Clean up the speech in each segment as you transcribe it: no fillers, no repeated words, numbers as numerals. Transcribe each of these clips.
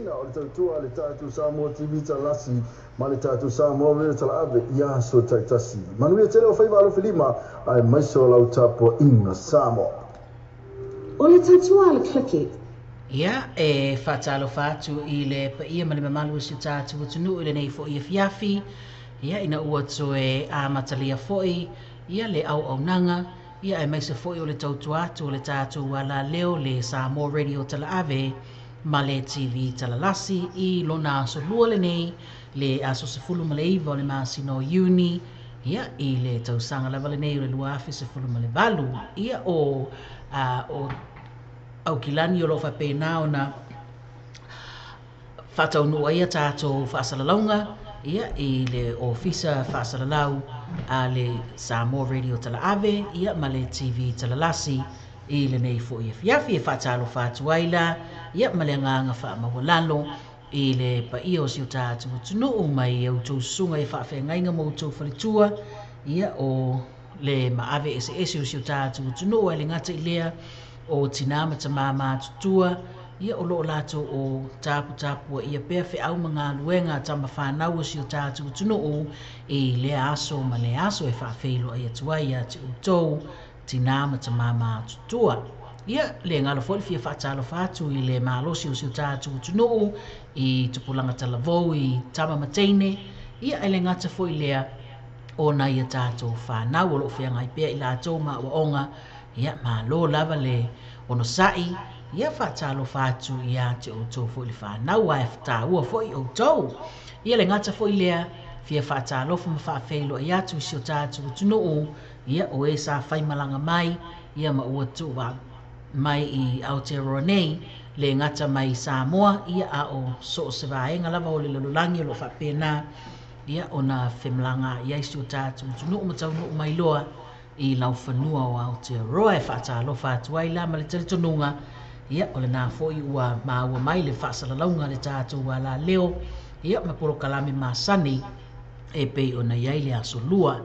O le tautua le tatou Samoa TV Talasi ma le tatou Samoa Radio Talaave ia so taitasi. Manuia tele o faiva alofilima ae maise o lau tapuaiga Samoa. O le tautua a le clicky. Ia, e faatalofa atu i le paia ma le mamalu o si o tatou atunuu i lenei fo'i afiafi. Ia, ina ua toe amatalia fo'i ia le auaunaga, ia aemaise fo'i o le tautua atu o le tatou alaleo le Samoa Radio Talaave ma le TV Talalasi i lona aso lua lenei, le aso 19 o le masina o Iuni, ia, i le tausaga lava lenei o le 2018. Ia, o Aukilani o lo o faapena ona faataunuu ai a tatou faasalalauga, ia, i le ofisa faasalalau a le Samoa Radio Talaave, ia, ma le TV Talalasi i lenei fo'i afiafi. E faatalofa atu ai la, ia, ma le agaga faamaualalo i le paia o si o tatou atunuu mai e outou susuga i faafeagaiga ma outou faletua, ia, o le maave eseese o si o tatou atunuu, ae le gata i lea o tinā ma tamā matutua, ia, o loo latou o taputapua ia pea feau ma galuega tama whanau o si o tatou atunuu i lea aso ma le aso e faafeiloai atu ai ia te outou tinā ma tamā matutua. Ia, le galo foi le fia faatalofa atu i le malosi o si o tatou atunuu i tupulaga talavou i tama ma teine, ia, e le gata foi lea o nai a tatou whanau o loo feagai pea i latou ma auaoga. Ia, malo lava le onosai, ia, faatalofa atu ia te outou foi le whanau ae taua foi outou. Ia, le gata foi lea fia faatalofa ma faafeiloai atu i si o tatou atunuu, ia, o e sa faimalaga mai, ia, ma ua tuua mai i Aotearoa nei, le gata mai Samoa, ia, a o so o se vaega lava o le lalolagi o loo faapena, ia, ona femalaga ai si o tatou atunuu ma taunuu mai loa i laufanua o Aotearoa. E faatalofa atu ai la ma le talitonuga, ia, o lena foi ua maua mai le faasalalauga le tatou alaleo, ia, ma polokalame masani e pei ona i ai le aso lua.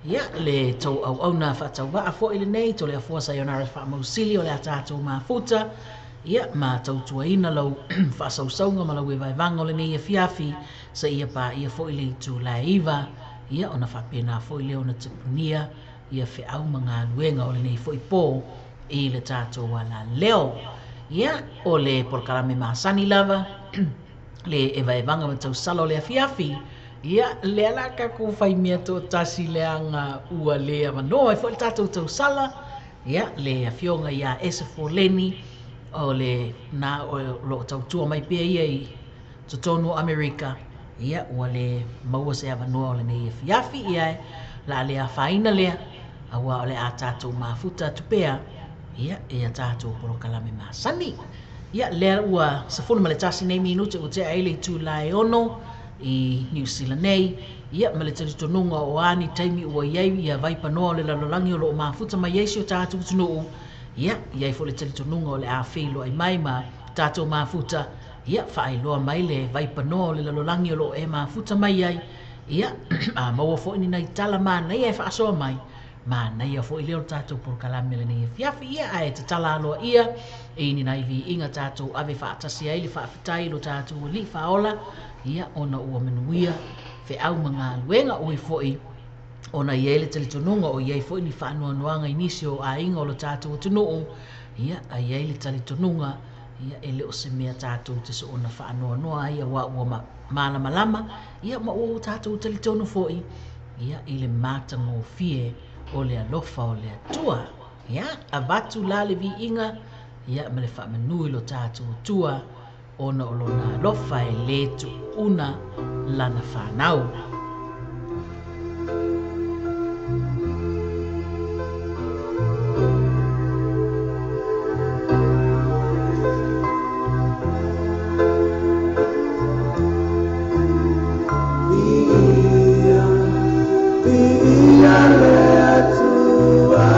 Ia, le tou auauna faatauvaa foi lenei, Toleafoa Sayonara Faamausili o le a tatou mafuta, ia, ma tautuaina lau faasausauga ma lau evaevaga o lenei afiafi, sa ia paia foi le itula e 9, ia, ona faapena foi lea ona tapunia ia feau ma galuega o lenei foi po i le tatou alaleo. Ia, o le polokalame masani lava le evaevaga ma tausala o le afiafi. Ia, lea la tatou faimea toatasi leaga ua le avanoa ai foi le tatou tausala, ia, le afioga ia Ese Foleni o le na o loo tautua mai pea ia i totonu o Amerika, ia, ua le maua se avanoa o lenei afiafi, ia, e la le afaina lea, aua o le a tatou mafuta atu pea, ia, e a tatou polokalame masani. Ia, lea ua 11 nei minute ua tea ai le itula e 6 i New Zealand nei, ia, ma le talitonuga o ani taimi ua iai ia vaipanoa o le lalolagi o loo mafuta mai ai si o tatou atunuu, ia, iai foi le talitonuga o le a feiloai mai ma tatou mafuta, ia, faailoa mai le vaipanoa o le lalolagi o loo e mafuta mai ai, ia, a maua foi ni nai tala manaia e faasoa mai, manaia foi lea o le tatou polokalame lenei afiafi. Ia, ae tatala aloa ia i ni nai viiga tatou ave faatasi ai le faafetai lo tatou alii faaola, ia, ona ua manuia feau ma galuega oi foi ona i ai le talitonuga o iai foi ni faanoanoaga i nisi o aiga o lo tatou atunuu, ia, a i ai le talitonuga, ia, e le o se mea tatou te soona faanoanoa ai aua ua malamalama, ia, ma ua tatou talitonu foi, ia, i le matagofie o le alofa o le Atua. Ia, avatu la le viiga, ia, ma le faamanu i lo tatou Atua ona o lona alofa e le tuuuna lana whanau. Viia le Atua.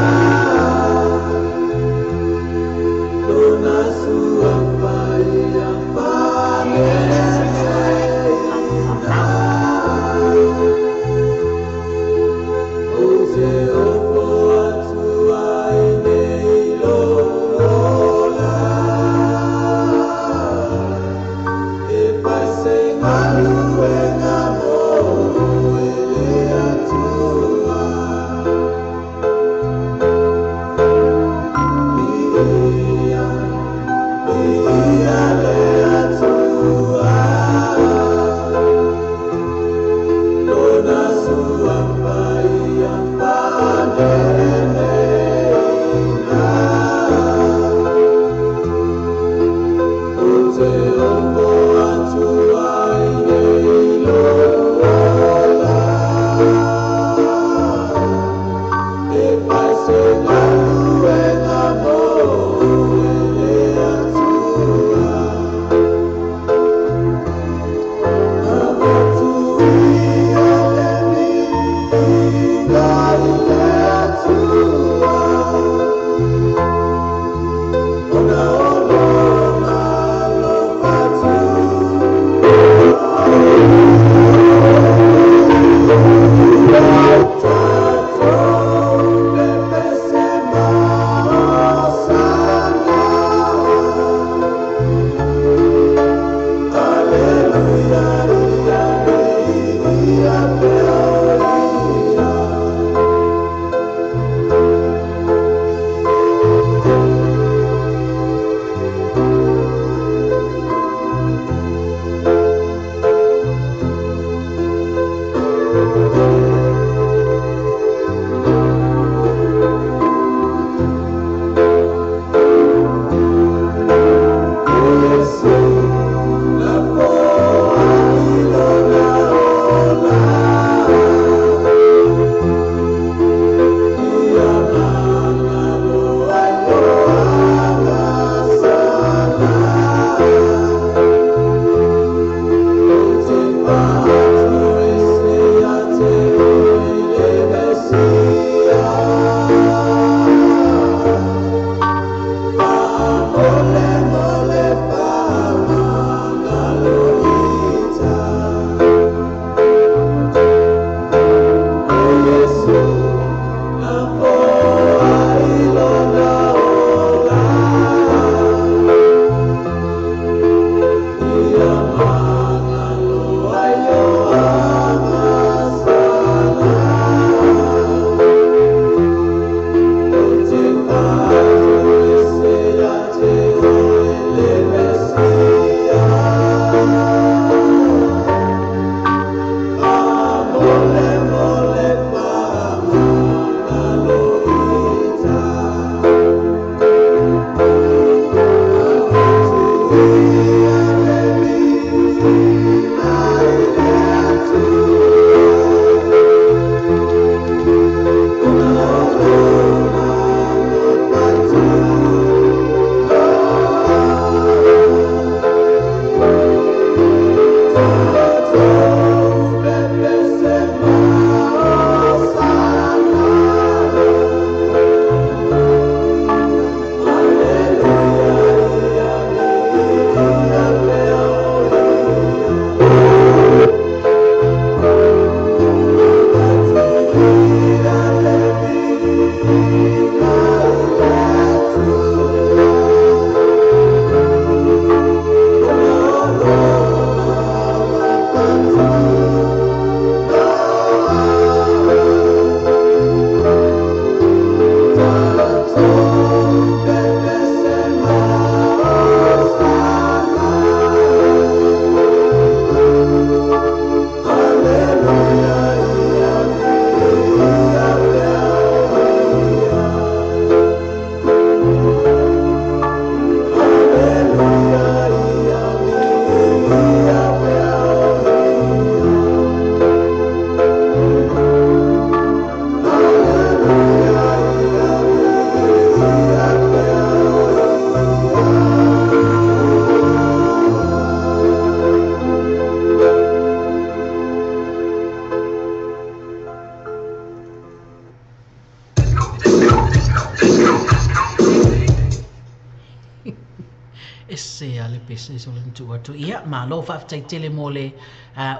Ese lava le pese o le na atu. Ia, malo faafetai tele mo le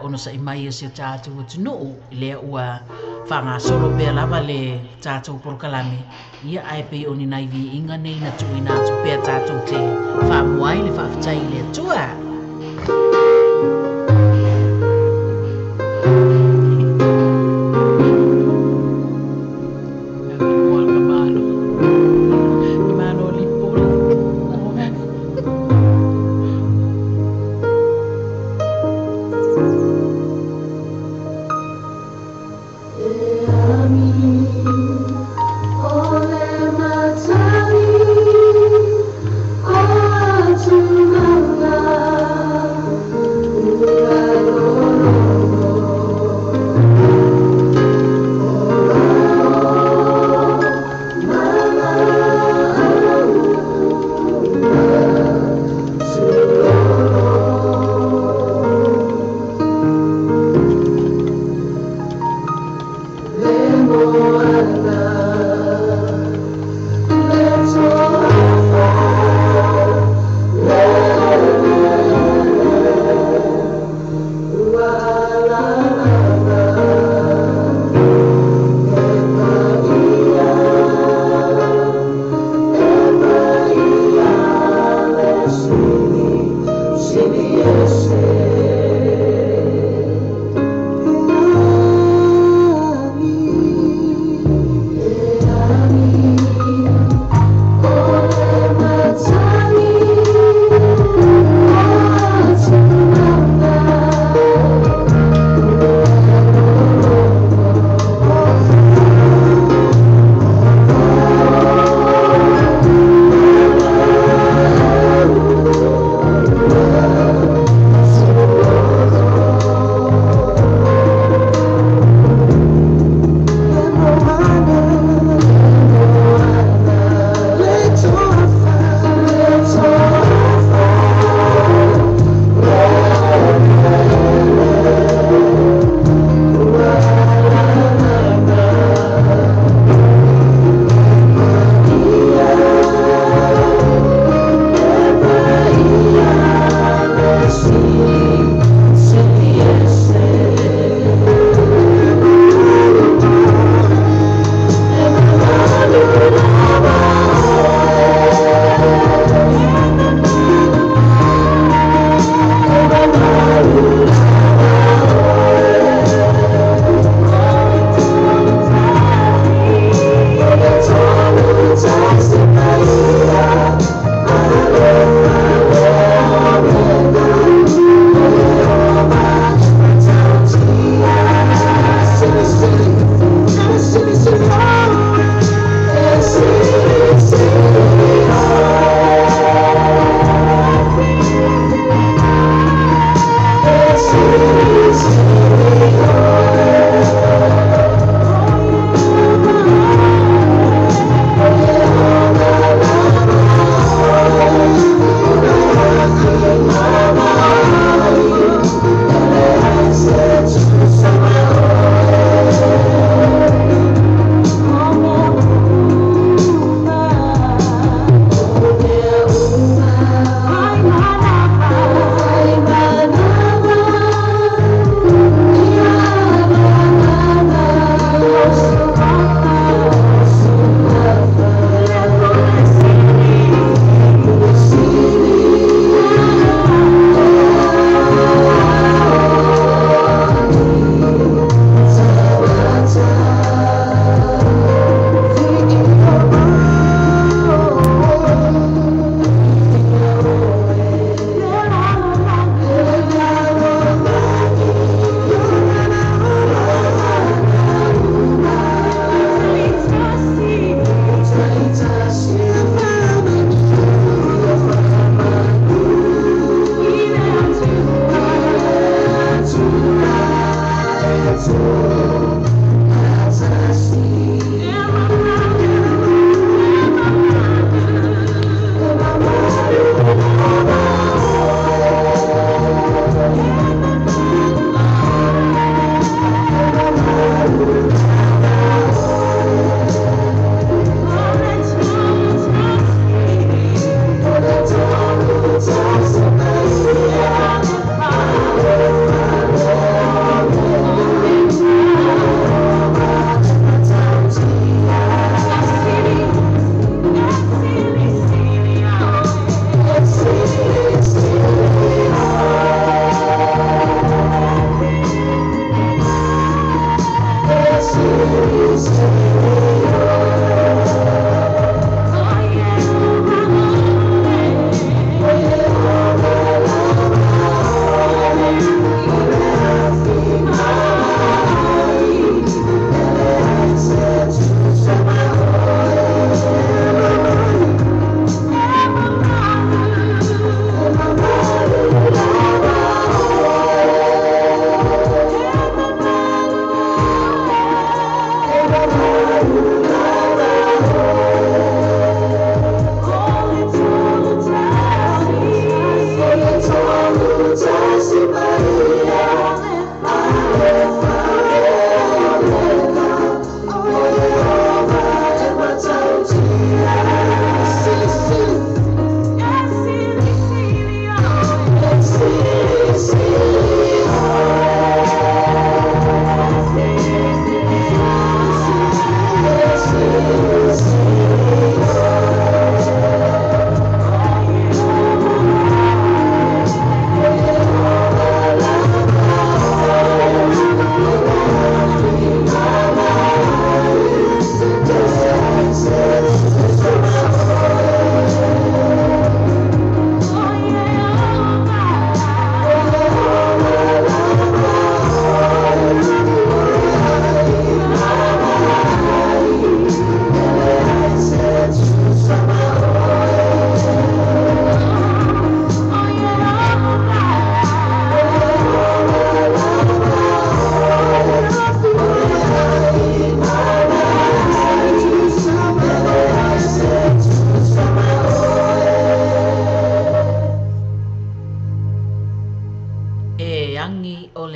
onosa'i mai o si o tatou atunuu, lea ua faagasolo pea lava le tatou polokalame. Ia, ae pei o ni nai viiga nei na tuuina atu pea tatou te faamua ai le faafetai i le Atua. O le matagi o atu maga.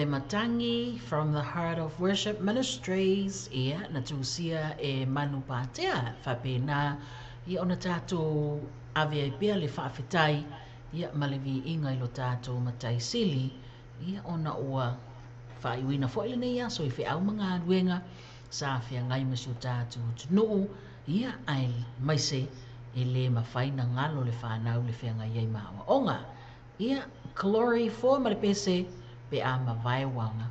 Matangi from the Heart of Worship Ministries, ia, na tusia e Manu Pātea, faapena, ia, ona tatou ave ai pea le faafetai, ia, ma le viiga i lo tatou Matai Sili, ia, ona ua faaiuina foi lenei aso i feau ma galuega sa feagai ma si o tatou atunuu, ia, aemaise e lē mafai na galo le fanau le feagai ai ma aoaoga. Ia, Glory 4 ma le pese pe a mavae uaga.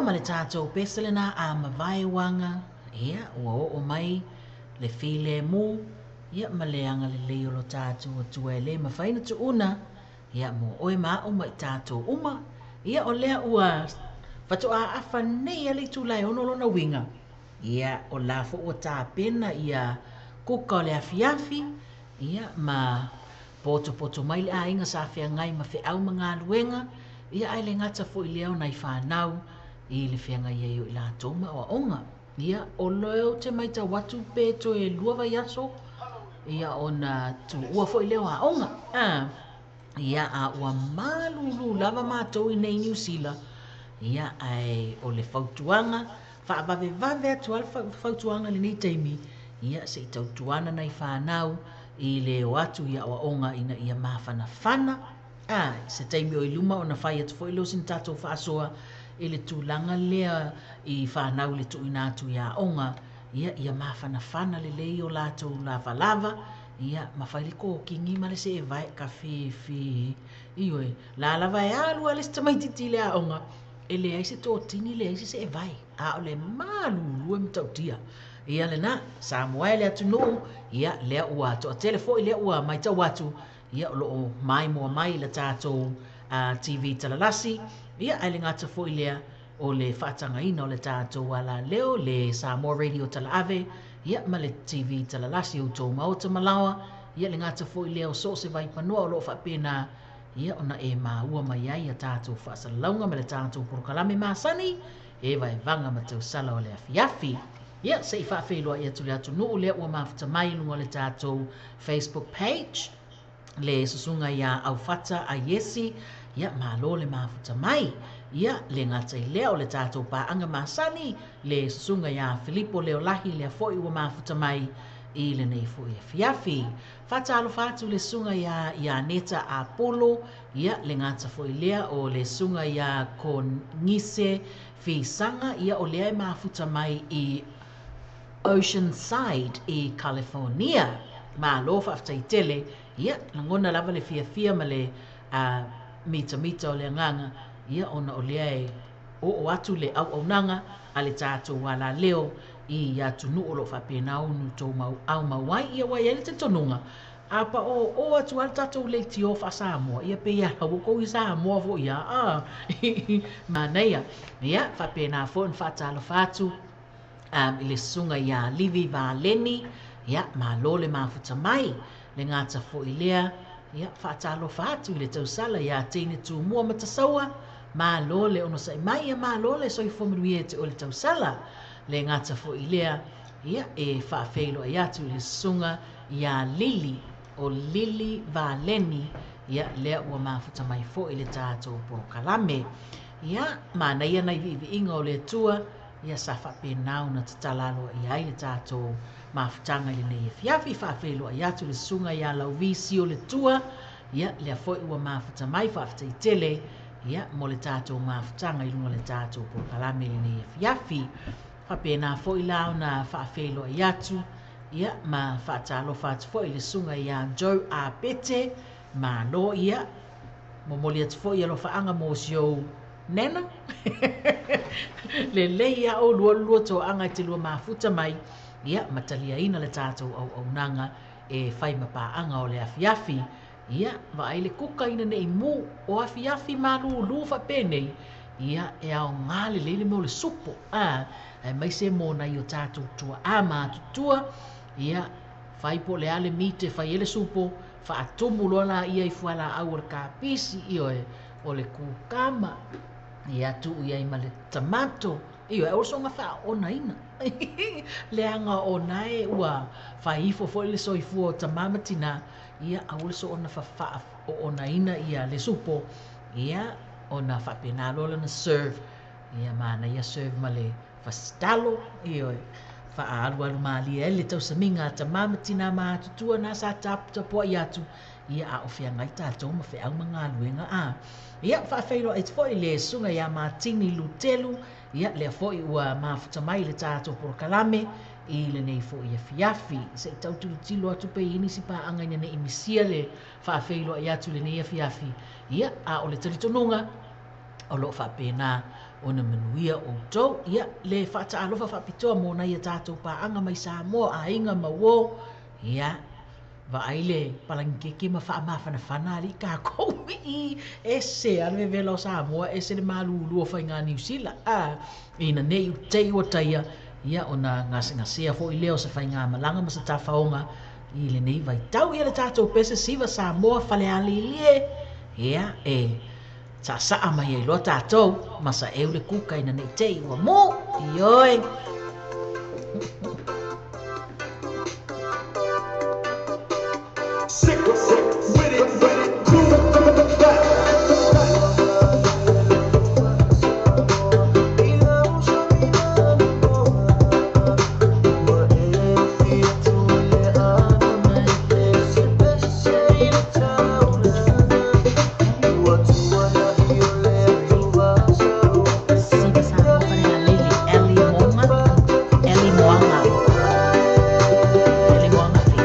loa ma le tatou pese lena a mavae uaga, ia, ua oo mai le filemu, ia, ma le agalelei o lo tatou Atua e le mafai ona tuuna, ia, mo oe ma a'u ma i tatou uma. Ia, o lea ua faatoa afa nei a le itula e 6 lona uiga, ia, o la foi ua tapena ia kuka o le afiafi, ia, ma potopoto mai le aiga sa feagai ma feau ma galuega, ia, ae le gata foi lea o nai fanau i le feagai ai o i latou ma aoaoga. Ia, o lea ou te matau atu pe toe 2 vaiaso, ia, ona tuua foi lea o aoga. Ia, a ua malulu lava matou i nei Niu Sila, ia, ae o le fautuaga, faavavevave atu lava le fautuaga i lenei taimi, ia, se i tautuana nai fanau i le o atu i aoaoga ina ia mafanafana. Se taimi o i luma ona fai atu foi lea o sina tatou faasoa i le tulaga lea i fanau le tuuina atu i aoga, ia, ia mafanafana lelei o latou lavalava, ia, ma fai le kokigi ma le seevae kafe ioe, la lava e alu a le isi tamaitiiti i le aoga, e leai se totini, leai se seevae, a o le malulu e matautia. Ia lena, Samoa e le atunuu, ia, lea ua toatele foi, lea ua matau atu, ia, o loo maimoa mai le tatou TV talalasi, ia, ae le gata foi lea o le faatagaina o le tatou alaleo, le Samoa Radio Talaave, ia, ma le TV talalasi o tou maota malaoa, ia, le gata foi lea o so o se vaipanoa o loo faapena, ia, ona e maua mai ai ia tatou faasalalauga ma le tatou polokalame masani, e vaevaga ma tausala o le afiafi. Ia, se i faafeiloai atu le atunuu lea ua mafuta mai i luga o le tatou Facebook page, le susuga iā Aufata a Iesi, ia, malo le mafuta mai. Ia, le gata i lea o le tatou paaga masani, le susuga iā Filipo Leolahi, lea foi ua mafuta mai i lenei foi afiafi. Faatalofa atu le susuga iā Ianeta Apolo, ia, le gata foi lea o le susuga iā Konise Fisaga, ia, o lea e mafuta mai i Oceanside i California. Malo faafetai tele, ia, lagona lava le fiafia ma le mitamita o le agaga, ia, ona o lea e oo atu le auaunaga a le tatou alaleo i atunuu o loo faapena ona outou aumau ai, ia, ua i ai le talitonuga, a pa o atu a le tatou leitio faa-Samoa, ia, pe ia ua kou i Samoa foi ia, manaia. Ia, faapena foi ona faatalofa atu i le susuga iā Livi Valeni, ia, malo le mafuta mai, le gata foi lea, ia, faatalofa atu i le tausala iā Teine Tumua Matasaua, malo le onosai mai, ia, malo le soifua manuia e te oe le tausala, le gata foi lea, ia, e faafeiloai atu i le susuga iā Lili, o Lili Valeni, ia, lea ua mafuta mai foi le tatou polokalame. Ia, manaia nai viiviiga o le Atua, ia, sa faapena ona tatala aloaia ai le tatou mafutaga i lenei afiafi. Faafeiloai atu le susuga iā Lauvisi o le Tua, ia, lea foi ua mafuta mai, faafetai tele, ia, mo le tatou mafutaga i luga o le tatou polokalame i lenei afiafi. Faapena foi la ona faafeiloai atu, ia, ma faatalofa atu foi le susuga iā Joe Apete, malo, ia, momoli atu foi alofaaga mo si ou nena. Lelei ia oulua lua toaga e te lua mafuta mai, ia, ma taliaina le tatou auaunaga e fai ma paaga o le afiafi. Ia, vaai le kuka ina nei mu o afiafi malulu faapenei, ia, e aoga lelei le mea o le supo, aemaise mo nai o tatou tuaa matutua, ia, fai po o le a le mite fai ai le supo, faatumu loa laia i fualaau o le kapisi, ioe, o le kukama, ia, tuu i ai ma le tamato, ioe, aua le soona faaonaina leaga ona e ua fai ifo foi le soifua o tamā ma tinā, ia, aua le soona faaoonaina ia le supo, ia, ona faapena loa lana serve, ia, manaia serve ma le fasitalo, ioe, faaalualu malie ai le tausamiga a tamā ma tinā matutua na sa taputapuai atu, ia, a o feagai tatou ma feau ma galuega a. Ia, faafeiloai atu foi le susuga iā Matini Lutelu, ia, lea foi ua mafuta mai le tatou polokalame i lenei foi afiafi. Se i tau tilotilo atu pe i ai nisi paaga ina nei misia le faafeiloai atu i lenei afiafi, ia, a o le talitonuga o loo faapena Ona manuia outou. Ia le faataalofa faapitoa mo nai a tatou paaga mai Samoa, aiga ma uo. Ia vaai le palagi keke ma faamafanafana alii kākou i ese a le vevela o Samoa, ese le malulu o faiga Niu Sila a ina nei utei ua taia. Ia ona gasegasea foʻi lea o se faigamalaga ma se tafaoga i lenei vaitau. Ia le tatou pese siva Samoa falealilie. Ia e saasaa mai ai loa tatou ma saʻeu le kuka ina nei tei ua mu ioe. Sick, sick, with it, two, back. Siva Samoa falealili, Eli Moga, Eli Moaga, Eli Moaga fi.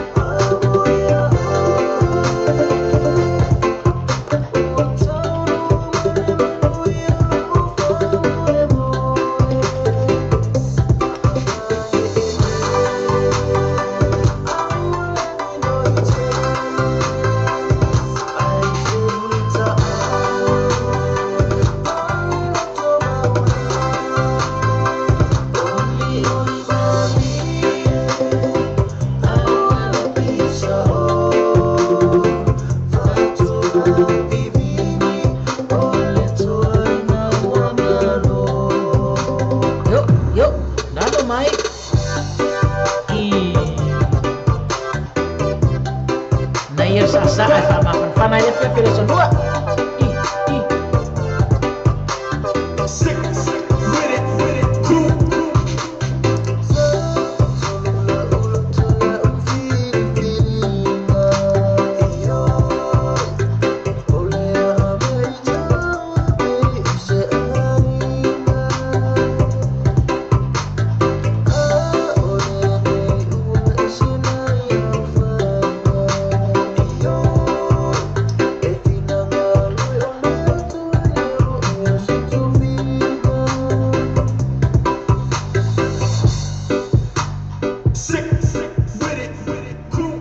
Yo, yo, lalo mai. I nai e saasaa e faamafanafana ai le afiafi o le asolua. I, i. Sick, with it, two. Sick, with it, two.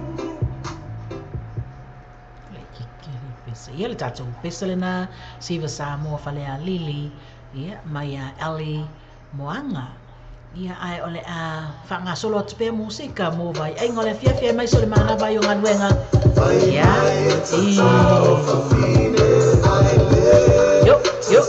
Le kiki le pese. Ia le tatou pese lena siva Samoa falealili. Ia mai a Eli Moaga. Ia ae o le a faagasolo atu pea musika mo vaiaiga o le afiafi ai mai so le manava ai o galuega. Ia i. Yo, yo.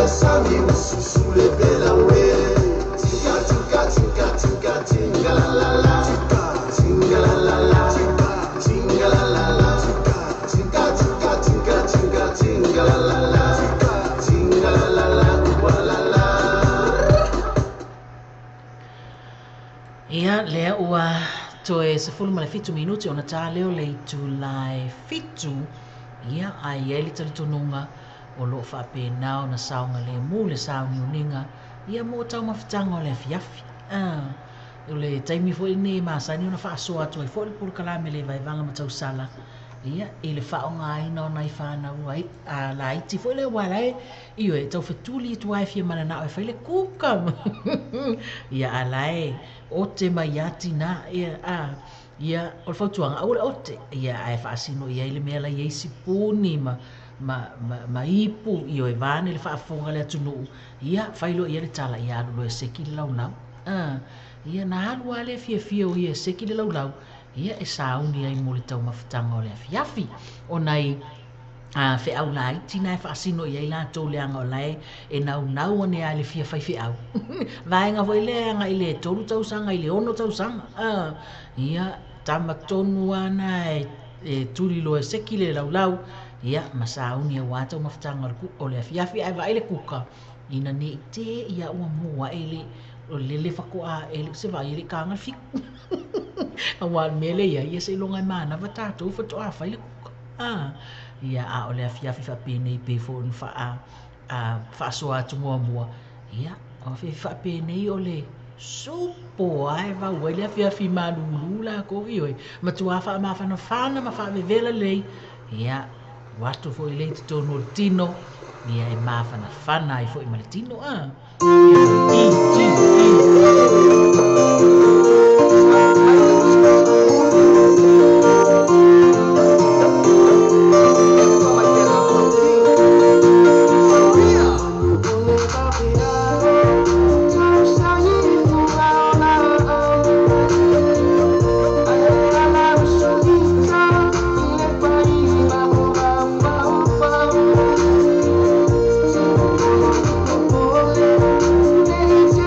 Sami ususu le bela we. Tinga tinga tinga tinga tinga la la la. Tinga la la la. Tinga la la la. Tinga tinga tinga tinga tinga la la la. Tinga la la la ua la la. Ia lea ua toe 17 minuti ona tā leo le itula e 7. Ia ai ai le talitonuga o loo faapena ona saoga lemu le sauniuniga ia mo taumafataga o le afiafi. O le taimi foi lenei e masani ona faasoa atu ai foi le polokalame le vaevaga ma tausala ia i le faaaogaina o nai fanau ai a laiti foi lea ua lae ioe taufetuli atu ai fia mananao e fai le kuka ia alae ote mai atina ia a ia o le fautuaga aua le ote ia ae faasino i ai le mea lai ai sipuni ma ipu ioe vaane le faafofoga le atunuu ia failo ia le tala ia alu loa e seki le laulau ia na alu lava le fiafia o ia e seki le laulau ia e sauni ai mo le taumafataga o le afiafi o nai feau laiti na e faasino i ai latou leaga o lae e naunau ane a le fia fai feau vaega foi lea agai le 3 tausaga i le 6 tausaga ia tamatonu ana e tuli loa e seki le laulau ia ma sauni auā taumafataga o le afiafi ae vaai le kuka ina nei te ia ua mua e le o lele fakoa e le se vai le kanga fiku aua le mea lea ia seiloga e manava tatou fatoa fai le kuka ia a o le afiafi faapenei pei foi ona faasoa atu muamua ia o faapenei o le supo ae vau ai le afiafi malūlū lakou ioe matuā faamafanafana ma faavevela lelei ia ua atu foi lea i totonu o le tino ia e mafanafana ai foi ma le tino Thank you.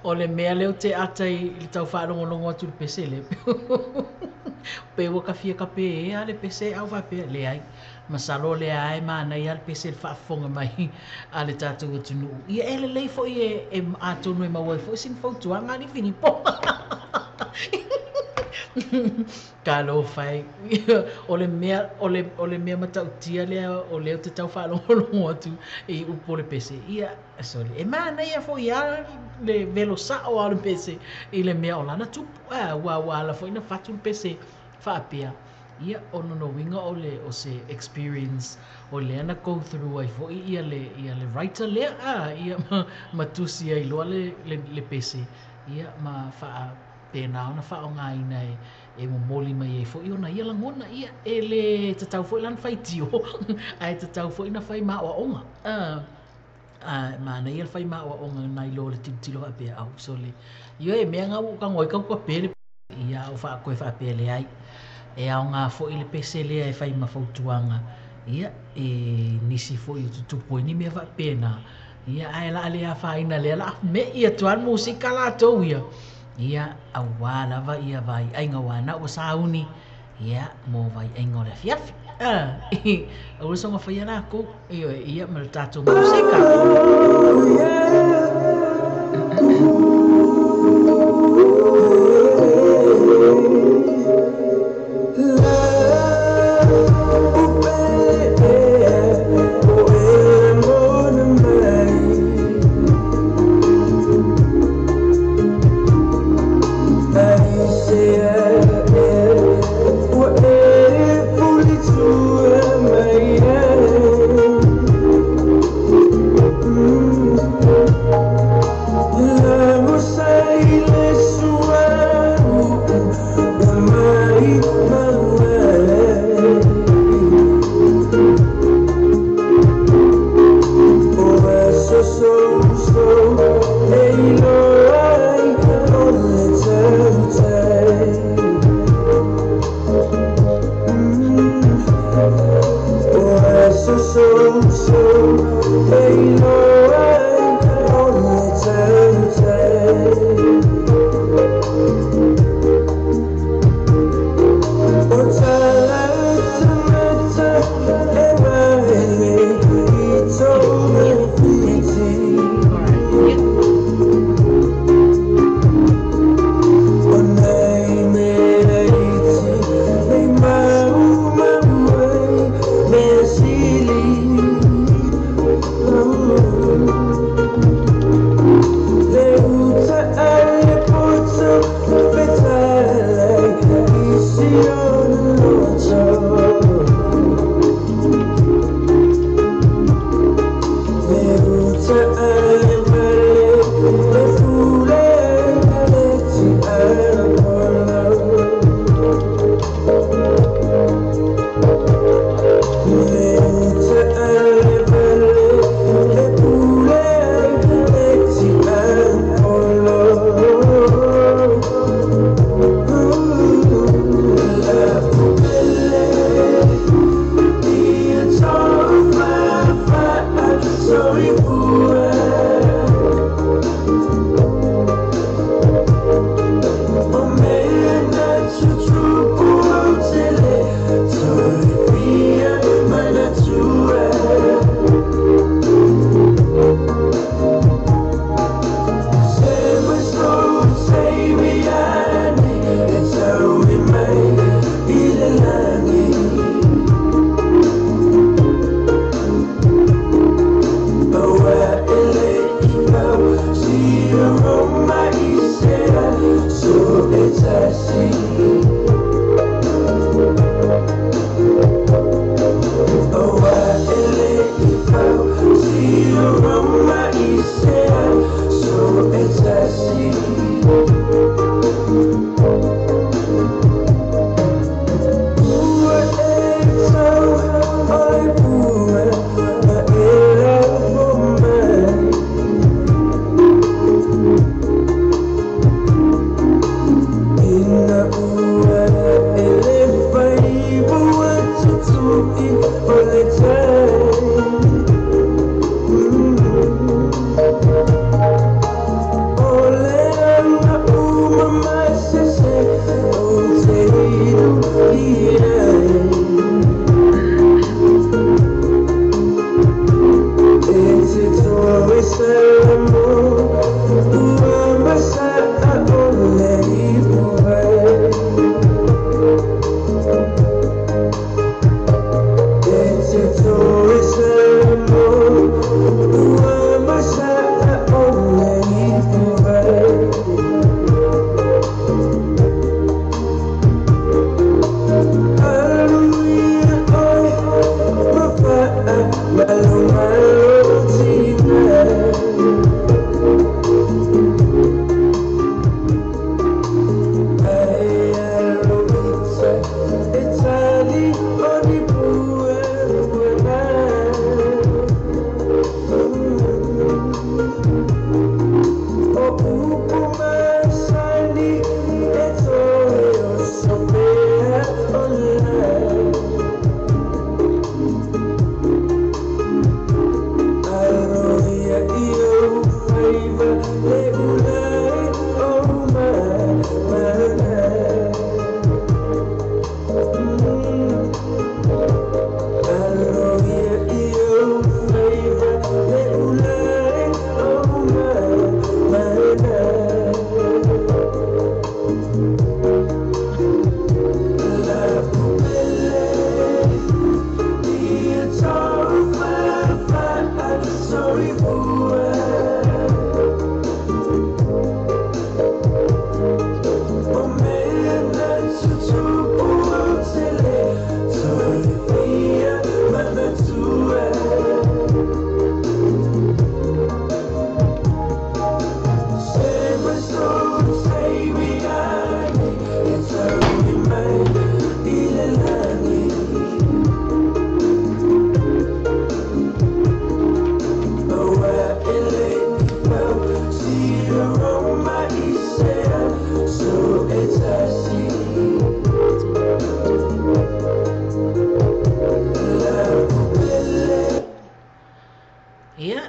O le mea leo te ata i le tau whaalongolongo atu le pese le. Pe waka fia ka pe e a le pese au whapea le ai. Masalo le ai maana i a le pese le whaafonga mai a le tātou atunu. Ia e le lei fo i e atonu e mawai fo i sin fautuanga ni finipo. Ka lo whai. O le mea, o le mea matautia lea o leo te tau whaalongolongo atu i upo le pese. Ia, sorry. E maana ia fo i a le velo sao a le pese i le mea o lana tupu. Ua ua ala fo ina fatu le pese whaapea. Ia o nono winga o le o se experience o le ana go through ai fo ia le writer lea a ia matusi ai loa le pese. Ia ma whaa pēnā ona whaonga ina e momoli mai e fo i ona ia langona ia e le tatau fo i lana whaitio ai tatau fo ina whai maa onga. Mana ia le whai maa onga nai lo le tilo whaapea au so le ia e mea ngau ka ngoi kau kua pere ia o whaakoe whaapea le ai e au ngā fo i le pese lea e whai mafautuanga ia e nisi fo i tutupo i ni mea whaapea ia ai la lea whaina lea la me ia tuan musika la tau ia ia awa lava ia vai ainga wana o sauni ia mo vai ainga le fiafi o so nga faia la ko ia ia ma tato musika. Yeah.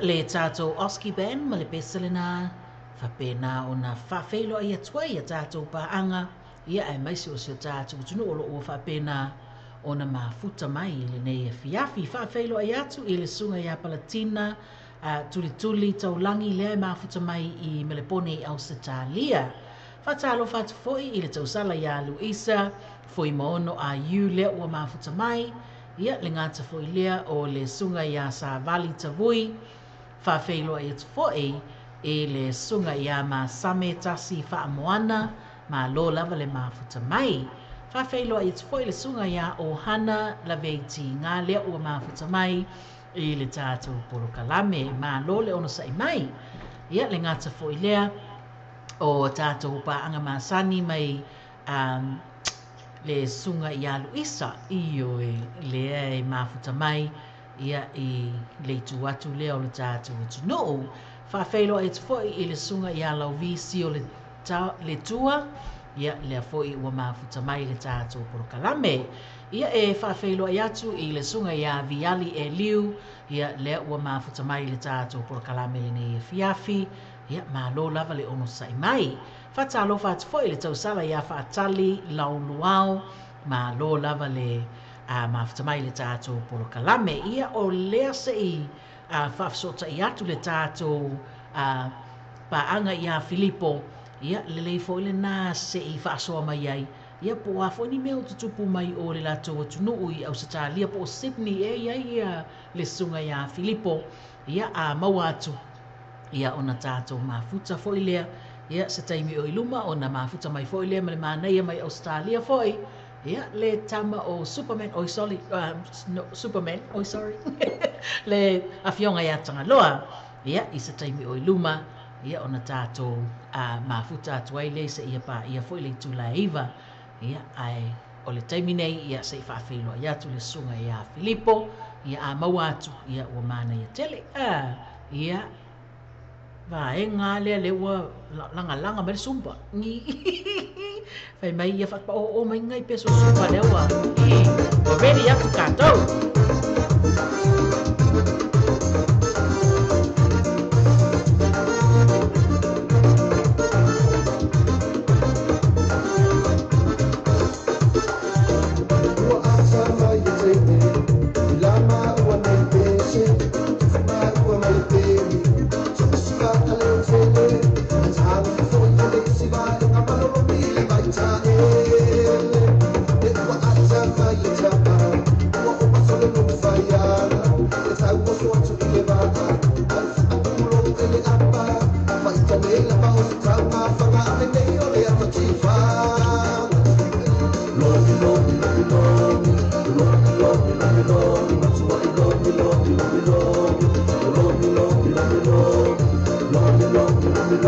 Le tātou Oski Band ma le peselena whapena o nā whawhelo ai atua i a tātou pāanga ia ai maisi o se tātou tunu o loo whapena o nā mafuta mai i le nei e fiafi whawhelo ai atu i le sunga ia Palatina tuli taulangi lea e mafuta mai i Melepone i Ausetalia. Whatalo whatufoi i le tausala ia Luisa foi maono a iu lea ua mafuta mai ia le ngata foi lea o le sunga ia Savali Tavui whawhelo ai atu foi e le sunga ia Masame Tasi Whaamoana ma lo lava le mafuta mai. Whawhelo ai atu foi le sunga ia Ohana Laveiti ngā lea ua mafuta mai i le tātou polokalame ma lo le ono sai mai. Ia le ngata foi lea o tātou pāanga masani mai le sunga ia Luisa i oe lea e mafuta mai ia i le tu atu lea o le tātou atunuu. Whawhelo e te foi i le sunga ia Lauvisi o le tua ia lea foi ua mafuta mai le tātou polokalame. Ia e whawhelo ai atu i le sunga ia Viali e Liu ia lea ua mafuta mai le tātou polokalame le nei e fiafi ia malo lava le ono sai mai. Whatalofa atu foi le tausala ia Whaatali Lauluao malo lava le mafuta mai le tātou polokalame. Ia o lea se i whaafsota i atu le tātou paanga ia Filipo ia lelei foi le nā se i whaasoa mai ai. Ia po a foi ni mea o tutupu mai o le latou atunuu i Ausetalia po o Sydney e ia ia le sunga ia Filipo ia a maua atu Ia ona tatou mafuta fo'i lea, ia se taimi o i luma ona mafuta mai fo'i lea ma le manaia mai Ausetalia fo'i, ia le tama o Superman, oi sorry, no, Superman, oi sorry, le afioga ia Tagaloa, ia i se taimi o i luma, ia ona tatou mafuta atu ai lea seia paia fo'i le itula e 9, ia ae o le taimi nei, ia se i faafeiloai atu le susuga ia Filipo, ia a maua atu, ia ua manaia tele, ia vaega lea le ua lagalaga mai le sumba. Fai mai ia faapao o mai ngai peso sumba lea ua ua ready atu tatou. Ua ata mai e teine, i lama ua nei pese, tufu mai ua mai le pemi, tuusuka a leo tele, e tāu foi o le isi vaega malolomi le vaitaele. E ua ata mai e tama, ua o masole no faiana, e tau oso atu i le vaa, ai whaatulo e le apa, whaita nei lava o se tau mawhanga a me nei o le ata tifanga. Lomi, lomi, lomi, lomi, lomi, lomi, lomi, lomi, matua i lomi, lomi, lomi, lomi, lomi, lomi, lomi, lomi, lomi, lomi, lomi,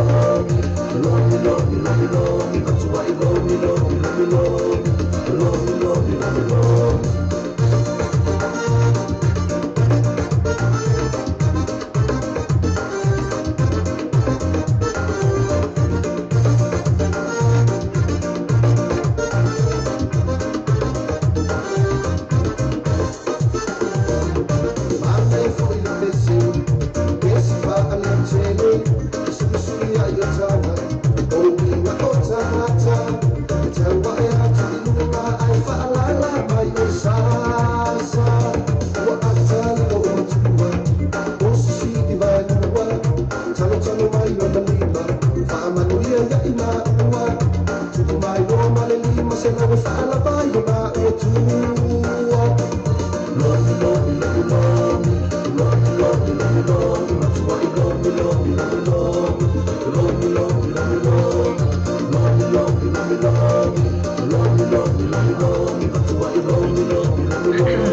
lomi, lomi, lomi, lomi, matua i lomi, lomi, lomi, lomi, lomi, lomi, lomi, lomi. Mane foi le pese, pese wha ale tele, e sulisuli ai o taga, o uiga o tagata, e tau ae atu i luga ai whaalala mai o le sasa. Ua ata le o matua, o sisi di vaelua, talo talo mai o na lima, whaamanuia ia i maua, tuku mai loa ma le lima, se lau e whaalava i o maua tua. Lomi, lomi, lomi, lomi, lomi, lomi, lomi, lomi, matua i lomi, lomi, lomi, lomi, lomi, lomi, lomi, lomi, lomi, lomi, lomi, lomi, lomi, lomi, lomi, matua i lomi, lomi, lomi, lomi,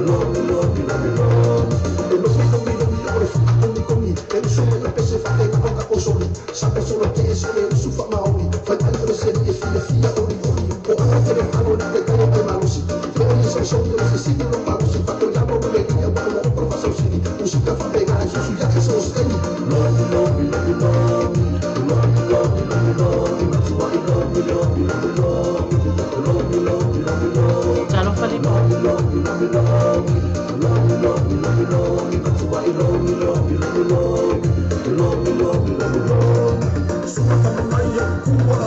lomi, lomi, lomi, lomi. E lomi, lomi, lomi, o le whaakomi komi, e uso mai le pese whaenga o ka osori, sa peso le te eso le usu wha maori, whai ai o le seri e fia fia ori ori, o anga tere hano ni te kai o te malosi, te oli so so te se sini no malosi, whako yamo mo le ia wa mo opra wha sausini, usika whapenga ai susu ya so steni. Lomi, lomi, lomi, lomi, lomi, lomi, lomi, lomi, matua i lomi, lomi, lomi, lomi, lomi, lomi, lomi, lomi. Talofa Lipo. Lomi, lomi, lomi, lomi, lomi, lomi, lomi, lomi, matua i lomi, lomi, lomi, lomi, lomi, lomi, lomi, lomi. Suma fama mai o kua,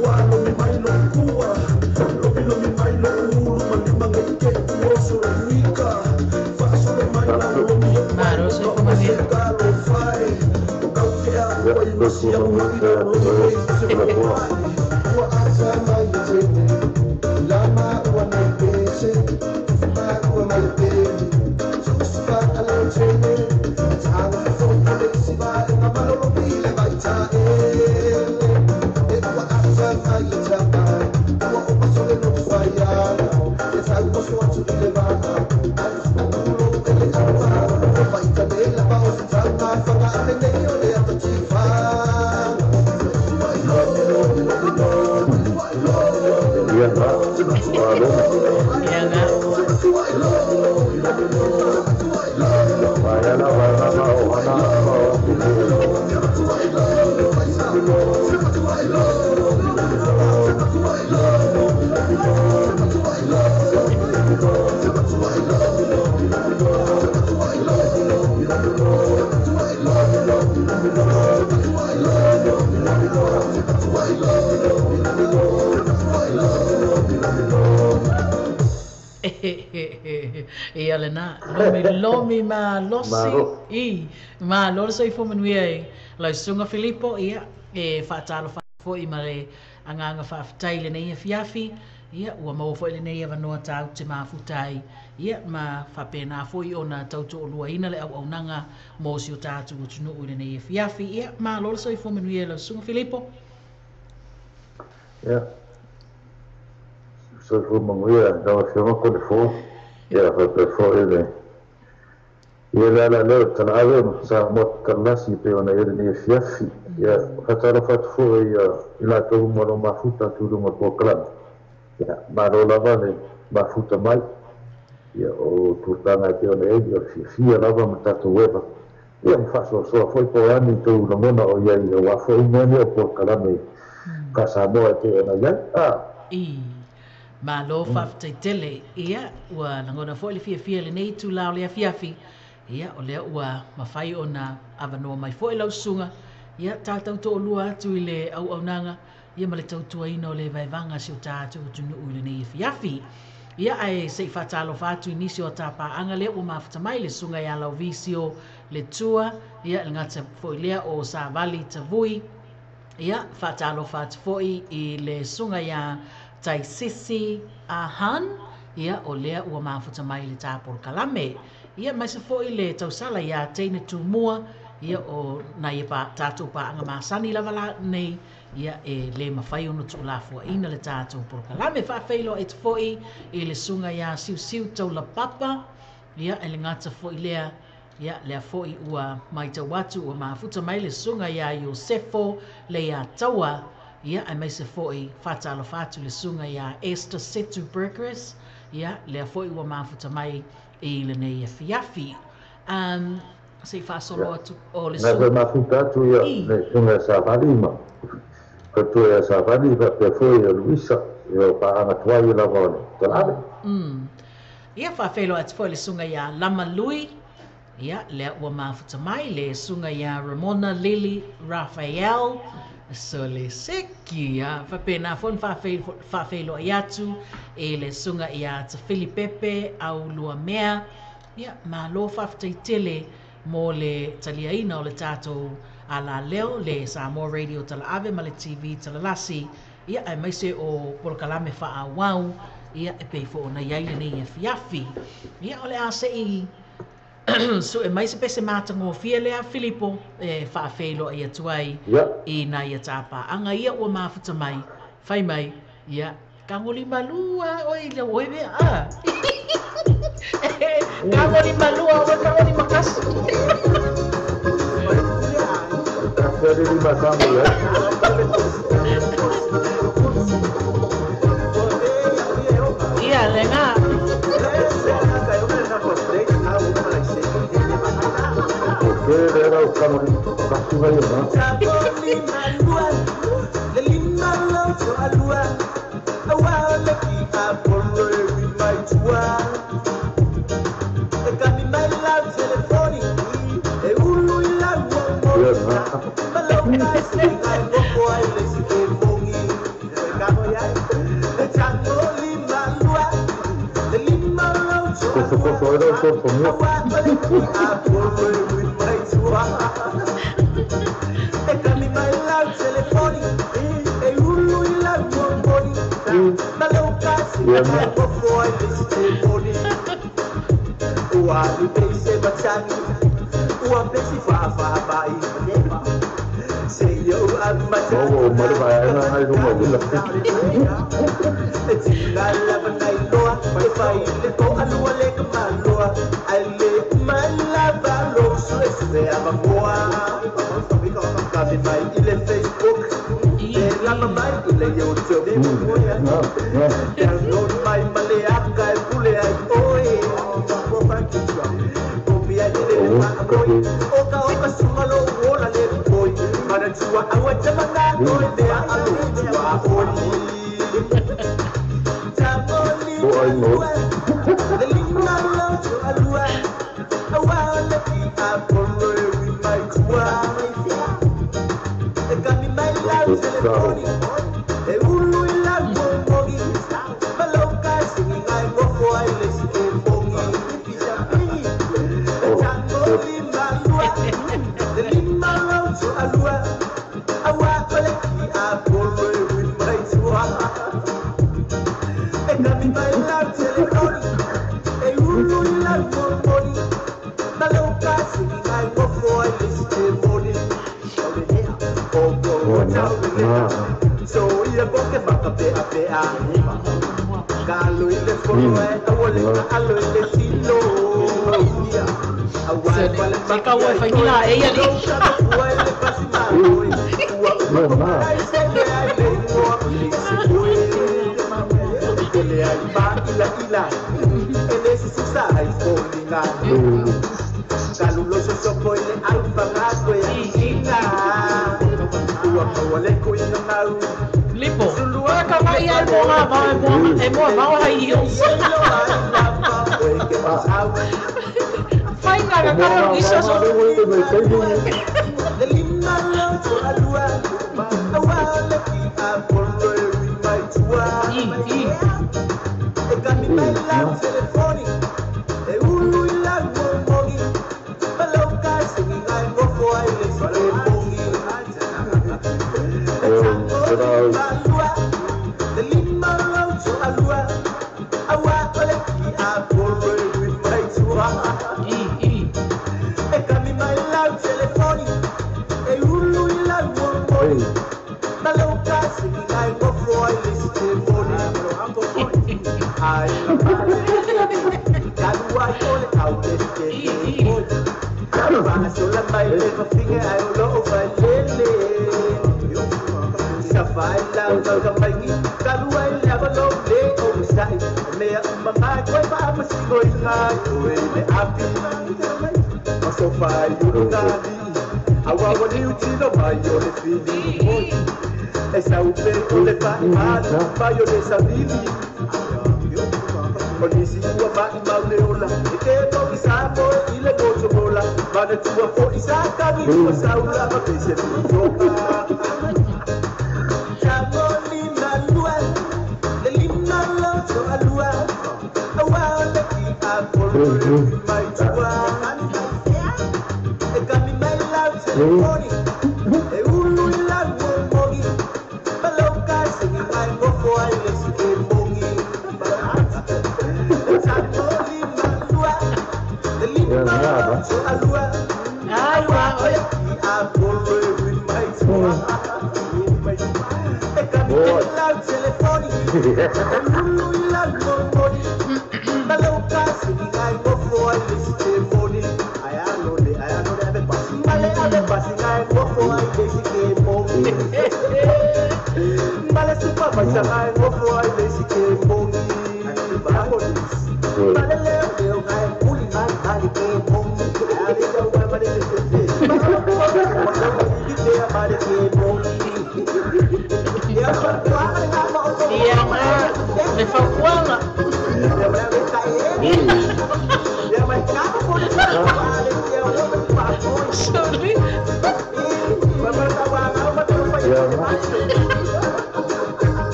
ua lomi mai lo kua, lomi lomi mai lo ulu, malima nge ke uoso lo wika, faasole mai la lomi o mai Malo o soifua ka o manuia. se kalo fai, o kau ke a Ia ua i masi soifua a manuia mai la lomi e i se le Atua. mai. Ua ata mai e tene, lama ua nei pese, tufu mai ua mai le pemi, tuusuka a leo tele, e tāna fofo o le isi vaega malolomi le vaitaele. E ua ata mai e tama, ua o masole no faiana, e tau oso atu i le vaa, ai whaatulo e le apa, o whaita nei lava o se tau mawhanga a me nei o le ata tifanga. Lomi, lomi, lomi, lomi, lomi, lomi, Ia lomi, na lomi, matua i malo. lomi, lomi, Ia lomi, ga. lomi, lomi, lomi, lomi, lomi, lomi, Vaea lomi, na vaega ma o ana ma o pule. Ia lena lomi lomi malosi Malo. i malo le soifua manuia e lau susuga Filipo, ia e faatalofa fo'i ma le agaga faafetai lenei afiafi. Ia ua maua fo'i lenei avanoa tatou te mafuta ai ia ma faapena fo'i ona tauto'aluaina le auaunaga mo si o tatou atunuu i lenei afiafi. Ia malo le soifua manuia lau susuga Filipo. Ia soifua manuia lau Afioga Kolefo. Ia faapea fo'i le ia le ala lea o talaave ma Samoa talalasi pei ona i lenei afiafi. Ia faatalofa atu fo'i i latou uma o lo o mafuta atu i luga o le polokalame. Ia malo lava le mafuta mai. Ia o tulaga e pei ona i ai o le fiafia lava ma tatou eva. Ia ma faasoasoa foi po o ani tou lagona o iai auā fo'i mea nei o polokalame faa-Samoa e pei ona i ai. I malo faafetai tele. Ia ua lagona fo'i le fiafia i lenei itulā o le afiafi. Ia o lea ua mafai ona avanoa mai fo'i lau susuga. Ia tatou to'alua atu i le auaunaga ia ma le tautuaina o le vaevaga si o tatou atunuu i lenei afiafi. Ia ae se'i faatalofa atu i nisi o tapaaga lea ua mafuta mai le susuga iā Lauvisio le Tua, ia le gata fo'i lea o Savali Tavui. Ia faatalofa atu fo'i i le susuga iā Taisisi Ahan, ia o lea ua mafuta mai le tapolokalame. Ia maise fo'i le tausala iā Teine Tumua, ia o nai tatou paaga masani lava la nei, ia e lē mafai ona tu'ulafoa'ina le tatou polokalame. Faafeiloai atu fo'i i le susuga iā Siusiu Taulapapa, ia e le gata fo'i lea, ia lea fo'i ua matau atu ua mafuta mai le susuga iā Iosefo Leiataua, ia aemaise fo'i faatalofa atu le susuga iā Esther Setu Burgess, ia lea fo'i ua mafuta mai i lenei afiafi. Se'i faasolo atu o le Na foi mafuta atu ia le susuga ia Savali ma faletua ia Savali faapea foi ia Luisa ia o paaga tuai lava o le talaave. Ia faafeiloai atu fo'i le susuga iā Lama Lui, ia lea ua mafuta mai le susuga iā Ramona Lily Raphael Soleseki. Ia faapena foi ona faafeiloai atu i le susuga iā Tafili Pepe Auluamea. Ia malo faafetai tele mo le taliaina o le tatou alaleo le Samoa Radio Talaave ma le TV Talalasi, ia aemaise o polokalame faaauau ia e pei foi ona i ai lenei afiafi. Ia o le a se'i su'e mai se pese matagofie lea Filipo e faafeiloai atu ai i nai tapaaga ia ua mafuta mai. Fai mai ia tagolimalua oe i le oe mea a tagolimalua oe tagolimakasi. Ia lena. Se kau e whaingila e ia li. Lipo. Ka mai ai mo ngā vao e moa vao hai heels. Whainga ka kara isa so.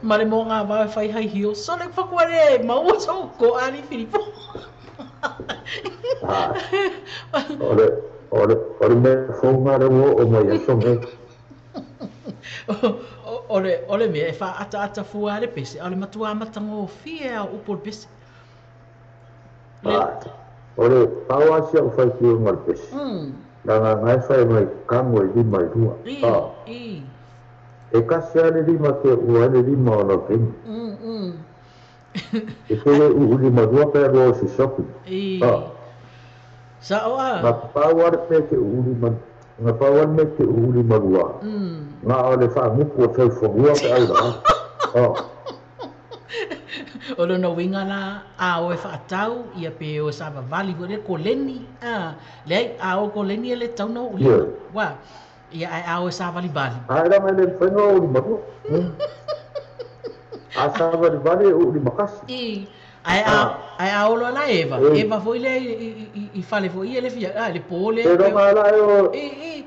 Mare mo ngā wā whai hai hio, so le whakuare, maua tō ko ali Filipo. Ore me whaunga rewa o mai aso me. Ore mea e wha ata ata fua ale pese, ore matua matango fia au upo le pese. Ore pau asia o whai ki o ngā pese. Nā ngā ngai whai mai kango e lima i rua. E kasi ale lima te ua ale lima o lau keni. E te le uu lima rua pēr roa o si shopping. Sa oa. Ngā pau ale me te uu lima, ngā pau ale me te uu lima rua. Ngā ale wha ngupu o tau whangua pe au la. O lona winga la a o e whaatau ia pe o sa vavali ko le koleni. Leai a o koleni ele tau no uli. Wa. Ia ai ao sa vali bali. Ai ra mai le whenua o lima rua. A sa vali bali o lima kasi. I ai ao loa la Eva. Eva foi le i fale foi ele fia, le pole. Te ronga la o. I.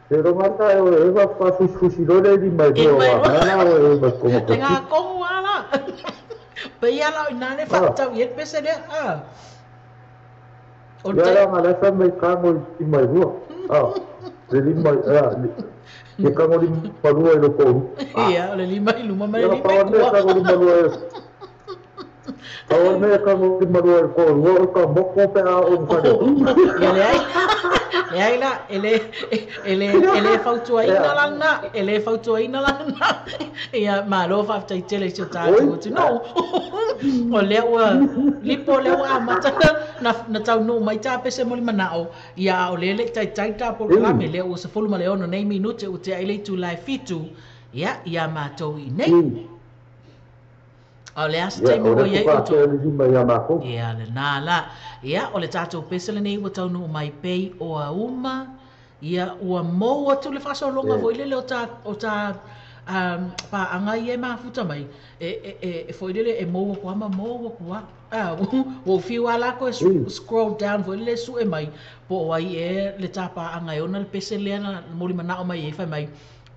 Te ronga la o Eva fa fusi lore lima i rua. Nana o Eva kongo. Te ngā kongo ala. Pei ala o ina le faatatau i ai le pese lea a. O le Ia la fa mai ka mo i mai rua. Ah, le lima ah, le ka mo lima rua i lo ko. Ia, o le lima i luma ma le lima i tua. Ka mo lima rua. Ka me ka mo lima rua i ko rua o ka moko pe a o ka. Ia le ai. Le ai la ele fautuaina lana, ele fautuaina lana. Ia malo faafetai tele i si o tatou atunuu. O lea ua lipo lea ua amata na taunuu mai tapese mo le manao. Ia a o lea le taitai ta polokalame lea ua 16 nei minute ua tea i le itula e 7. Ia ia matou i nei. O le asa taimi ua iai outou. Ia lena la. Ia o le tatou pese lenei ua taunuu mai pei o auma. Ia ua mou atu le faasologa foi lele o ta paaga ia e mafuta mai. E foi lele e mou aku ama mou aku a. Ua fiu a lako e scroll down foi lele sue mai. Po o ai e le ta paaga e ona le pese lea na moli manao mai e fai mai.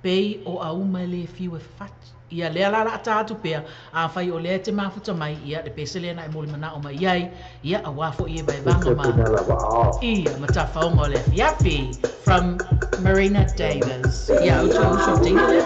Pei o auma le fiu e fati. Ia lea la la ta atu pea a fai o lea te mafuta mai ia le pese lea na e moli manao mai ai ia aua foi e vaevaga ma ia matafaoga o le afiafi from Marina Davis. Ia uso uso tina lea.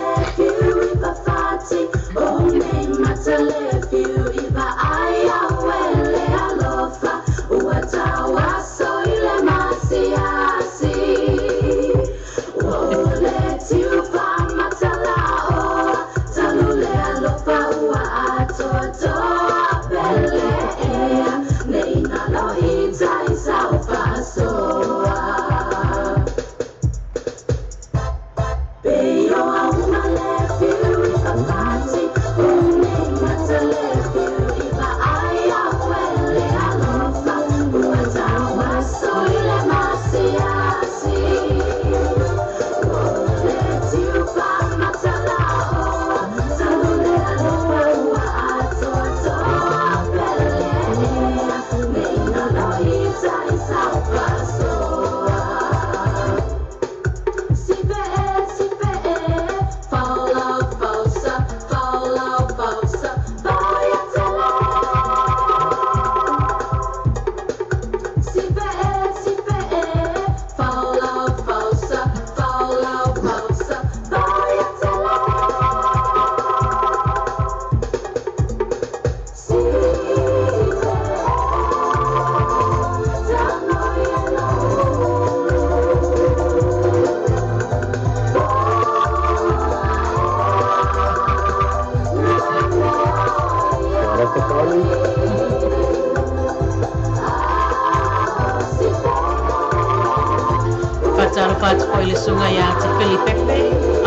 Fatalo fatu le sunga ia te Filipepe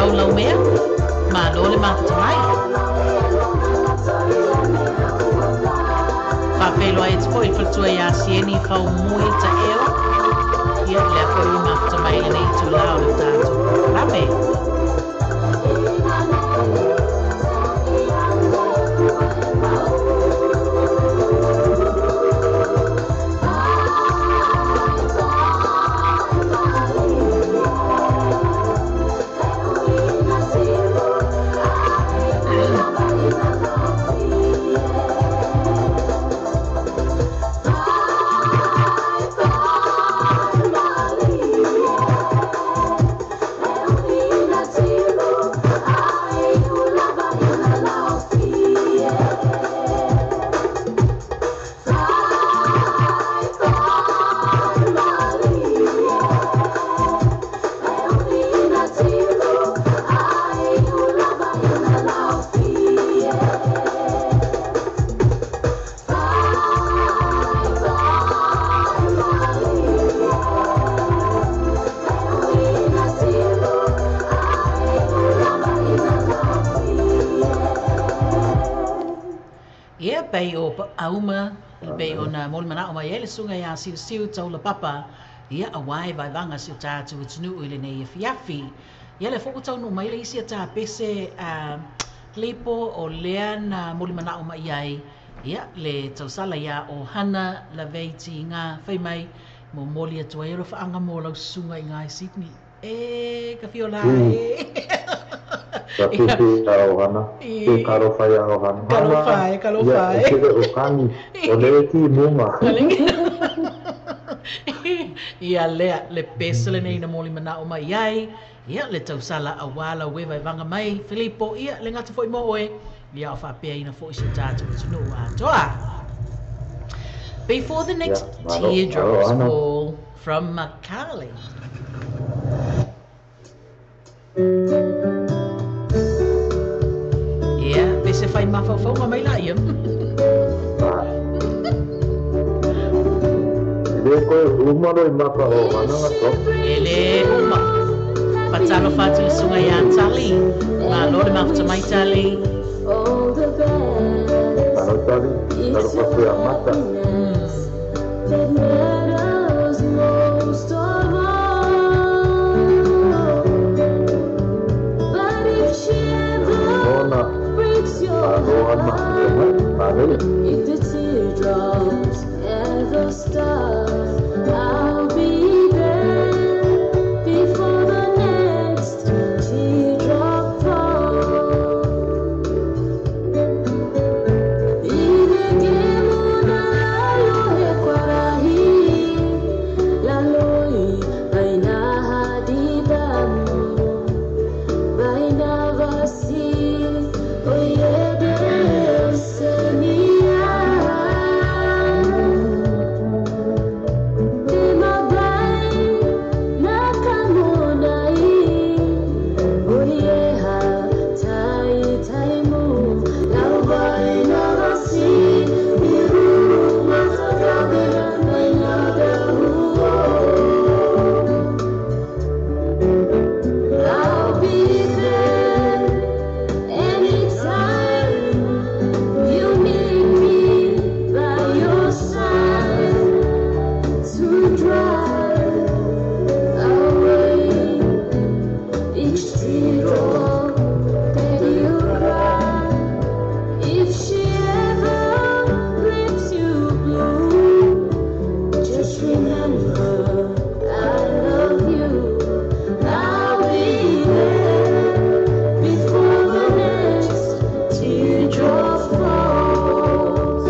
au laumea malo le mafuta mai. Faafeiloai atu foi le faletua ia Sieni faumui taʻeo. Ia lea foi ua mafuta mai lenei itulā o le tatou polokalame. Pei o auma, pei o na moli manao mai ele sunga ia siu siu taula papa, ia awae vaevaga si o tatou atunuu i lenei afiafi. Ia le foi ua taunuu mai le isi a tapese lipo o lea na moli manao mai ai, ia le tausala ia o Hana Laveiti ngā fai mai, mo moli atu ai o lo whaanga mo lau sunga i ngā i Sydney. E, ka fio la e. Ka pipi a ohana, ke karo whai a ohana. Karo whai, karo whai. Ia, e kere o kangi, o le ki munga. Ia lea, le pesa le nei na moli mana o mai ai, ia le tausala a wala wewa i vanga mai, Filipo, ia le ngata foi mo oe, ia o whapea ina foi se tātou tunu atoa. Before the next teardrops fall from Makali. Ia, pese whai mawhauwhaunga mai la ia. Le koe umaro i mapa o hananga to. E le uma. Patalo whatu le sunga ia tali. Ngā lore mafuta mai tali. Malo tali, talo whatu ia mata. Nona, malo ama, malo. If the teardrops ever stop, I'll be there before the next teardrop falls. I'll be there anytime you need me by your side to drive away each teardrop that you cry. If she ever leaves you blue, just remember I love you. I'll be there before the next teardrop falls.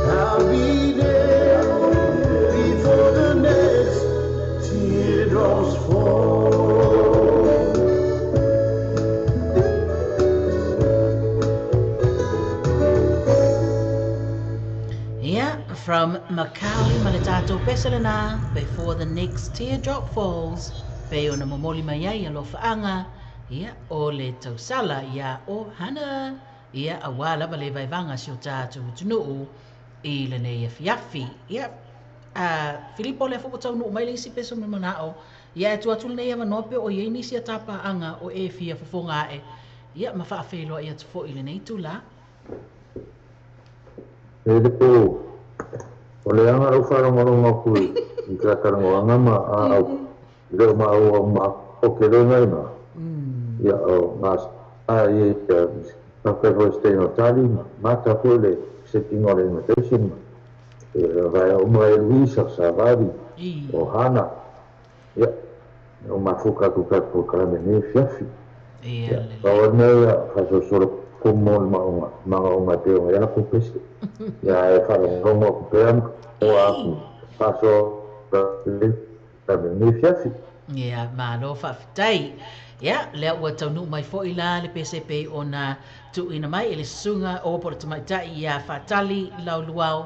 I'll be there before the next teardrops fall. Yeah, from Makali Maletato Pesalana, before the next teardrop falls, pe ona momoli mai ai alofaanga, ia o le tausala ia o hana, ia a wā lava le vaivanga si o tātou tunuu i le nei afiafi. Ia, Filipo le foko tau nuu mai le isi peso me manao, ia e tuatu le nei awanoa pe o iei nisi a tāpaanga o e fia fofonga e. Ia, ma whaawheloa ia tufo i le nei tūla. E le pō, o le anga rau wharongaronga kui, i ka tarangoanga ma a au, i reo ma au au ma o ke reo ngai ma. Ia o ngā a i e whakawhai hoi stay no tali, mata koe le setting o le invitation ma. E vai o mai Luisa, Savari, o Hana. Ia, o mafuka ku ka ku kalame nei fiafi. Ia, Ia, o nei a whasosoro komo le maonga, maonga te o ia ku pese. Ia e wharongongo ku pea o aku whaso le kalame nei fiafi. Ia, malo whawhitai. Ia, lea ua taunuu mai foi la le pese pei ona tuuina mai e le susuga o po o le tamaitai ia Faatali Lauluao.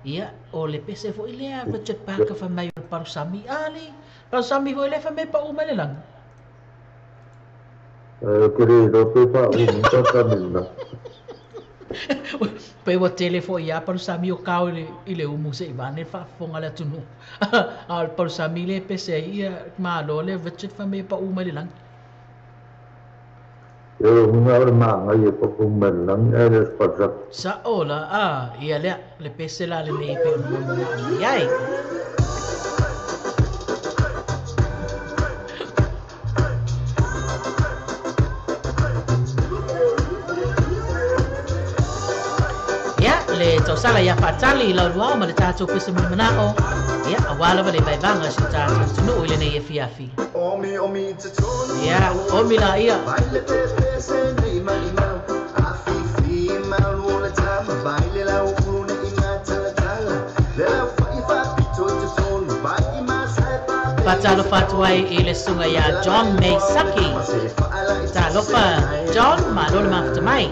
Ia, o le pese foi lea Richard Parker fai mai o le palusami. A le palusami foi lea fai mai paʻu mai le lagi. Ou te le iloa pe paʻu mai palusami lena. Pe ua tele foi ia palusami o kao i le umu se i vane faafofoga le atunuu. A o le palusami le pese ai ia malo le Richard fai mai e paʻu mai le lagi. E uga o le magai e paʻu mai le lagi ae le o se palusami. Saʻo la a ia lea le pese la lenei pe ona manao mai ai. Ia, le tausala ia Faatali Lauluao ma le tatou pese manao. Ia, auā lava le vaevaga si o tatou atunuu i lenei afiafi. Ia, omi la ia. Faatalofa atu ai i le susuga iā John Meisaki. Talofa John, malo le mafuta mai.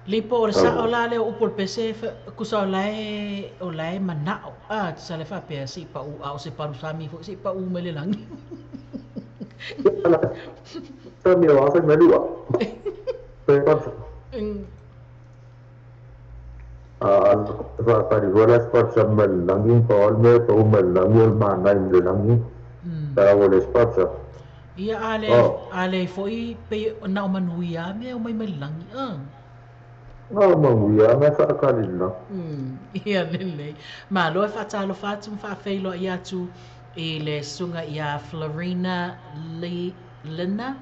Lipo o le sa o la le o upu o le pese kusa o lae manao. A sa le faapea se i pau a o se palusami foi se i pau mai le lagi. Sami o afa mai lua. Pe palusa. A fa wala palusa mai le lagi pa o le mea pau mai le lagi o le manai mai le lagi. Ta o le palusa. Ia a le foi pe na o manuia mea o mai mai le lagi. No, manuia, me whaakalina. Ia lelei. Malo e whaatalofa atu ma whaafeiloa i atu i le sunga ia Florina Lina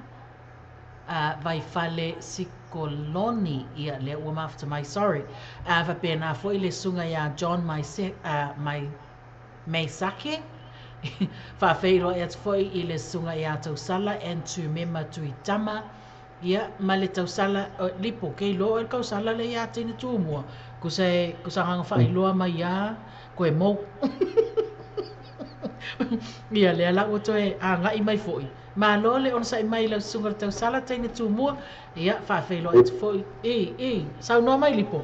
Vaifale Sikoloni ia le ua mafuta mai, sorry. Whapena foi le sunga ia John Maisake. Whaafeiloa i atu foi i le sunga ia Tausala and tu mema tuitama. Ia ma le tausala lipo ke lo el kausala le ia tini tumua kusa kusa hanga whailoa mai ia koe mou. Ia le ala ua toe a ngai mai foi. Ma lo le ona sai mai lau sunga le tausala tini tumua. Ia whaafeiloa atu foi. E saunoa mai lipo.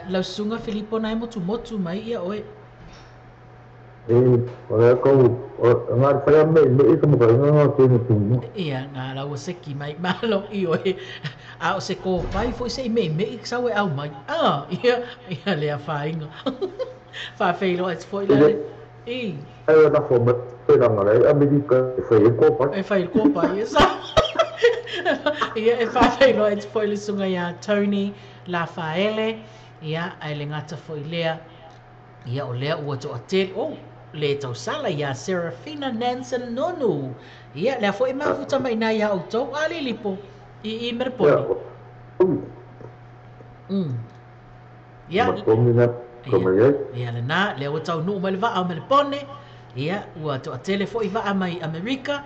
Lau sunga Filipo nai motu motu mai ia oe. E, o lea kau, o ngā whaia me i ka muka inga ngā tēne tūmu. Ia, ngā lau seki mai, malo i oe. A o se kōpai foi se i me i sau e au mai. Ia, ia lea whainga. Whawheilo atu foi lale. E. Ai na fo me te ranga lei, Amerika e whai e kōpai. E whai e kōpai, e sa. Ia, e whawheilo atu foi le sunga ia Tony Lafaele. Ia, ai le ngata foi lea. Ia, o lea ua toa tele. Oh, le tausala ia Serafina Nansen Nonu. Ia, lea foi mafuta mai nai ia outou. A le lipo. I Merepone. Ia. Ia, le nā, lea ua tau nuu mai le vaa o Merepone. Ia, ua toa tele foi vaa mai Amerika.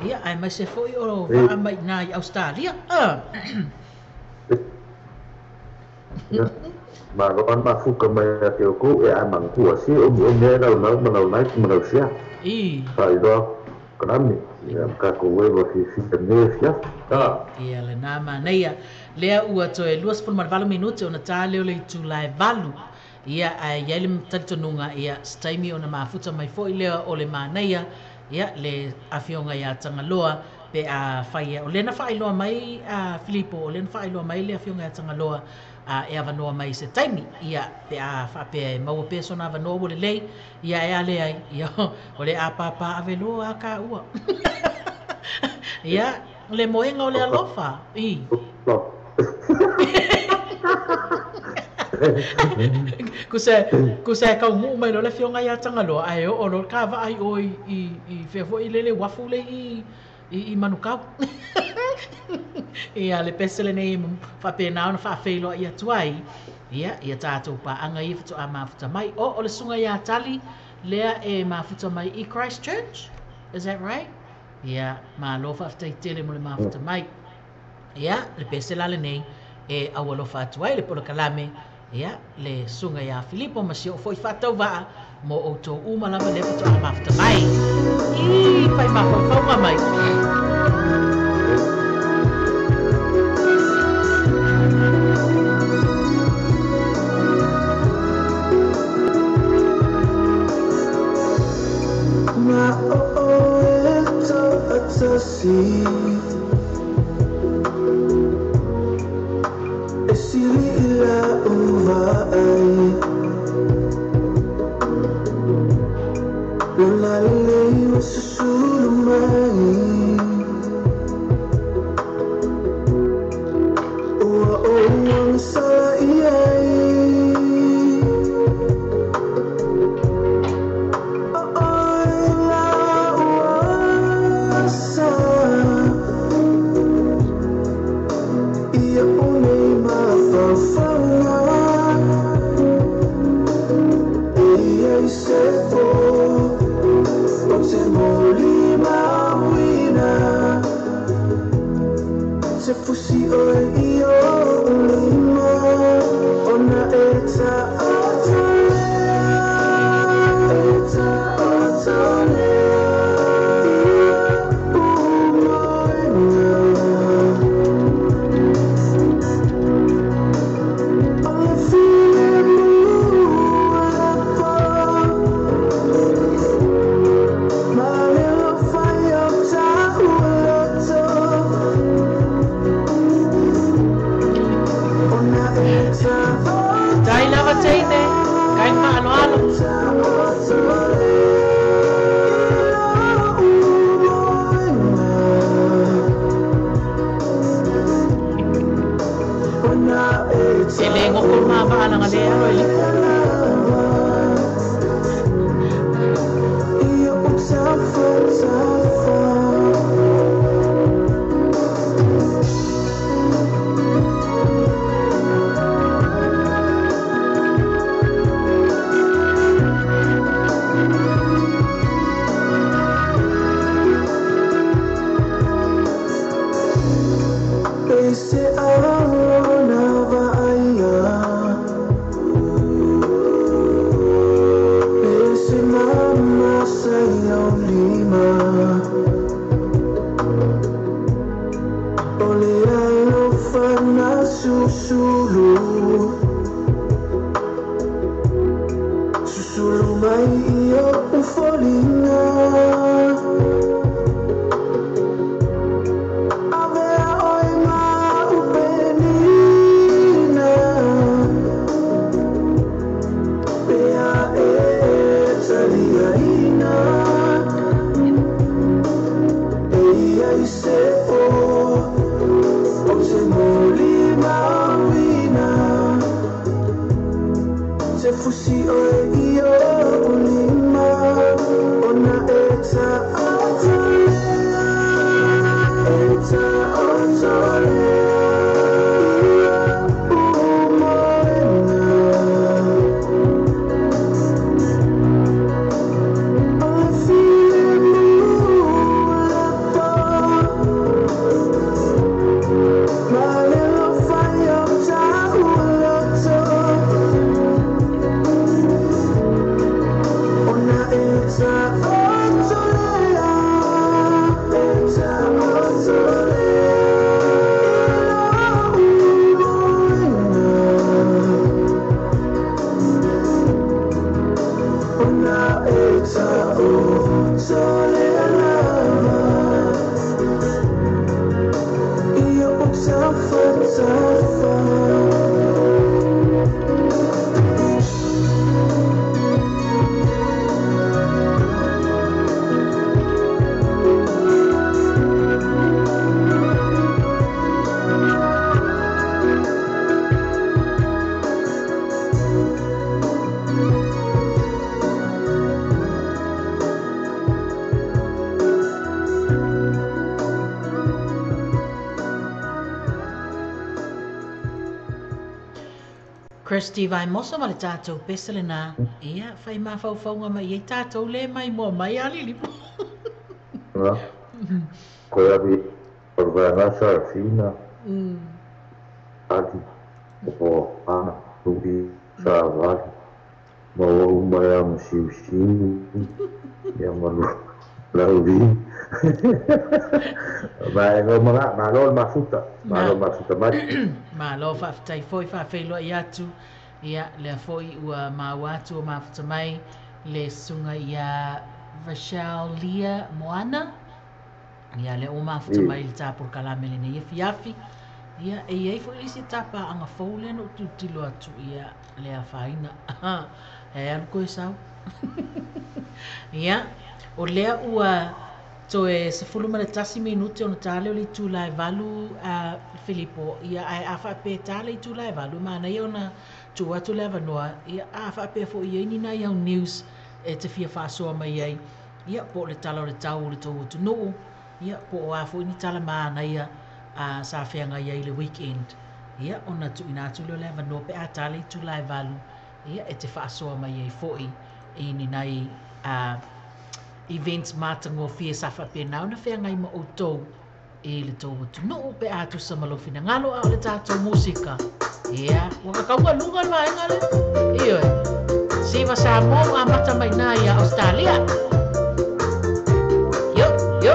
Ia, ai mai se foi o vaa mai nai Australia. Ma roan mafuka mai a te oko e a mangkua si o mi o mea lau lau ma lau nai ma lau sia. Whailoa kalame. Ia kako wewa fi fi me fia. Ia le nā manaia. Lea ua toe 28 minute ona tā leo le itu lae valu. Ia ai ia le talitonunga ia staimi ona mafuta mai foi lea o le manaia. Ia le afionga ia Tangaloa pe a whaia. O lena whailoa mai a Filipo, o lena whailoa mai le afionga ia Tangaloa. E avanoa mai se taimi ia pe a whaapea e maua peso na avanoa ua le lei ia e ale ai ia o le apapa aveloa a ka ua. Ia le moenga o le alofa i. Kusa e kau muu mai lo le fionga ia Tangaloa ai o lo ka vaai o i fea foi lele wafu le i Manukau. Ia le pese le nei whapena ona whaafeiloa ia tuai. Ia, ia tātou paanga ia whatoa mafuta mai. O le sunga ia tali lea e mafuta mai i Christchurch. Is that right? Ia, malo whaaftai tele mo le mafuta mai. Ia, le pese la le nei e awalofa atu ai le polokalame. Ia, le sunga ia Filipo ma si o foi whatau waa mo o tō uma lava le whatoa mafuta mai. I whai mawhawhaunga mai. E sili ila uva ai Lola lei wa susulu mai Ua o ang sa iai Se fusi oe i o lima Ona e ta o ta lea E ta o Sulu mai i o ufolinga Avea oe ma upenina Pea e taliaina Eia i se o O se moli mauina Se fusi oe i o ulima Ona e ta otolea E ta otolea Ia umoena O le file mulapa Ma le lofai o ta uloto Ona e ta otolea E ta otolea Umoena Ona e ta otolea lava I o tafa tafa Christy vai moso ma le tātou pese le nā. Ia, whai mawhauwhaunga mai e tātou le mai mua mai a lili. Na. Koe avi o le vaega sa fina. Ali o ana tuhi sa vali. Ma ua uma ia ma siusiu. Ia ma lauri. Ma malo le mafuta. Malo mafuta mai. Malo whaaftai foi whaafeiloa i atu. Ia, lea foi ua maua atu o mafuta mai. Le sunga ia Rochelle Lia Moana. Ia, lea o mafuta mai le tāpur kalame le nei fiafi. Ia, e iei foi lisi tapa anga fou lea no tutilo atu. Ia, lea whaina. E alu koe sau. Ia, o lea ua toe 11 minute ona tale o le itula e 8 a Filipo. Ia, ae a whaapea tale itula e 8, maana ia ona tuu atu le avanoa. Ia, a whaapea fo i ni nai au news e te fia whaasoa mai ai. Ia, po le tala o le tau o le tau atunuu. Ia, po o a fo ni tala maana ia a sa wheanga ia i le weekend. Ia, ona tuuina atu leo le avanoa pe a tale itula e 8. Ia, e te whaasoa mai ai foi i ni nai events mātangofie sa whapena ona whengai ma o tau e le tau atunuu pe atu sa malofina ngalo a o le tātou musika. Ia, wakakaunga lunga le vaenga le. Ioe, siva Samoa ngā mata mai nā ia Australia. Yo, yo.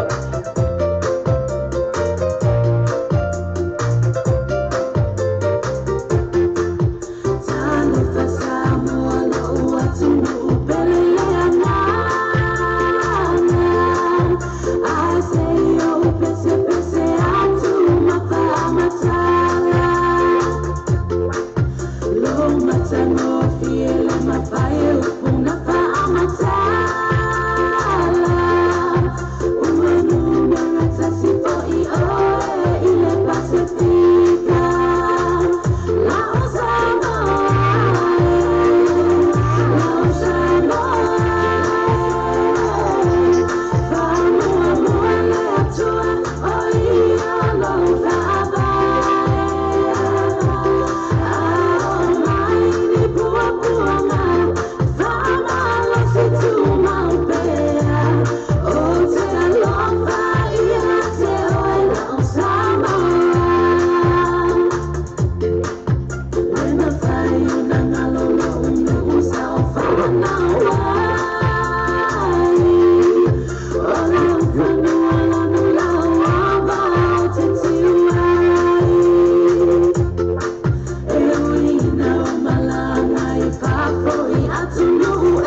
Talofa Samoa lo atunuu pele le anana. I say o pese pese atu mawhaamatala. Lo matangofie le mapae upuna whaamatala. Ua numera tasi fo'i oe i le Pasifika. La o Samoa e, la o Samoa e. Whamuamua le Atua o ia lou whaavae. Ao mai ni puapuanga, whamalosi tumau pea. O te alofa ia te oe la o Samoa. Le mawhai o na ngalo lo unu sa o whanau ai. O le whanua lanu lau ava o te tiu ai. E uina o malanga i pāpoi atunuu e.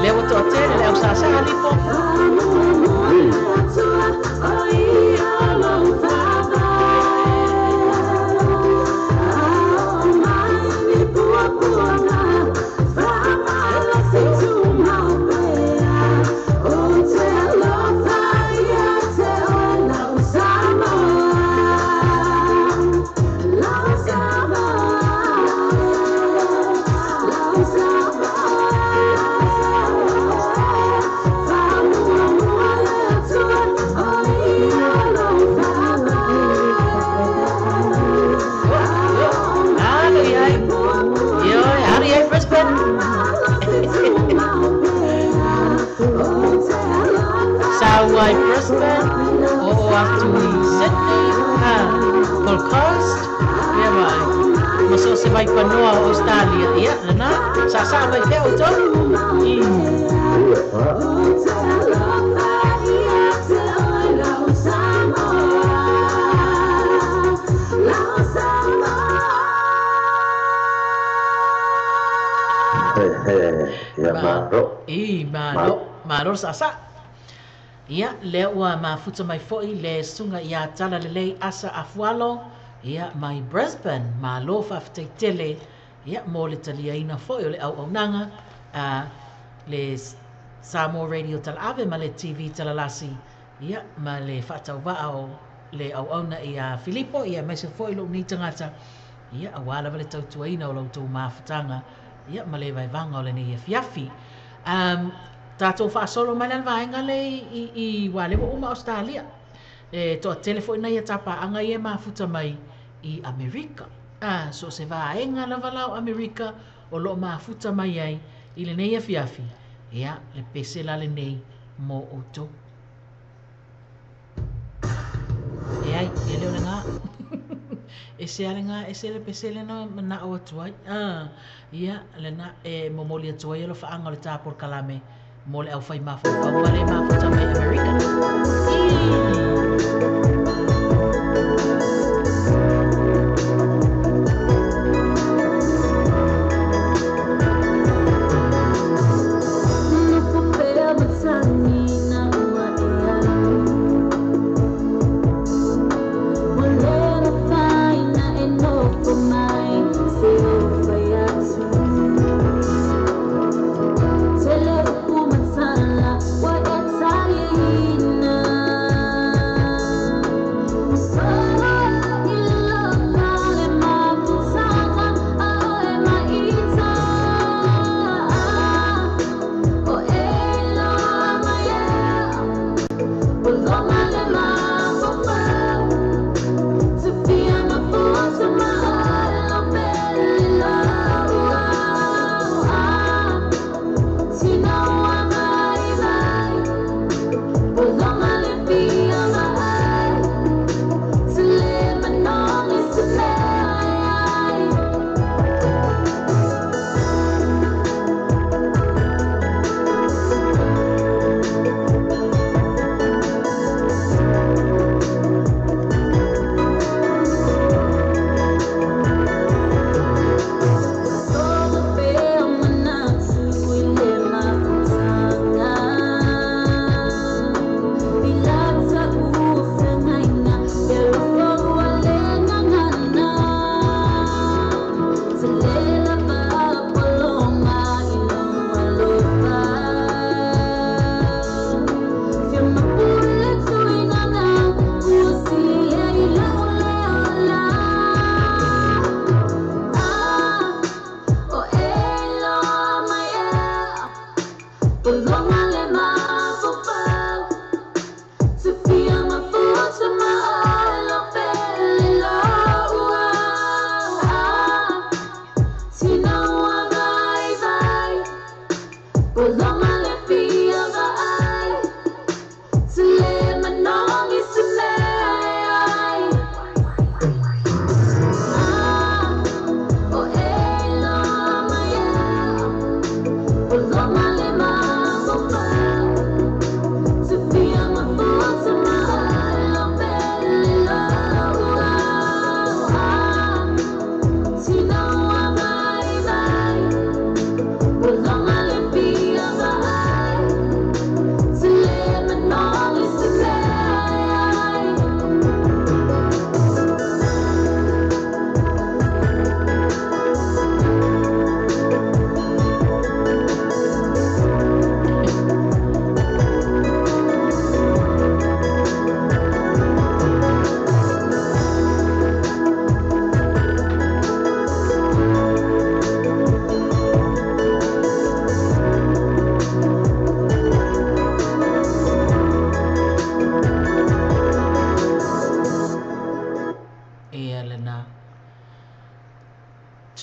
Lea ua toatele le au sāsā lipo. Sauai Brisbane, o atu i Sydney, Gold Coast, ia mai. Ma so se vai panoa o Australia, ia, lena, sa sa mai pea o tau. Ia malo. I, malo, malo sa sa. Ia, lea ua mafuta mai foi le sunga ia tala lelei asa afualo, ia, mai Brisbane, malo faafetai tele, ia, mo le taliaina foi o le auaunaga, le Samoa Radio Talaave ma le TV Talalasi, ia, ma le faatauvaa o le auauna ia Filipo, ia, aemaise foi lou nei tagata, ia, auā lava le tautuaina o la outou mafutaga, ia, ma le vaevaga o lenei afiafi. Tātou faasolo mai le vaega le i ua lea ua uma Australia. E toatele foi nai ia tapaaga ia e mafuta mai i Amerika. So se vaega lava la o Amerika o loo mafuta mai ai i lenei afiafi. Ia, le pese la lenei mo outou. E ai, e leo le ngā. E se ale ngā, e se le pese le na manao atu ai. Ia, le na e momoli atu ai alo whaanga o le tāpor kalame mo le au whai mafaufau le mafuta mai Amerika. Loma le ma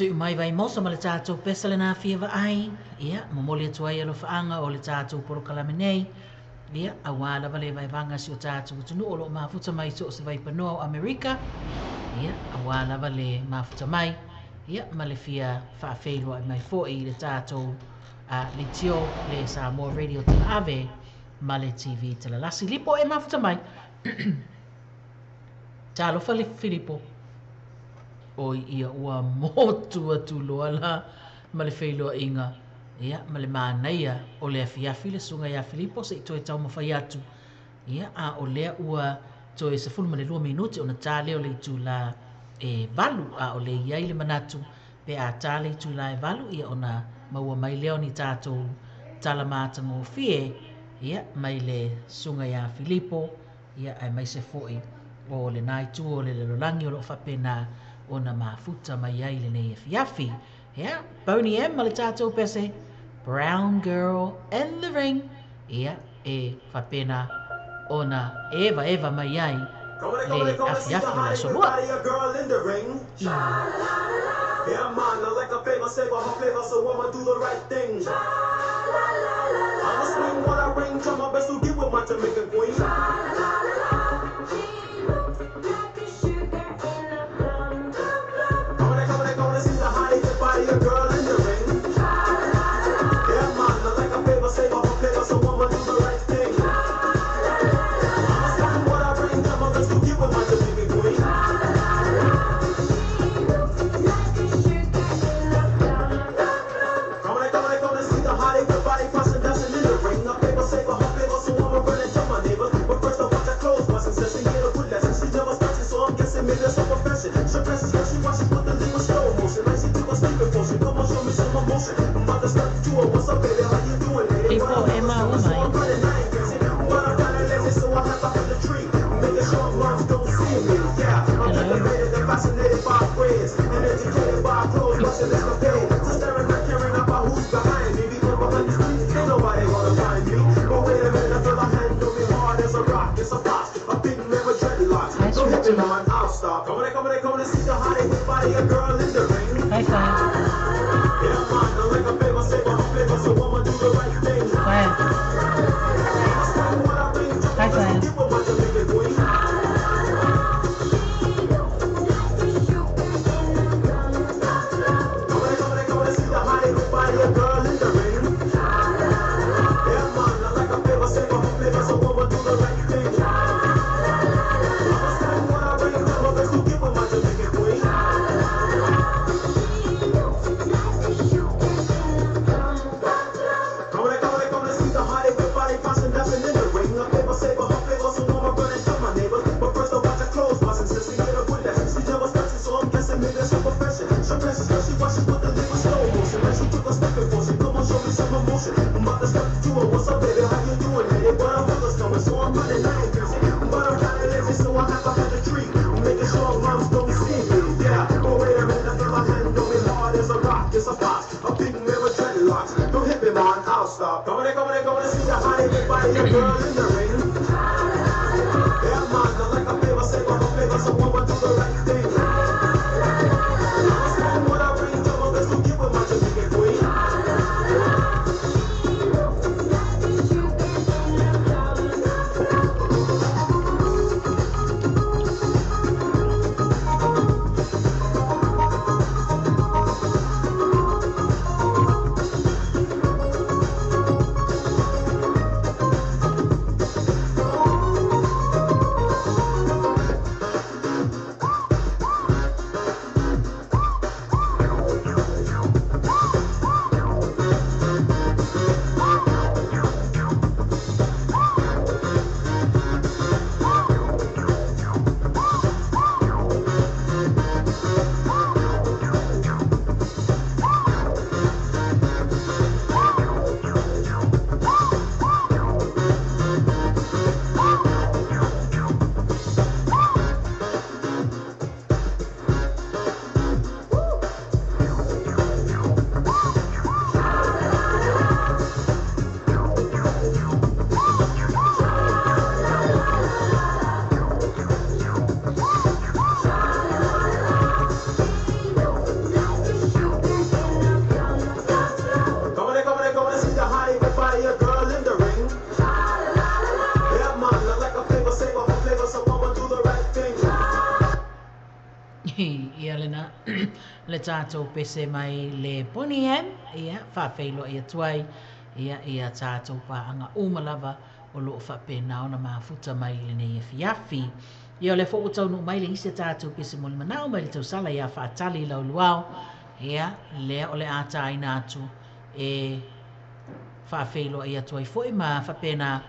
Sui mai vai moso ma le tātou pesa le nā fia vaai. Ia, momoli atu ai alofaaga o le tātou polokalame nei. Ia, auā lava le vaevaga si o tātou atunuu o loo mafuta mai so o se vaipanoa o Amerika. Ia, auā lava le mafuta mai. Ia, ma le fia faafeiloai mai foʻi i le tātou leitio le Samoa Radio Talaave ma le TV Talalasi. Lipo e mafuta mai. Talofa le Filipo. Oi ia ua motu atu loa la ma le feiloaiga. Ia, ma le manaia o le afiafi le susuga ia Filipo se i toe taumafai atu. Ia, a o lea ua toe 12 minute ona tā lea o le itulā e 8, a o le i ai le manatu pe a tā le itulā e 8, ia ona maua mai lea o ni tātou tala matagofie, ia, mai le susuga ia Filipo, ia, aemaise foʻi o lenā itu o le lalolagi o loo faapena ona mafuta mai ai lenei afiafi. Ia, Boney M ma le tātou pese Brown Girl in the Ring. Ia, e faapena ona eva eva mai ai le afiafi o le aso lua. Yeah, man, I like a favor, save her flavor, so I'ma do the right thing. I'ma swing what I ring, try my best to get with my Jamaican queen. Come on, come on, come on, see the hottie, the body, a girl in the ring. Yeah, man, I like a favor, save her flavor, so I'ma do the right thing. I'ma swing what I ring, try my best to get with my Jamaican queen. She presses, she watches, put the liquor slow motion. Like she took a sleeping potion. Come on, show me some emotion. I'm about to step to her. What's up, baby? How you doing, lady? People, Emma, I'm running, I ain't crazy. But I'm kinda lazy, so I have behind the tree. Making sure moms don't see me. Yeah, I'm captivated and fascinated by friends and educated by clothes, watching escapade. Just staring, not caring about who's behind me. Because behind the streets, ain't nobody gonna find me. But wait a minute, I feel a hand on me hard as a rock. It's a box, a big man with dreadlocks. Don't hit me, man, I'll stop. Come on, come on, come on, see the hottie with body, a girl in the ring. Hi, Fire. Yeah, man, I like a favor, save her flavor, so I'ma do the right thing. Fire. Hi, Fire. Come on, come on, come on, see the hottie with body, a girl in the ring. Yeah, man, I like a favor, save her flavor, so I'ma do the right thing. buy a girl in the ring. Yeah, man, I like a flavor, save a flavor, so I'ma do the right thing. Ia lena le tātou pese mai le Poni M, ia whawheilo ia tuai, ia ia tātou pāanga umalava o loo whapena ona mafuta mai le nei e fiafi. Ia le fo tau nu mai le isi tātou pese mo le manao mai le tausala ia whaatali lau luau, ia lea o le ata aina atu e whawheilo ia tuai foi ma whapena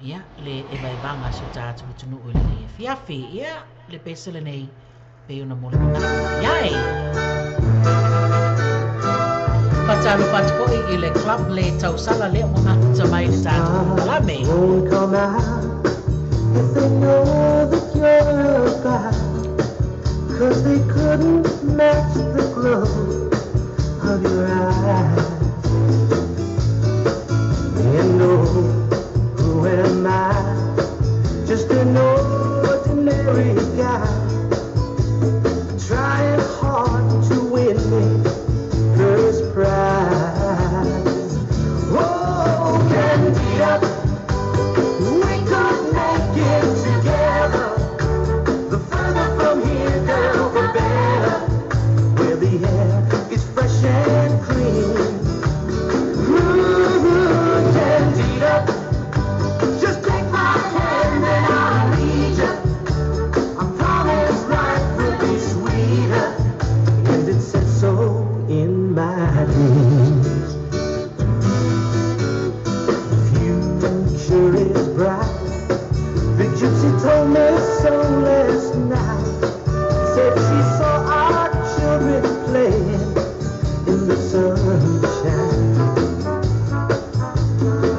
ia le e vaivanga so tātou tunu o le nei e fiafi. Ia le pese le nei pe ona mo le manao. Iai! Patalo patpoi i le club le tausala le o mafuta mai le tātou kalame. Won't come out if they know that you're about, 'cause they couldn't match the glow of your eyes. And oh, who am I? Just an ordinary guy, trying hard to win the first prize. Oh, Candida, we could make it together. The further from here, girl, the better. Where the air is fresh and clean. Ooh, Candida, just take my hand and I'll lead you. I promise life will be sweeter, and it said so in my dreams. The future is bright. The gypsy told me so last night. Said she saw our children playing in the sunshine.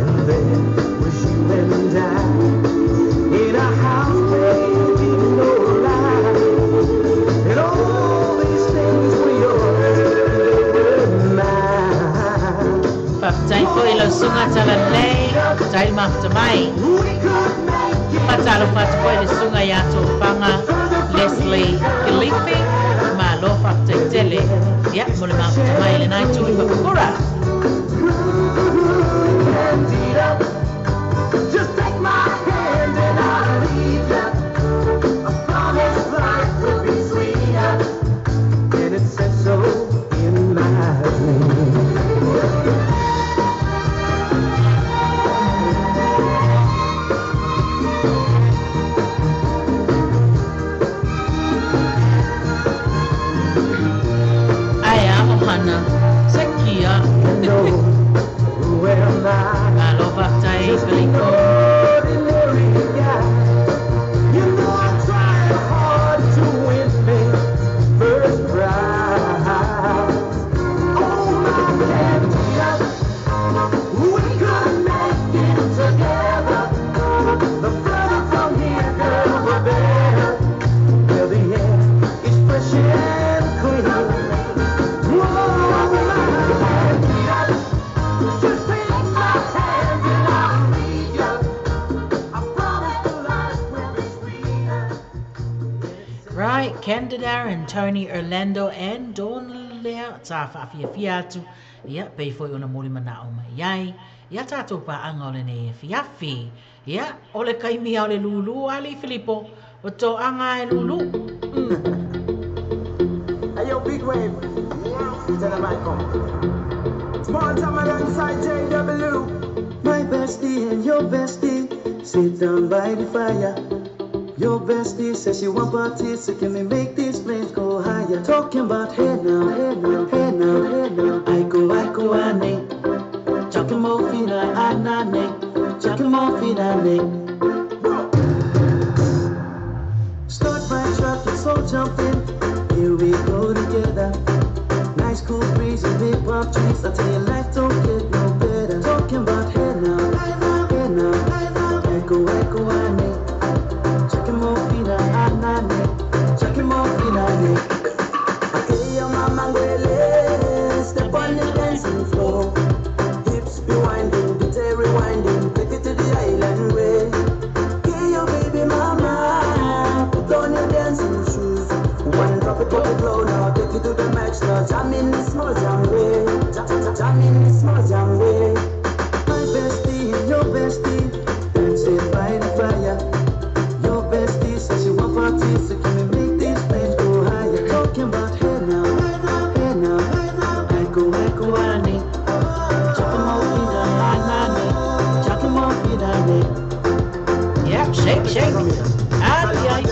And there was you and I in a house made in no lie. And all these things were yours, they were mine. Whaptai foi lau sunga tala lei, tail mafuta mai. We could make it. Patalo patpoi le sunga ia tō whanga Leslie Kilifi, ma lo whaptai tele. Ia, mo le mafuta mai le nai tui whakakura. Candida, just take my hand and I'll lead ya. I promise life will be sweeter, and it said so in my dream. Ai a ohana, sakia. And oh, who am I? Ma lo whaptai Just an Filipo. ordinary guy. You know I'm trying hard to win me first prize. Oh my Candida, we could make it together. The further from here, girl, the better. Where the air is fresh and clean. Whoa, my Candida, just take my hand and I'll lead ya. I promise the life will be sweeter. Right, Candida and Tony Orlando and Dawn Lea tā whaafia atu. Ia, pei foi ona mori manao mai ai. Ia tātou pāanga o le nei e fiafi. Ia, o le kaimia o le lulu ali Filipo. O tō anga e lulu. Hey yo, big wave. Tell them I come. Small time alongside JW. My bestie and your bestie sit down by the fire. Your bestie says she want parties, so can we make these flames go higher? Talking about hey now, hey now, hey now, hey now. I go, ane. Talking more fina, anane. Talking more fina, ane. Start my truck, let's all jump in. Here we go together. Nice cool breeze and big palm trees. I tell you, life don't get no better. Talking about hey now, hey now, hey now, hey now. Echo, echo, ane. Chucking more fina, anane. Chucking more fina, ane. Okay, your mama ngwele. Step on the dancing floor. Hips be winding, DJ rewinding. Take it to the island way. Okay, your baby mama. Put on your dancing shoes. One drop it, put it low now. Take it to the max now. Jam in the small jam way. Jam, jam, jam in the small jam way. My bestie Shake, shake. Ai, ai.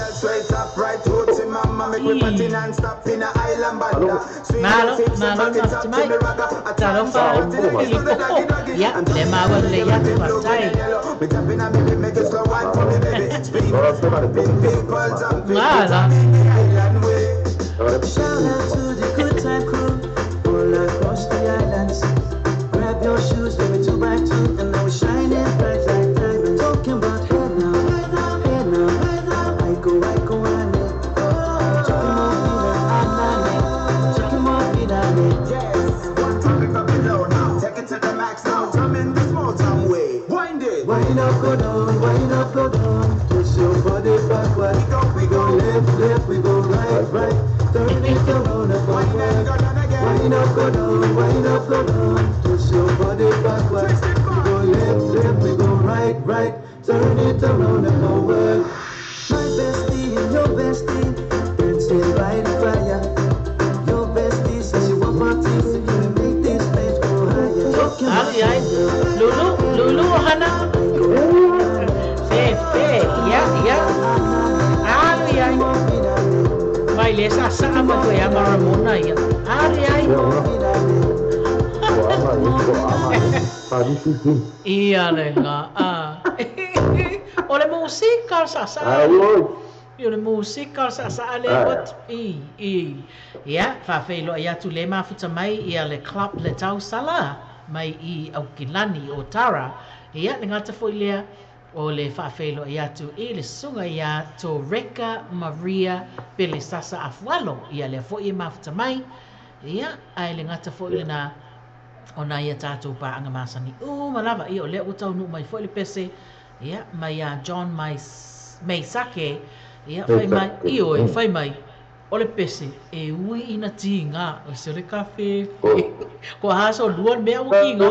Malo, malo, mafuta mai. Talofa. Ia, le maua le ia tu faafetai. Ngala. Shout out to the good time crew all across the islands. Grab your shoes, baby, 2 by 2, and now we're shining bright like diamonds. Talking about head now, head now, head now, head now. I go, I need. Yes, one time if I below now. Take it to the max now. Jump in the small time way. Wind it. Wind up, go down, wind up, go down. Twist your body backward. We go left, left, we go right, right. Turn it around and forward. Wind up, go down, wind up, go down. Twist your body backward. We go left, left, we go right, right. Turn it around and forward. My bestie and your bestie dancing by the fire. Your bestie says she want party, so can we make this place go higher? Ai, ai. Lulu, Lulu, Hana. Fe, fe. Ia, ia. Ai, ai. Vai le sa sa ma koe a Maramona ia. Ai, ai. Ia le nga. O le musika sa sa. I o le musika sa sa le what i i. Ia, faafeiloai ia atu le mafuta mai ia le club le tausala mai i Aukilani o Tara. Ia, le gata foi lea o le faafeiloai atu i le susuga ia Toreka Maria Pelesasa Afualo. Ia lea foi e mafuta mai. Ia, ae le gata foi lena ona ia tātou pāanga masani uma lava. Ia, o lea ua taunuu mai foi le pese. Ia, mai ia John Meisake. Ia, fai mai, ioe, fai mai. O le pese, e ui ina tiga, o se le kafe. Ko haso lua le mea ua kiga.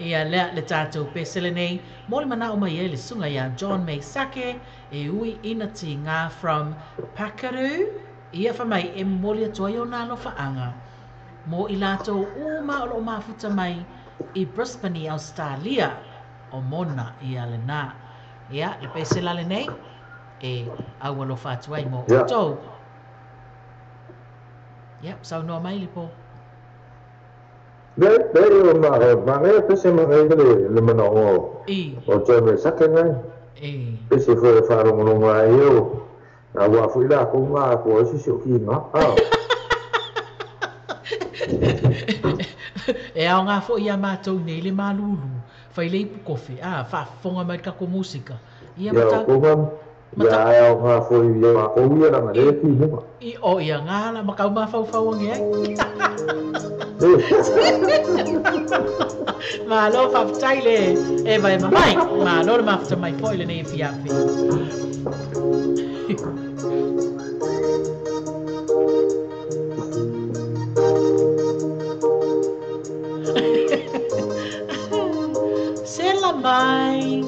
Ia, lea le tātou pese lenei. Mo le manao mai e le susuga ia John Meisake, e ui ina tiga from Pakaru. Ia, fai mai, e momoli atu ai ona alofaanga. Mo i latou uma o loo mafuta mai i Brisbane, Australia. O mona ia lena. Ia, le pese la lenei, e au alofa atu ai mo outou. Ia, saunoa mai le po. Le, le, o ma, ma ngai pese ma ngai le, le manaoga I. o John Meisake ngai. E. Pese foi e faalogologo ai o, a ua foi la ko ngā ko ai sisi o ki ngā. Ah. E ao ngā foi ia mātou nei le malulu. Fai le ipu kofe. Ah, faafofoga mai le kako musika. Ia Ia mata o konga, ia ai ao ngā foi ia ma kou ia langa le ki hunga. I o ia ngā la makau mafaufau ange ai. Malo faafetai le e vai mamai. Malo le mafuta mai foi lenei afiafi. Sela mai.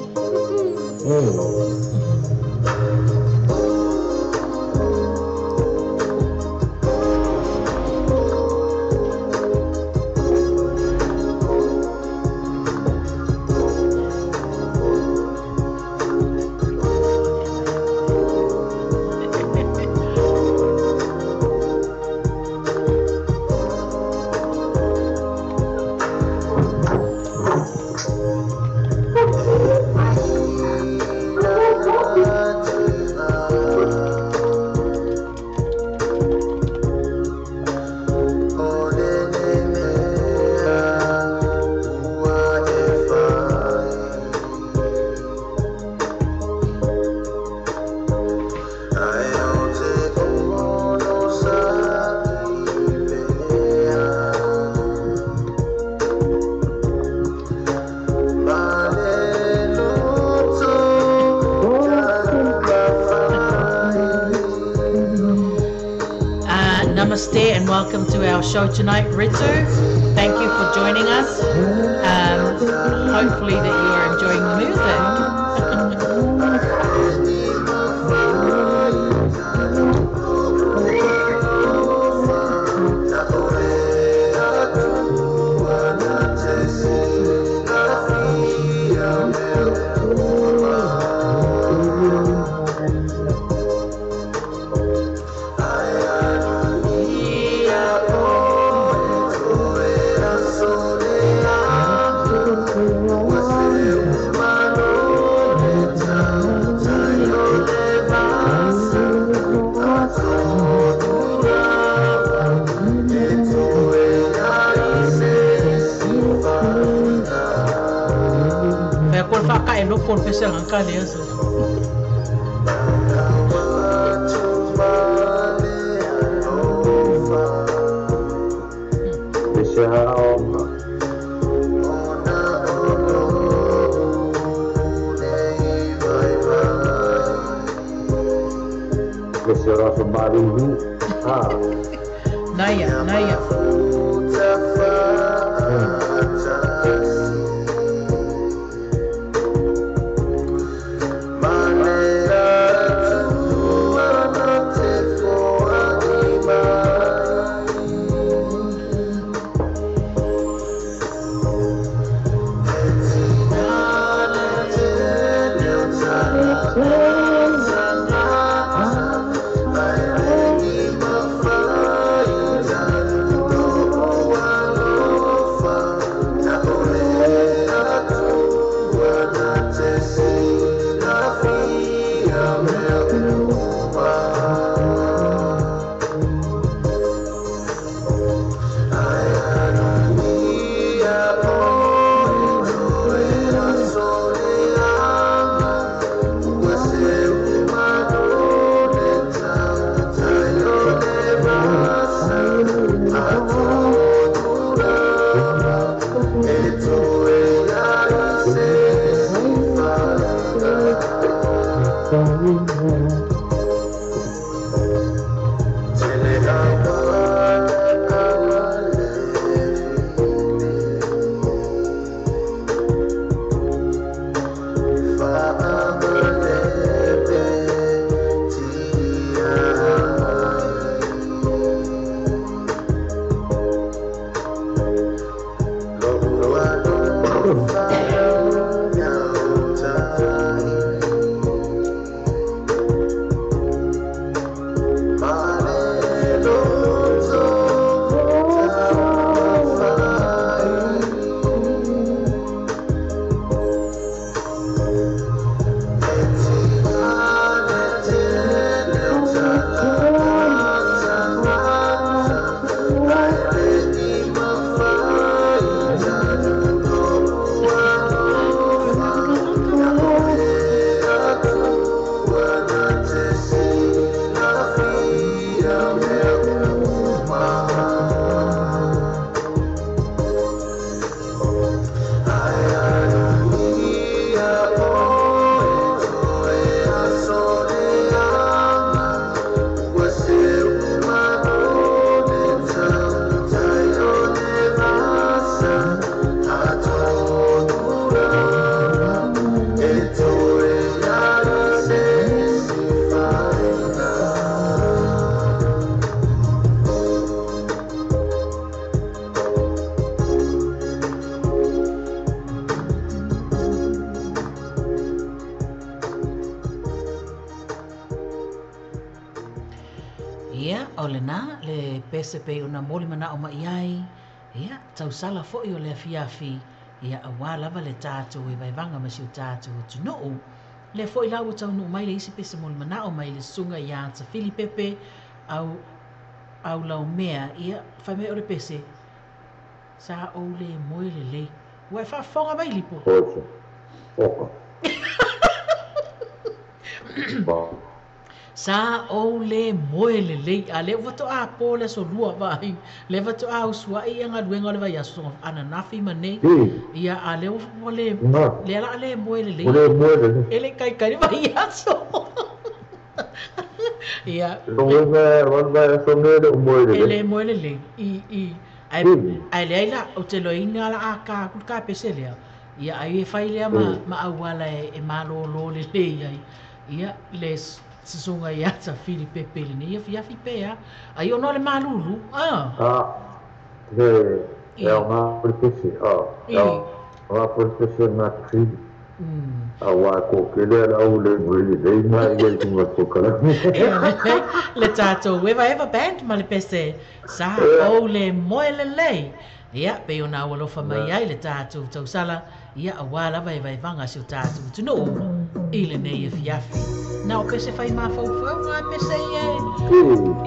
Namaste and welcome to our show tonight, Ritu. Thank you for joining us. Hopefully that you are enjoying the music. le faakae loko o le pese lagaka lea so. Pese aoga. Pese rafa malulu. Ah. Naia, naia. Se pe ona moli mana o mai ai ia tausala fo'i o le afiafi ia auā lava le tatou e vaevaga ma si o tatou atunuu le fo'i la ua taunuu mai le isi pese moli mana'o mai le susuga iā Tafili Pepe au au laumea ia faimai o le pese sa ou lē moe lelei ua e faafofoga mai lipo. Oka. Sa ou lē moe lelei a lea ua faatoā po le aso lua vaai lea faatoā usuaʻi ia galuega o le vaiaso ananafi ma nei ia a lea ua lē lea la a lē moe lelei e le kaikai le vaiaso ia e lē moe lelei i ae leai la ou te loina la a ka aku le kapese lea ia ai e fai lea ma auala e malōlō lelei ai ia le susuga iā Tafili Pepe lenei afiafi pea ai ona o le malulu a le e aogā le pese aogā foi le pese na Tafili auā kokele ala au le moe lelei ma ia i luga o kalani le tatou Eva Eva Band ma le pese sa ou lē moe lelei ia pei ona aualofa mai ai le tatou tausala ia auā lava e vaevaga si o tatou atunuu i lenei afiafi na o pese fai mafaufauga pese ia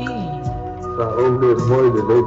i sa ou lē moe lelei.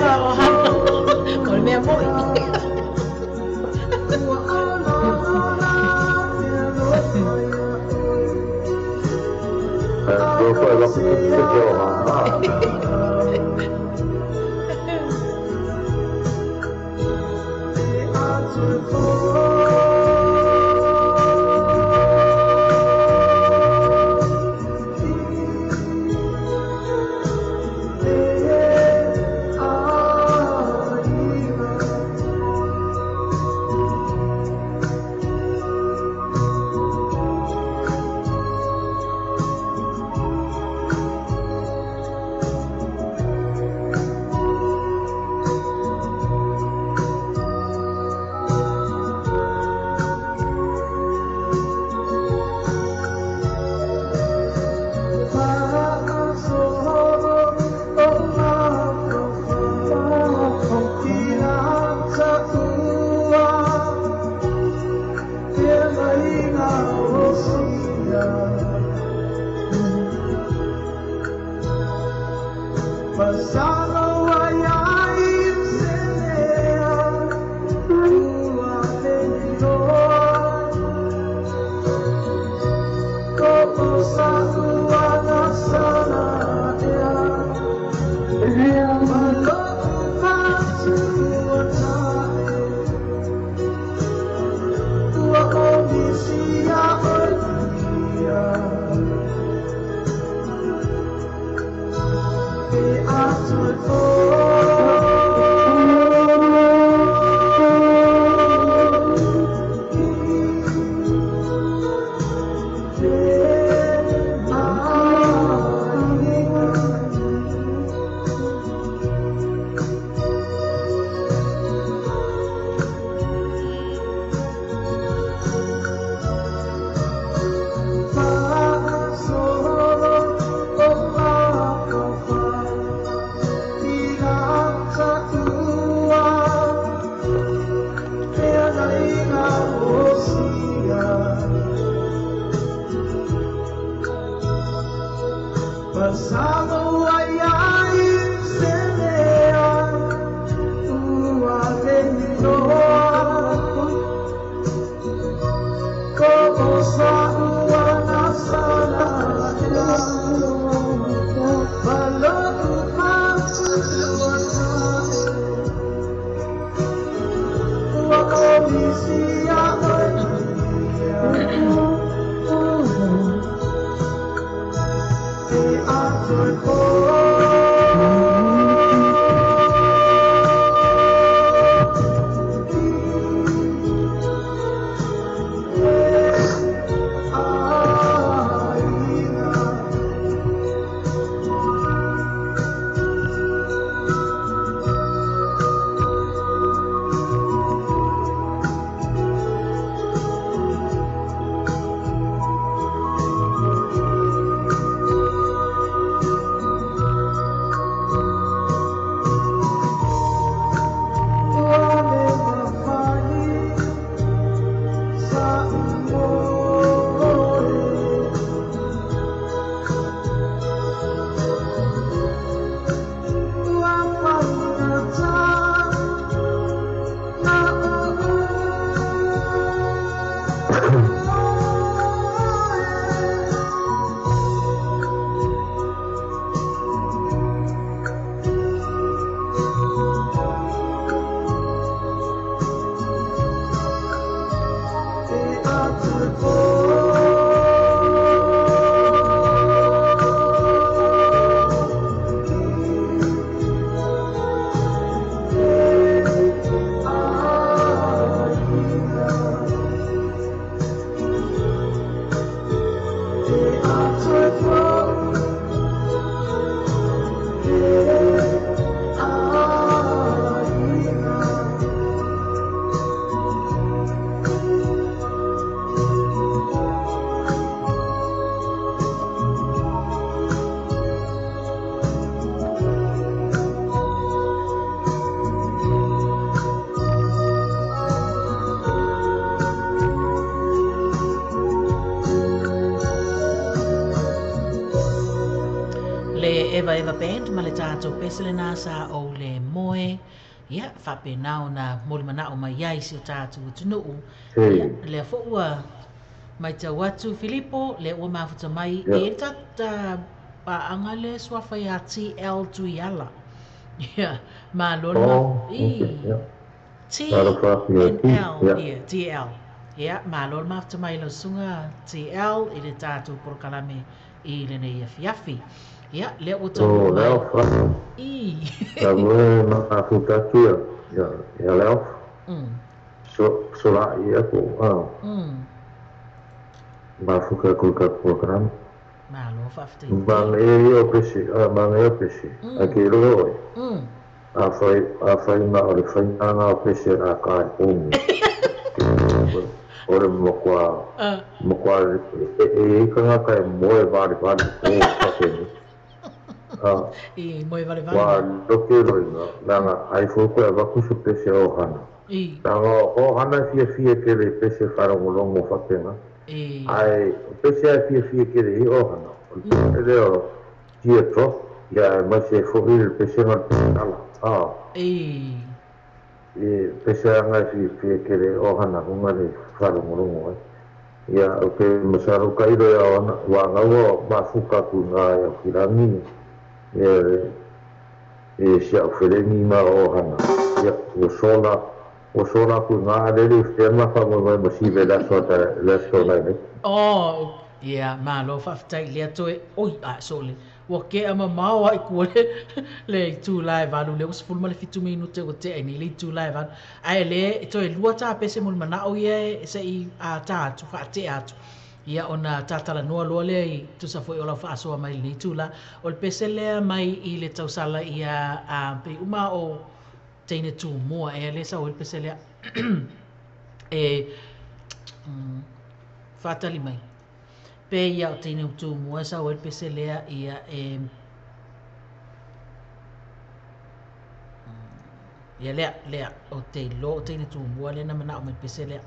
lava o hana. O le mea moi. Le Eva Eva Band ma le tatou pese lena sa o le faamoemoe, ia faapena ona molimanao mai ai si o tatou atunuu. Ia lea foi ua matau atu Filipo, lea ua mafuta mai e tata paaga le suafa ia TL Tuiala. Ia, malo le T N L, ia, TL. Ia, malo le mafuta mai lau susuga TL i le tatou polokalame i lenei afiafi. Ia, lea ua taunuu mai. I. La mafuta atu ia, ia leo. So la ia ko. Mafuta ku ka polokalame. Malo faafetai. Manaia ia o pese, manaia o pese. A ke roa. A whai ngā o le whai ngā ngā o pese a ka e pōngi. O le mokwa, mokwa e ika ngā ka e moe vare vare pō whakene. I moe vare vare. Wā loke roi ngā, nā ngā ai fōku e wakusu pese o hana. Nā ngā o hana fia fia kere pese wharongolongo whakena. Ai pese a fia fia kere i o hana. E leo tia tro, ia mai se fohi le pese ngā tala. E pese a ngā fia fia kere o hana hunga le wharongolongo. Ia o ke masaro kairo ia o hana, wā ngaua mafuka ku ngā ia kirangi. Ia e sia o wherengi ngā o hana. Ia o sola ku ngā alele i whea mai mai masive laso lai. Oh, ia, malo faafetai lea toe, oi, a sole. Ua ke ama mao ai kua le itu lai valu le ua 17 minute ua tea nei le itu lai valu. Ae le toe lua tā pese mo le manao ia e se i a tā atu, faatea atu. Ia ona tātalanoa loa lea i tusa foi o lau faasoa mai lenei itu la. O le pese lea mai i le tausala ia pe uma o teine tumua e le sa o le pese lea. E faatali mai. Pe ia o teine tumua sa o le pese lea ia e ia lea lea o te lo o teine tumua lea na manao mai pese lea.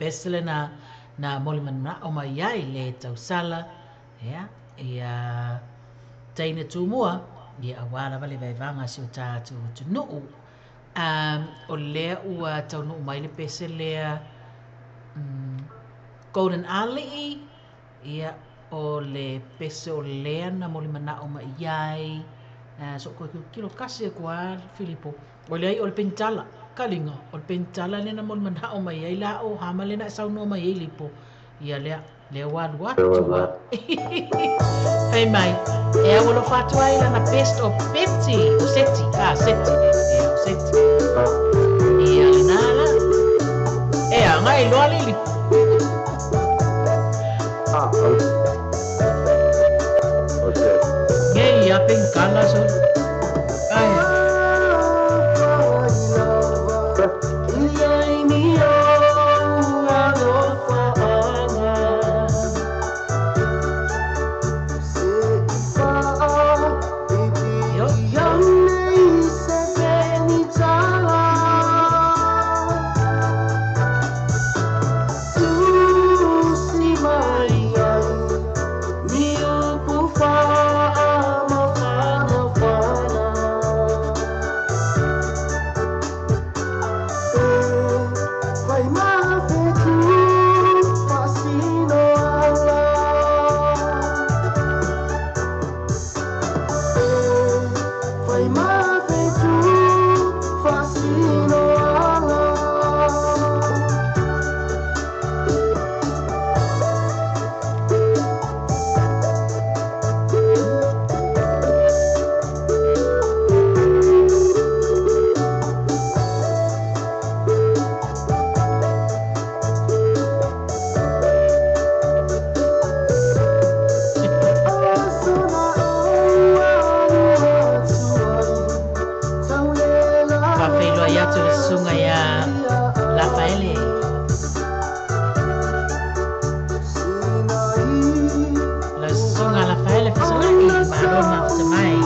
pese lena na molimana'o mai ai le tausala ia ia teine tumua ia auā lava le vaevaga si o tatou atunuu. O lea ua taunuu mai le pese lea Golden Ali'i ia o le pese o lea na molimana'o mai ai so koe kilo kasi aku a Filipo o le ai o le penitala kalinga o le penitala lena molimana'o mai ai la o hama lena e saunoa mai ai lipo ia lea lea ua alu atu a fai mai e au alofa atu ai lana best o Peti o Seti a Seti ia o Seti ia lena la e agai loa le lipo. Ah, okay. Ngei ia penkala so. Ai. Yo. Faafeiloai atu le susuga iā Lafaele. Le susuga Lafaele Fesola'i malo mafuta mai.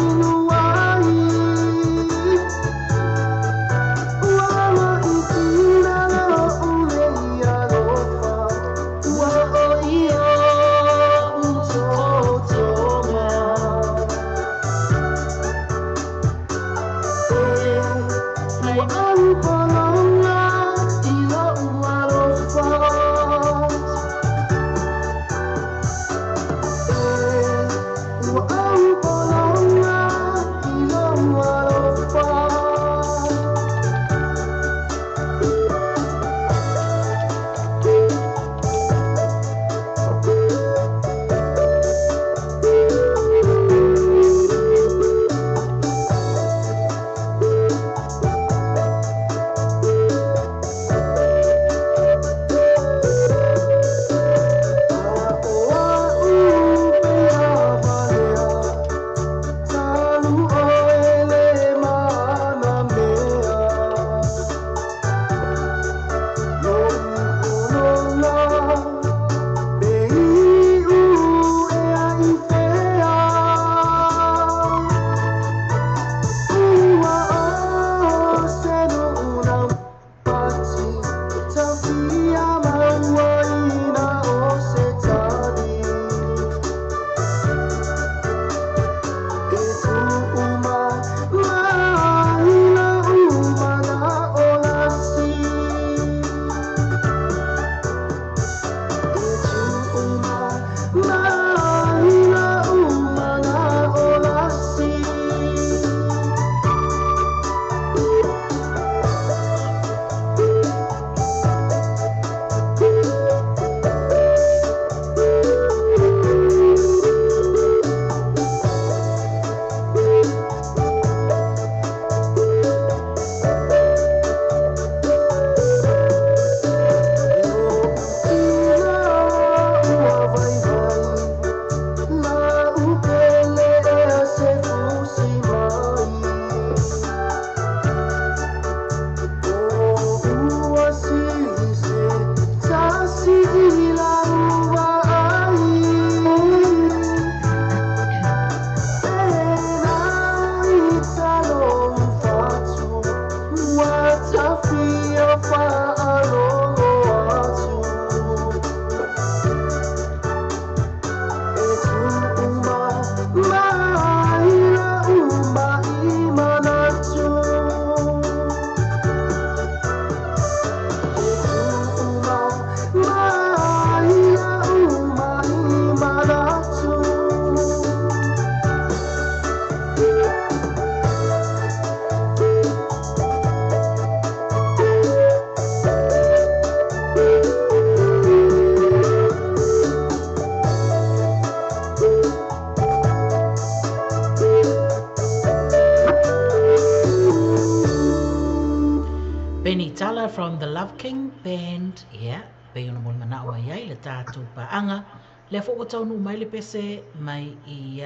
Tala from the Love King Band, ia, pei ona molimanaʻo mai ai le tatou paaga, lea foi ua taunuu mai le pese mai i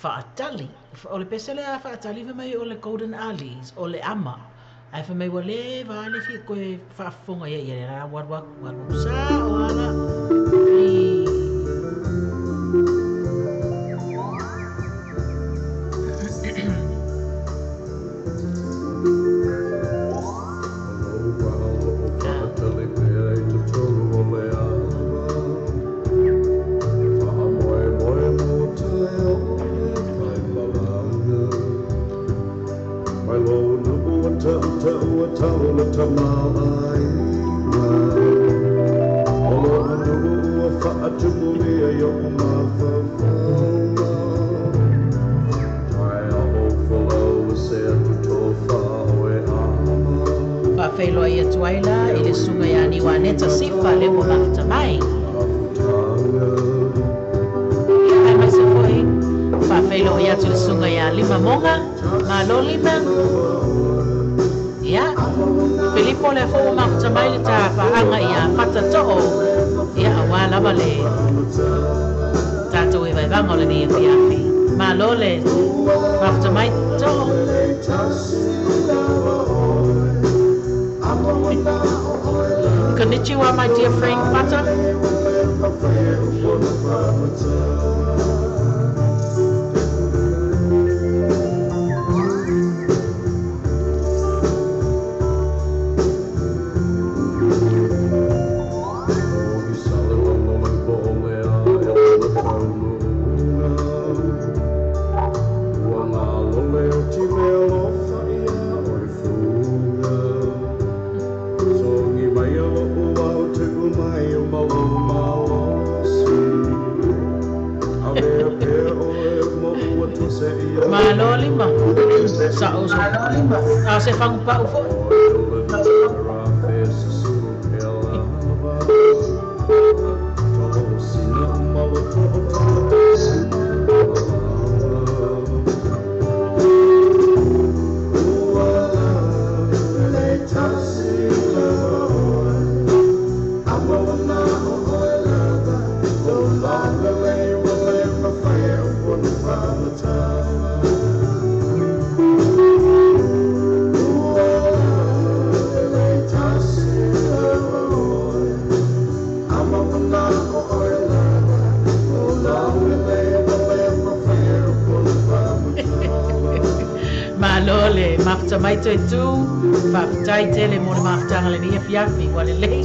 Faatali. O le pese lea a Faatali fai mai o le Golden Ali's, o le ama. Ae fai mai ua leva lava le fia koe faafofoga i ai, ia lea la ua alu atu, ua alu atu sao lava la i Faafeiloai atu ai la i le susuga ia Niuaneta Sifa le ua mafuta mai. Ia, aemaise foi faafeiloai atu i le susuga ia Lima Moga, malo Lima. Ia, Filipo lea foi ua mafuta mai le ta paaga ia Fata Too, ia aua lava le tatou evaevaga o lenei afiafi. Malo le mafuta mai Too. Konnichiwa, my dear friend Fata. Malo lima. Sa o a se fagupau foi. Malo le mafuta mai toe tu, faafetai tele mo le mafutaga lenei afiafi, ua lelei.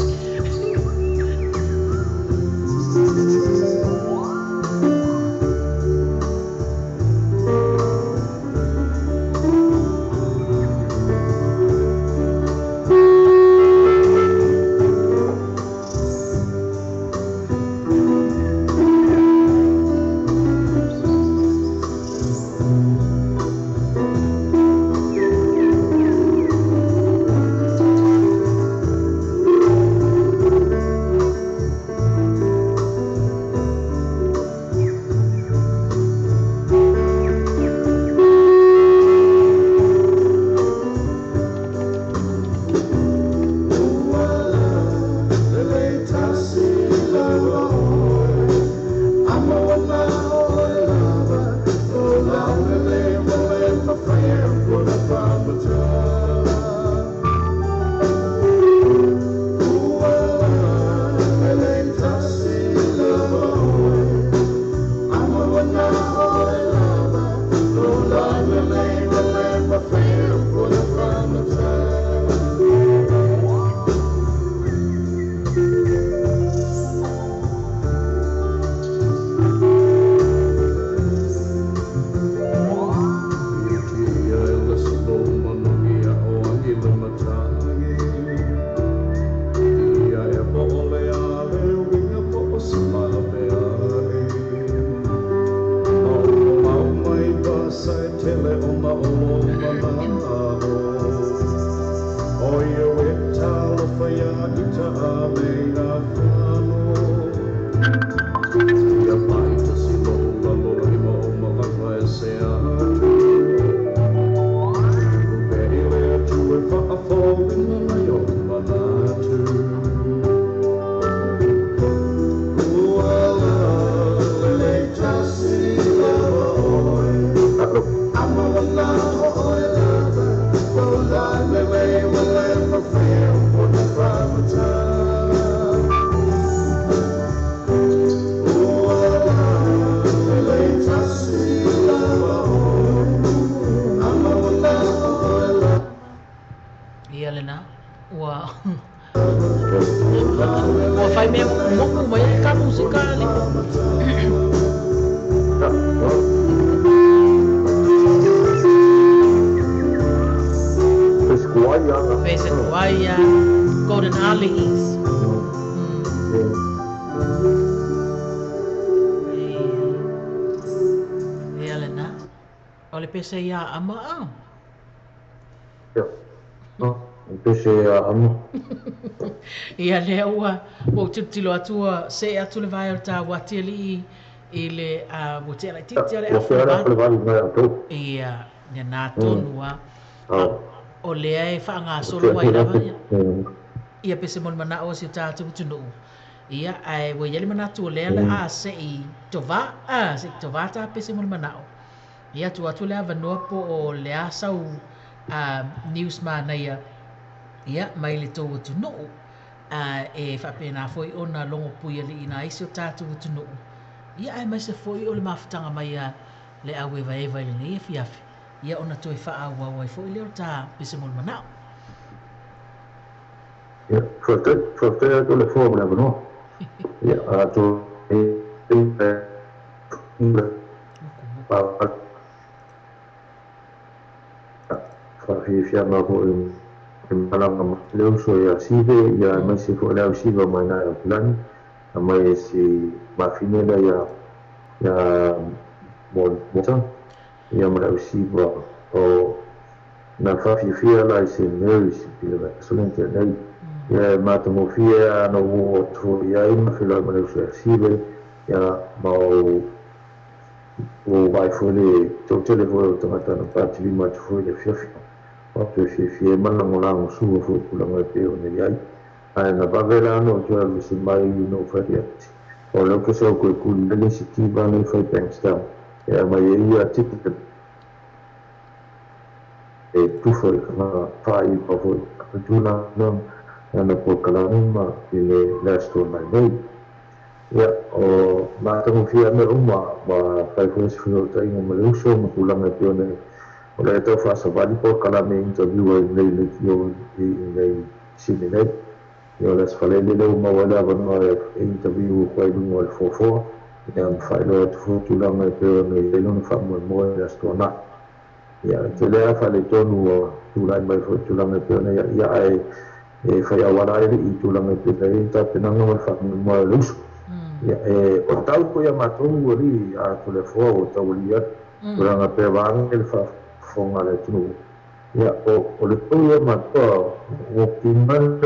ai ia Golden Aliis. Ia lena. O le pese ia ama a. Ia. O le pese ia ama. Ia lea ua ou tilotilo atu ua see atu le vae o le ta uati alii i le ua tea laitiiti o le afu le valu mai a tou. Ia, ia na tonu a. O lea e faagasolo ai lava ia. Ia pese mo le manao o si o tatou atunuu. Ia, ae ua i ai le manatu o lea o le a se i tovā, a, se i tovā ta pese mo le manao. Ia, tuu atu le avanoa po o le a sau news manaia, ia, mai le tou atunuu. A, e faapena foi ona logo puialii nai isi o tatou atunuu. Ia, aemaise foi o le mafutaga mai a le auevaeva i lenei afiafi, ia ona toe faaauau ai foi lea o le ta pese mo le manao. Ia, faafetai, faafetai atu le foa mo le avanoa. Ia, atu faafiafiaga foi i malaga mai le uso ia Sive, ia aemaise foi le ausiva mai nai Aupilani, mai e si mafine lea ia ia Mota, ia ma le ausiva o na faafiafia la i St Mary's i le Excellent nei. Ia e matagofie a na ua atu foi i ai ma feiloai ma le uso ia Sive, ia ma o ua vaai foi le toatele foi o tagata na patilima atu foi i le afiafi. O toe fiafia ai ma lagolagosua foi i tulaga e pei ona i ai. Ae na vave la ona ou toe alu ese mai na ou fai atu, o lea ou te sau koe kuli ai le isi tiva lea e fai Bankstown e aumai ai ia ticket e tufa i ka faaiuga foi a tulaga lana polokalame ma i le aso tuanai nei. Ia, o matagofie mea uma ma fai foi se fesootaiga ma le uso ma tulaga e pei ona o lea e tau faasavali polokalame e interview ai nei leitio i nei Sini nei. Ia, o le aso Faraile lea ua maua ai le avanoa e interview atu ai i luga o le foafoa, ia ma faailoa atu foi tulaga e pei ona i ai lona faamoemoe i le aso tuanai. Ia, e tele lava faaletonu ua tulai mai foi i tulaga e pei ona i ai, ia ae e fai auala ai alii i tulaga e pei ona i ai le tapenaga ma le faamoemoe o le uso. Ia, e o tau foi ia matou alii a Toleafoa ua taualia atu tulaga pea vaeane le faafofoga a le atunuu. Ia, o le tou ia matua ua timai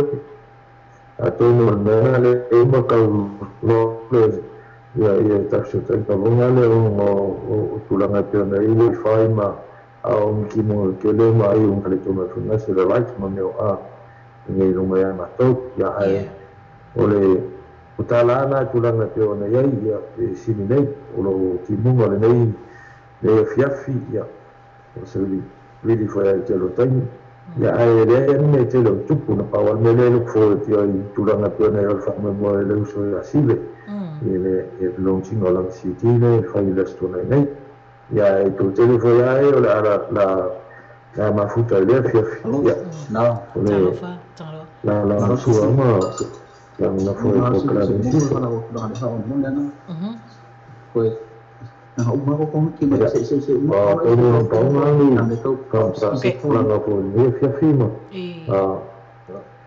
atonu o le mea lea e uma tau loa le ia ia tafesootaiga luga lea ona o tulaga e pei ona i ai wifi ma a o ni kimo tele ma ai o le tonu e fai se le light ma mea o a nei luga ia matou. Ia ae o le o tala ana tulaga e pei ona i ai ia e sini nei o lo timuga lenei nei afiafi ia o se vili foi ai tele o taimi. Ia ae leai ni mea tele o tupu na pau a le mea lea e look forward i ai tulaga e pei ona i ai o le faamoemoe o le uso ia Sive i le launching o lana CD lea e fai i le aso tuanai nei. Ia ae toatele foi lava e o le a la la mafuta i lea afiafi. Ia o le lagolagosua ma lagona foi i polokalame i sisifo. Ia, ua taunuu i paoga ni faamatalaga foi i lenei afiafi ma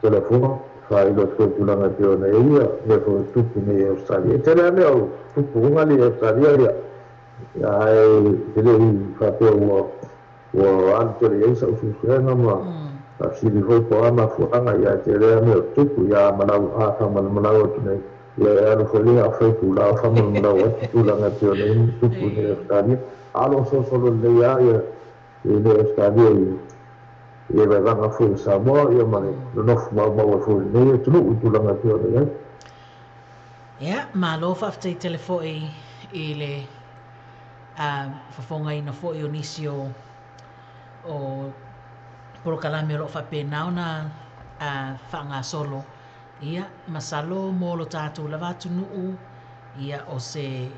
telefona faailoa atu foi i tulaga e pei ona i ai ia mea foi o tupu nei i Ausetalia. E tele lava mea o tupu uga nei i Ausetalia ia, ae e le i faapea ua ua alu tele i ai sau suesuega ma faafesili foi po o a mafuaaga ia, ae tele lava mea o tupu ia malau a faamalamalau atu nei. Ia e alu foi lea a fai tula o faamalamalau atu tulaga e pei ona i ai tupu i Ausetalia. A o lo o solosolo lelei lava ia i Ausetalia i le vaevaga foi o Samoa ia ma le nonofo maumau ai foi i lenei atunuu i tulaga e pei ona i ai. Ia, malo faafetai tele foi i le fofogaina foi o nisi o polokalame o lo o faapena ona faagasolo. Ia, masalo mo lo tatou lava atunuu, ia, o se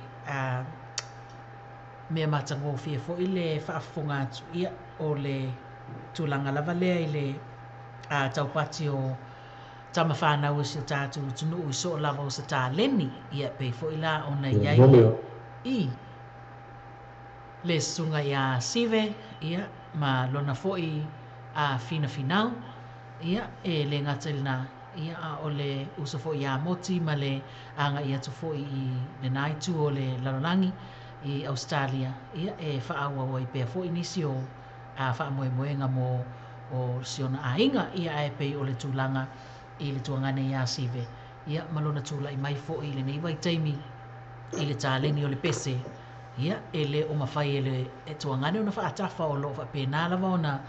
mea matagofie foi le faafofoga atu, ia, o le tulaga lava lea i le taupati o tama fanau o si o tatou atunuu i soo lava o se taleni, ia, pei foi la ona i ai le i le susuga ia Sive, ia, ma lona foi finafinau. Ia, e le gata i lena, ia, a o le uso foi ia Moti ma le agai atu foi i lena itu o le lalolagi i Ausetalia, ia, e faaauau ai pea foi nisi o faamoemoega mo o si ona aiga, ia, ae pei o le tulaga i le tuagane ia Sive, ia, ma lona tulai mai foi i lenei vaitaimi i le taleni o le pese, ia, e le o mafai e le tuagane ona faatafa o loo faapena lava ona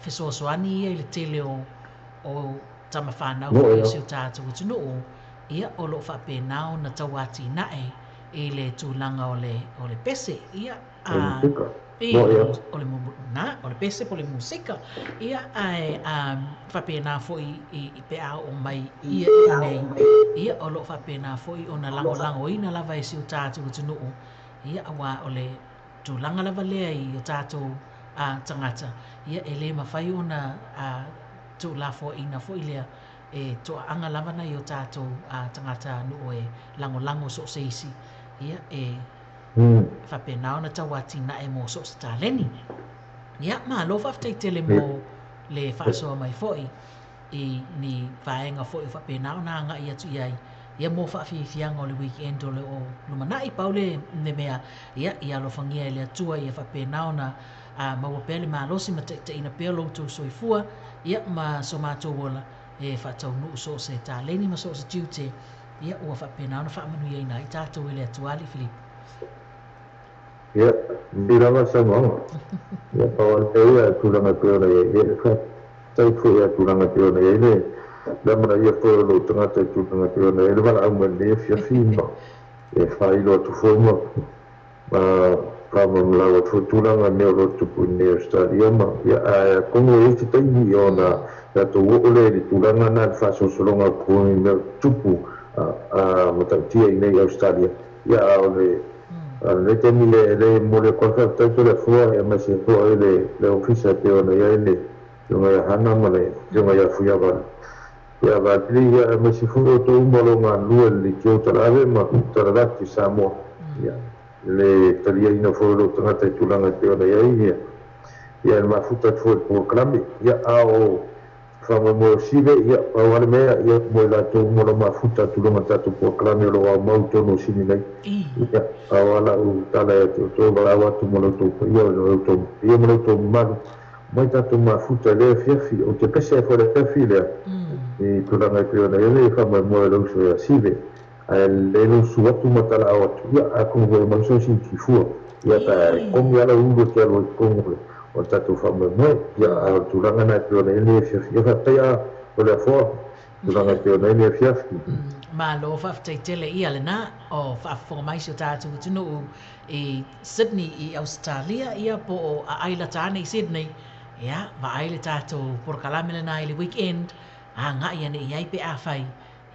fesoasoani ia i le tele o tamafanau foi o si o tatou atunuu, ia, o loo faapena ona tauatinae i le tulaga o le pese, ia, o le na o le pese po le musika, ia, ae faapena foi i pe a oo mai ia i nei, ia, o loo faapena foi ona lagolagoina lava e si o tatou atunuu, ia, auā o le tulaga lava lea i o tatou tagata, ia, e lē mafai ona tuulafoaiina foi lea e toaaga lava nai o tatou tagata nuu e lagolago so o se isi, ia, e faapena ona tauatinae mo so o se taleni. Ia, malo faafetai tele mo le faasoa mai foi i ni vaega foi o faapena ona agai atu i ai, ia, mo faafiafiaga o le weekend o le o lumanai. Pau le mea, ia, ia alofagia e le Atua ia faapena ona maua pea le malosi ma taitaiina pea lo outou soifua, ia, ma so matou ola e faataunuu so o se taleni ma so o se tiute, ia, ua faapena ona faamanuiaina ai tatou e le Atua alii Filipo. Ia, ni lava saunoaga. Ia, pau lava le ia tulaga e pei ona i ai. Ia, faafetai foi ia tulaga e pei ona i ai le lamanaia foi o lou tagata i tulaga e pei ona i ai le valaau mai lenei afiafi ma e faailo atu foi ma faamamalau atu foi tulaga mea o lo o tupu i lenei Australia ma ia ae atonu e i ai se taimi ona tatou oo lea i le tulaga na le faasolosologa atu i mea o tupu matautia i nei Australia. Ia, a o le lenei taimi le le momoli atu ai le faafetai tele afua ia aemaise foi le ofisa e pei ona i ai le afioga ia Hana ma le afioga ia Fuiava ia Valili, ia aemaise foi outou uma o lo o galulue i le Leitio Talaave ma Talalati i Samoa, ia le taliaina foi o lou tagata i tulaga e pei ona i ai, ia ia le mafuta atu foi i le polokalame, ia a o faamoemoe o Sive, ia pau lava le mea, ia mo i latou uma o lo o mafuta atu luga o le tatou polokalame o lo o aumau i totonu o Sini nei, ia pau lava lau tala ia te outou, valaau atu ma lo outou paia o lo outou paia ma lo outou mamalu mai tatou mafuta i lea afiafi. Ou te pese ai foi i le afiafi lea i tulaga e pei ona i ai le faamoemoe o le uso ia Sive, ae le lusu atu ma talaau atu, ia atonu foi e mau se isi tifua, ia pe a komi lava ulu e te alu ai i totonu o le tatou faamoemoe, ia a o le tulaga lena e pei ona i ai lenei afiafi. Ia faafetai a o le afoa tulaga e pei ona i ai lenei afiafi. Malo faafetai tele ia lena o faafofoga mai si o tatou atunuu i Sydney i Ausetalia, ia, po o aai lata ane i Sydney, ia, vaai le tatou polokalame lena i le weekend, agai ane i ai pe afai,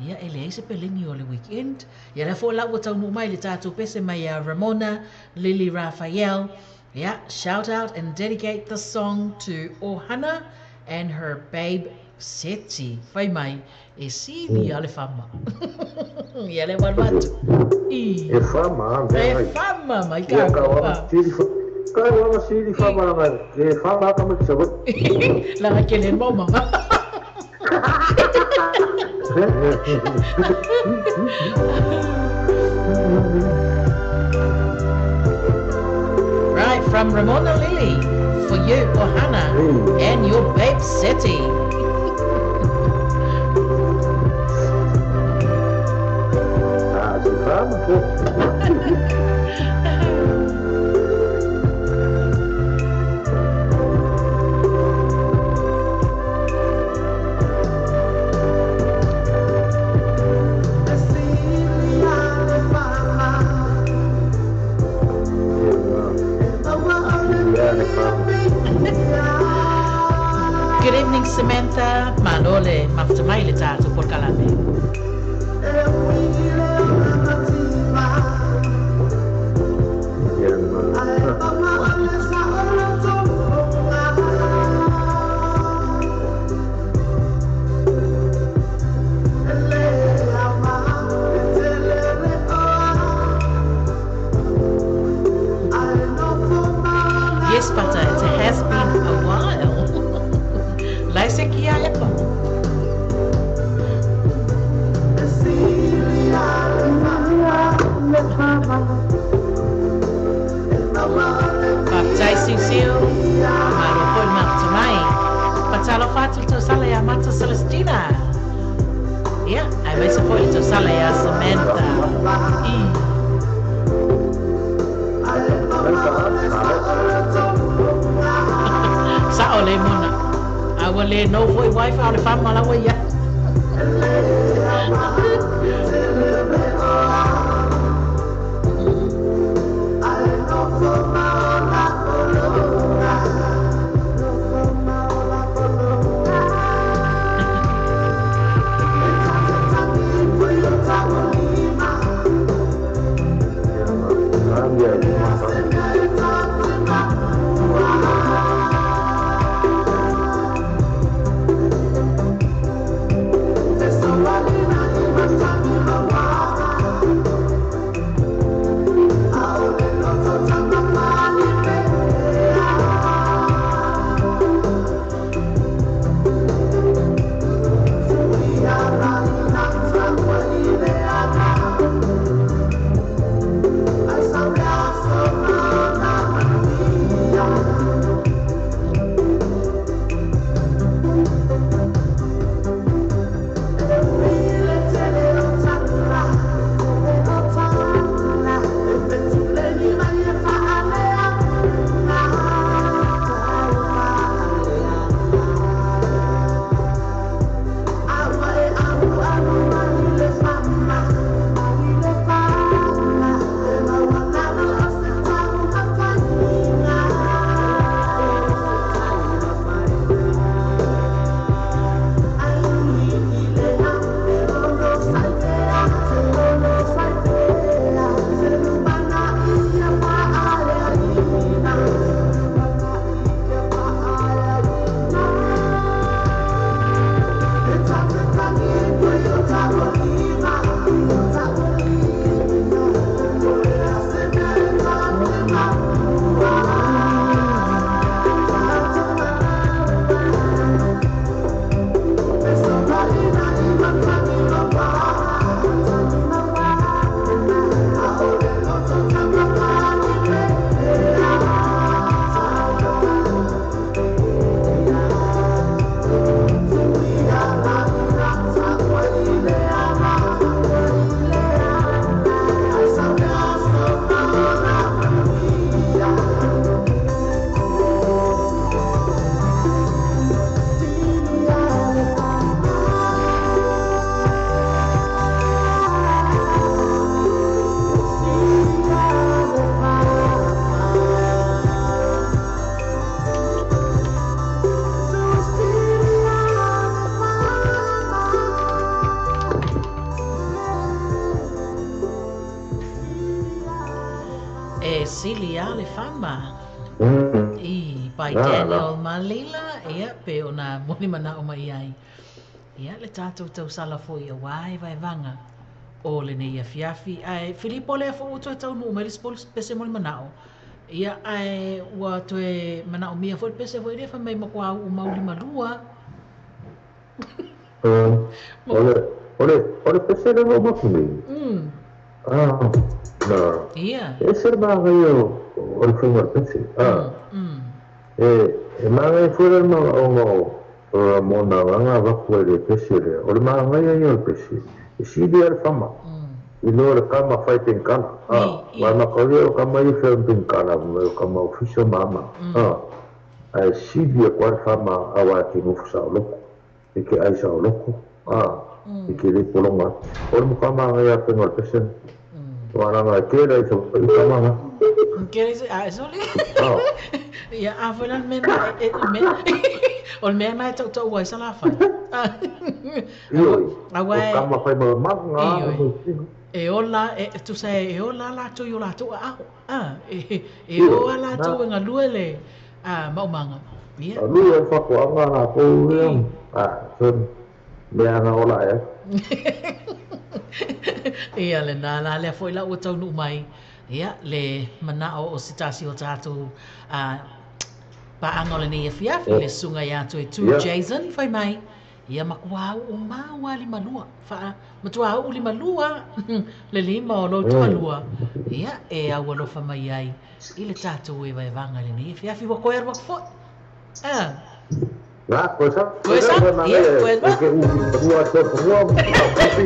ia, e leai se peleni o le weekend. Ia, lea foi la ua taunuu mai le tatou pese mai ia Ramona Lily Raphael. Yeah, shout out and dedicate the song to Ohana and her babe Seti. Fai mai e sili a le fama. Ia le walu atu. I. E fama, mea E ai. fama mai Ia ka ka kopa. sili ka wa sili fama langa e fama ka ma sa. Langa ke le mo mama. Right, from Ramona Lily, for you, Ohana, and your babe Seti. Ah, si fama po. Ia le fama. Good evening, Samantha. Malole, mafuta mai le tatou polokalame. Ia ma. Yes, Pata, it has been a while. Lai se Tata Celestina. Ia, aemaise foi le tausala ia Samantha. I. Sa'o le mona. A ua lē nou fo'i wifi o le fama lava ia. E sili a le fama. I by Daniel Malila, ia pe ona moni mana'o mai ai. Ia le tatou tausala fo'i auā e vaevaga o lenei afiafi. Ae Filipo lea fo'i ua toe taunuu mai le isi pese mo le mana'o. Ia ae ua toe mana'omia foi le pese foi lea fai mai makuā u'u mau limalua. O le pese lea ua mapu nei. Na. Ia. E ese le magaia o le faiga o le pese. E magaia foi le manaʻoga o monaga avaku ai le pese lea. O le magaia ia o le pese. E sili a le fama. I loa le kama fai penkala. Wa makaulia o kama ia fai penkala. O kama ofisa mama. Ae sili a kwa le fama awa te nofu sa o loko. E ke ai sa o loko. E ke le polonga. O le mukama ia penga o le pese. Waranga kera i kamanga. Kera i a soli. Ia a foi la me me o le mea mai tau tau ai sala fa. Awa kama fai ma manga. E ola e tu sai e ola la tu yo la tu a a e ola la tu nga luele a maumanga. Ia. Lu e fa ko anga na ko ia. A son mea na ola e. Ia le nā la lea foi la ua taunuu mai. Ia le mana'o o se tasi o tatou pa'aga o lenei afiafi le susuga iā Toetū Jason fai mai. Ia makuā u'u mau a limalua. Fa'a matuā u'u limalua le lima o lou toalua. Ia e au alofa mai ai i le tatou e vaevaga lenei afiafi ua koe alu atu fo'i. Na, koisa. Koisa? Ia, koisa. Ke u ua te ua te te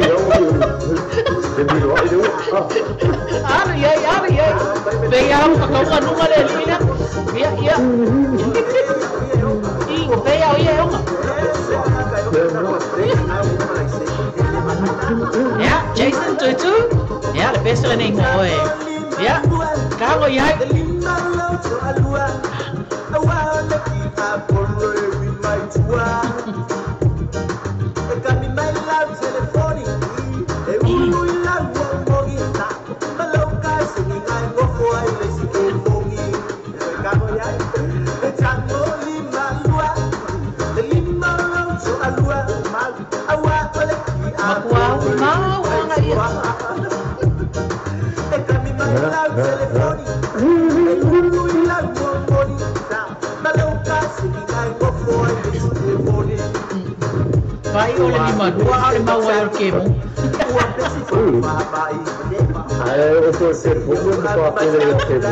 Alu iai, alu iai. Pe ia au whakaunga nunga le lina. Ia, ia. I, o pe ia o ia e onga. Ia, Jason Tutu. Ia, le pesa le nei mo oe. Ia, kago iai. Makuau, mau anga ia. Vai ole ni manua ale mau ai o ke mo. Ai o to se mo mo pa pele o ke mo.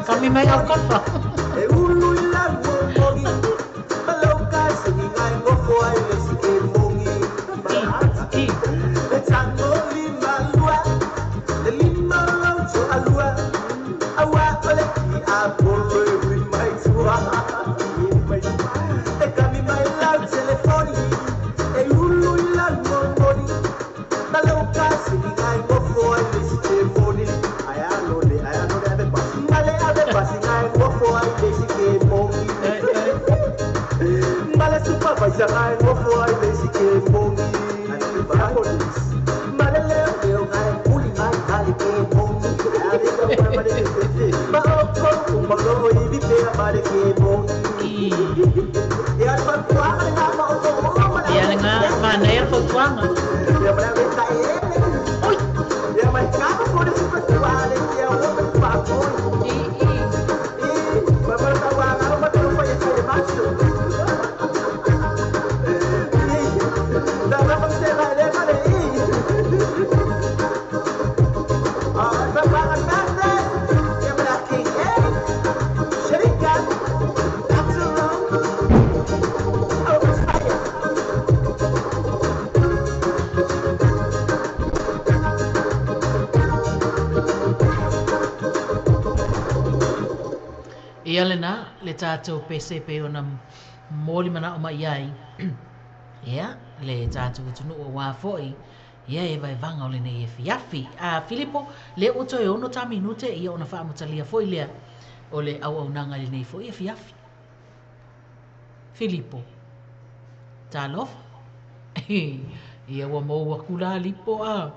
Kami mai au kapa. Ia lena manaia le fautuaga. Oi. Ia lena le tatou pese pei ona momoli manao mai ai ia le tatou atunuu auā foi ia e vaevaga o lenei afiafi. A Filipo, lea ua toe 6 ta minute ia ona faamatalia foi lea o le auaunaga i lenei foi afiafi. Filipo, talofa. Ia ua mou atu la Lipo a.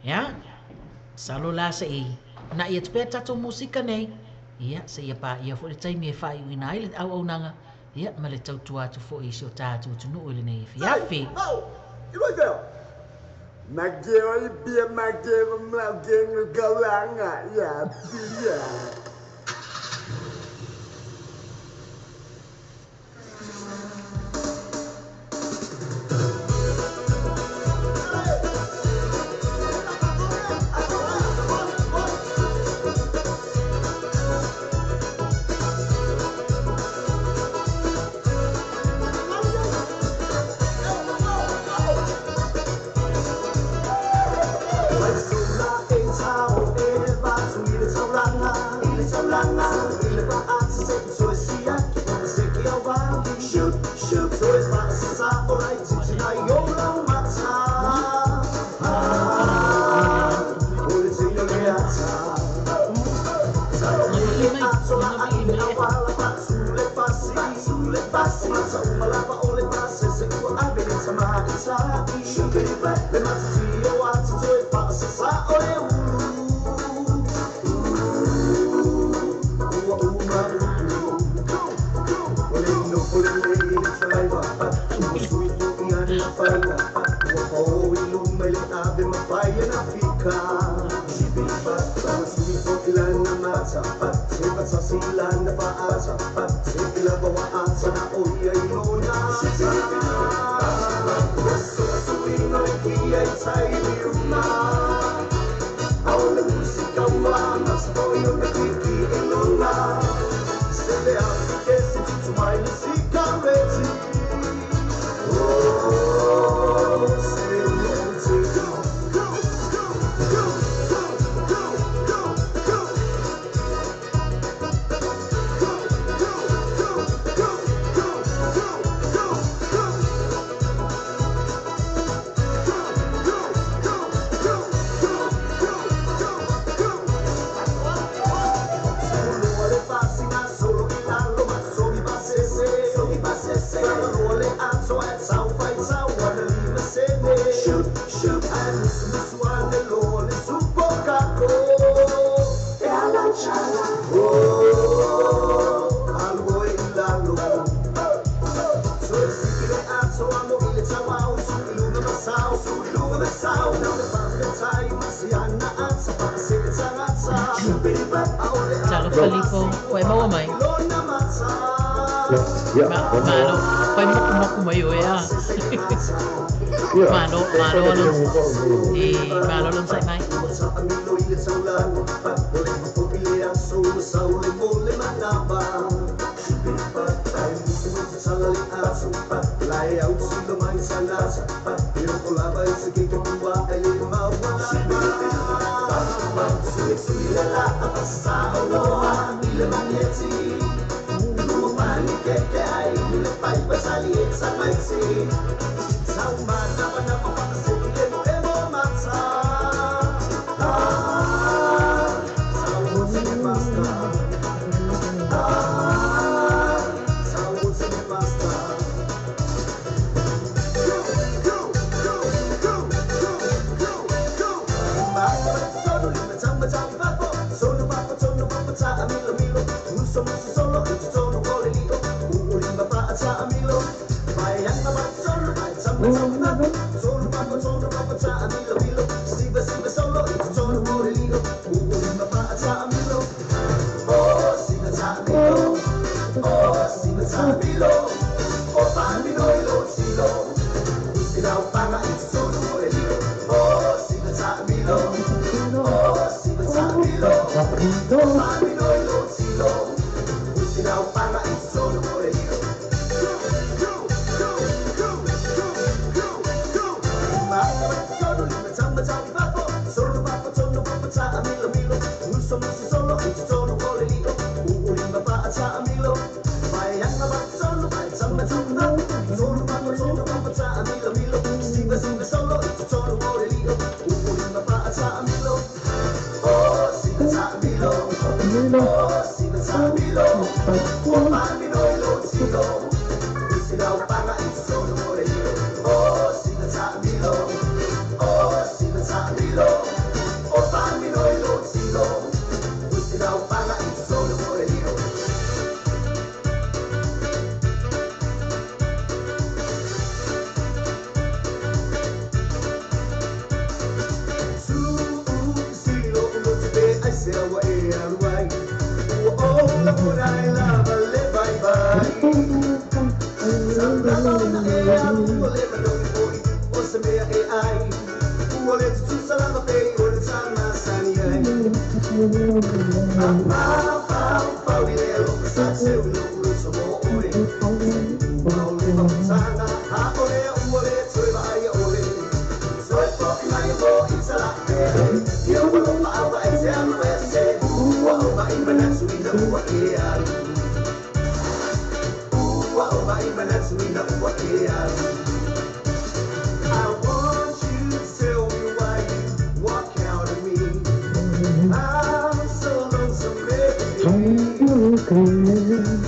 Ia, masalo la se i na'i atu pea tatou musika nei. Ia, seia paia foi le taimi e faaiuina ai le auaunaga, ia, ma le tautua atu foi i si o tatou atunuu i lenei afiafi. Talofa Lipo, ua e maua mai? Ia, Malo, fai mokumoku mai oe a. Malo, malo alo. E, malo alo sai mai. I want you to tell me why you walk out of me. I'm so lonesome every day.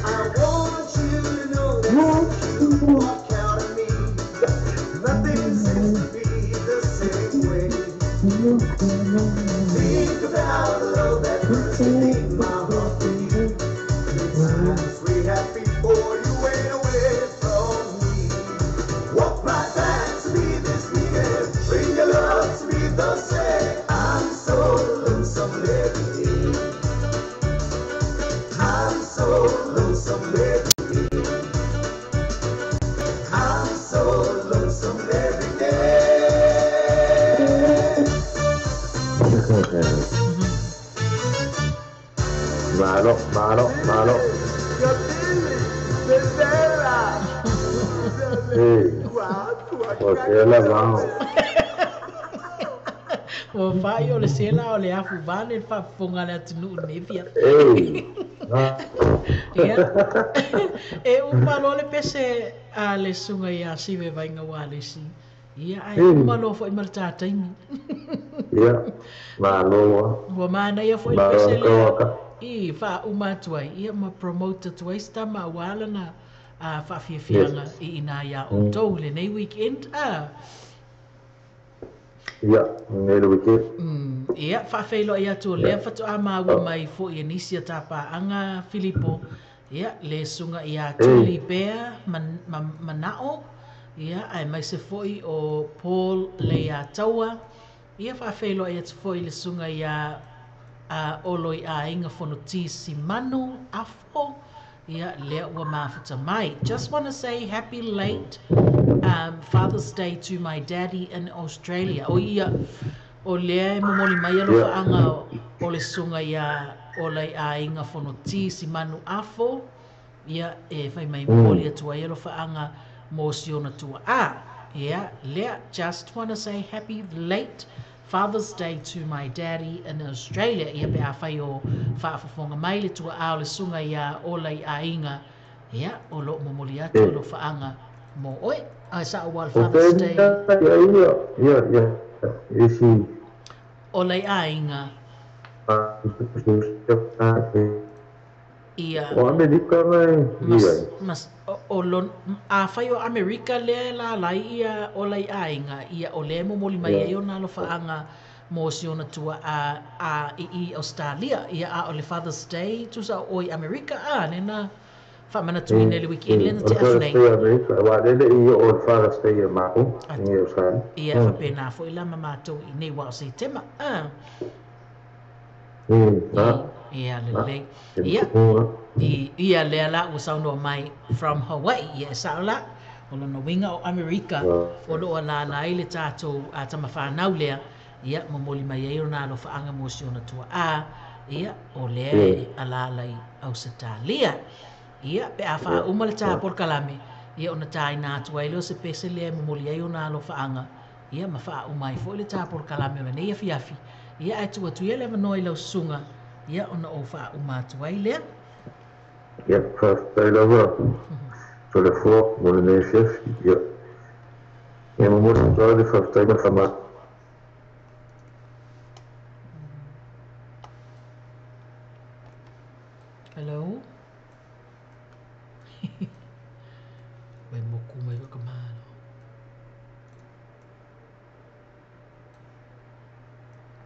I want you to know that you walk out of me. Nothing seems to be the same way. Think about the love that burns within my heart for you. The times we had before you went away from me. Walk right back to me this minute. Bring your love to me the same. I'm so lonesome every day. I'm so lonesome every day. I'm so lonesome every day. Malo, malo, malo. O sela vao. Ua fai o le sela o le afu vale le faafofoga le atunuu lenei fia. Ia. E uma loa le pese a le susuga ia Sive Vaiga Ualesi. Ia ae uma loa foi ma le tataimi. Ia, malo lava. Ua manaia foi le pese lea i faauma atu ai, ia ma promote atu ai se tama aua lana faafiafiaga i ina iā outou i lenei weekend. Ia, nei le weekend. Ia, faafeiloai atu o lea faatoa maua mai foi e nisi a tapaaga Filipo, ia, le susuga ia Tuli Pea Manao, ia, aemaise foi o Paul Leiataua, ia, faafeiloai atu foi le susuga ia Olo i Aiga Fonoti Simanu Afo, ia, lea ua mafuta mai. Just want to say happy late Father's Day to my daddy in Australia. O ia, o lea e momoli mai alofaaga o le susuga ia Ola i Aiga Fonoti Simanu Afo, ia, e fai mai momoli atu ai alofaaga mo si ona tuaa. Ia, lea, just want to say happy late Father's Day to my daddy in Australia. Ia pe afai o faafofoga mai le tuaa o le susuga ia Ola i Aiga, ia, o loo momoli atu alofaaga mo oe. Ai sa o Father's Day. Ia, ia, ia, isi. Ola i Aiga. Ia. O Amerika mai. Mas, mas, o lon, afai o Amerika lea e lalai ia Ola i Aiga, ia o lea momoli mai ai ona alofaaga mo si ona tuaa a i Australia. Ia a o le Father's Day tusa o i Amerika a lena Faamanatuina i le weekend lea na O le tea atu Father's nei. Day Amerika, aua lea e le i oo le Father's Day a matou i Ausetalia. Ia, e faapena foi la ma matou i inei aua o Setema. Ia, lelei. Ia, ia lea la ua saunoa mai from Hawaii. Ia, e sao la. O lona uiga o Amerika o lo o alaala ai le tatou tama fanau lea. Ia, momoli mai ai ona alofaaga mo si ona tuaa. Ia, o lea e alaala i Ausetalia. Ia, pe a faauma le ta polokalame, ia ona taina atu ai lea o se pese lea e momoli ai ona alofaaga. Ia, ma faauma ai foi le ta polokalame o lenei afiafi. Ia, ae tuu atu ia le avanoa i lau susuga, ia ona ou faauma atu ai lea. Ia, faafetai lava Toleafoa mo lenei afiafi. Ia, ia momoli atu lava le faafetai ma le faamalo. Hello. Ua moku mai foi ka malo.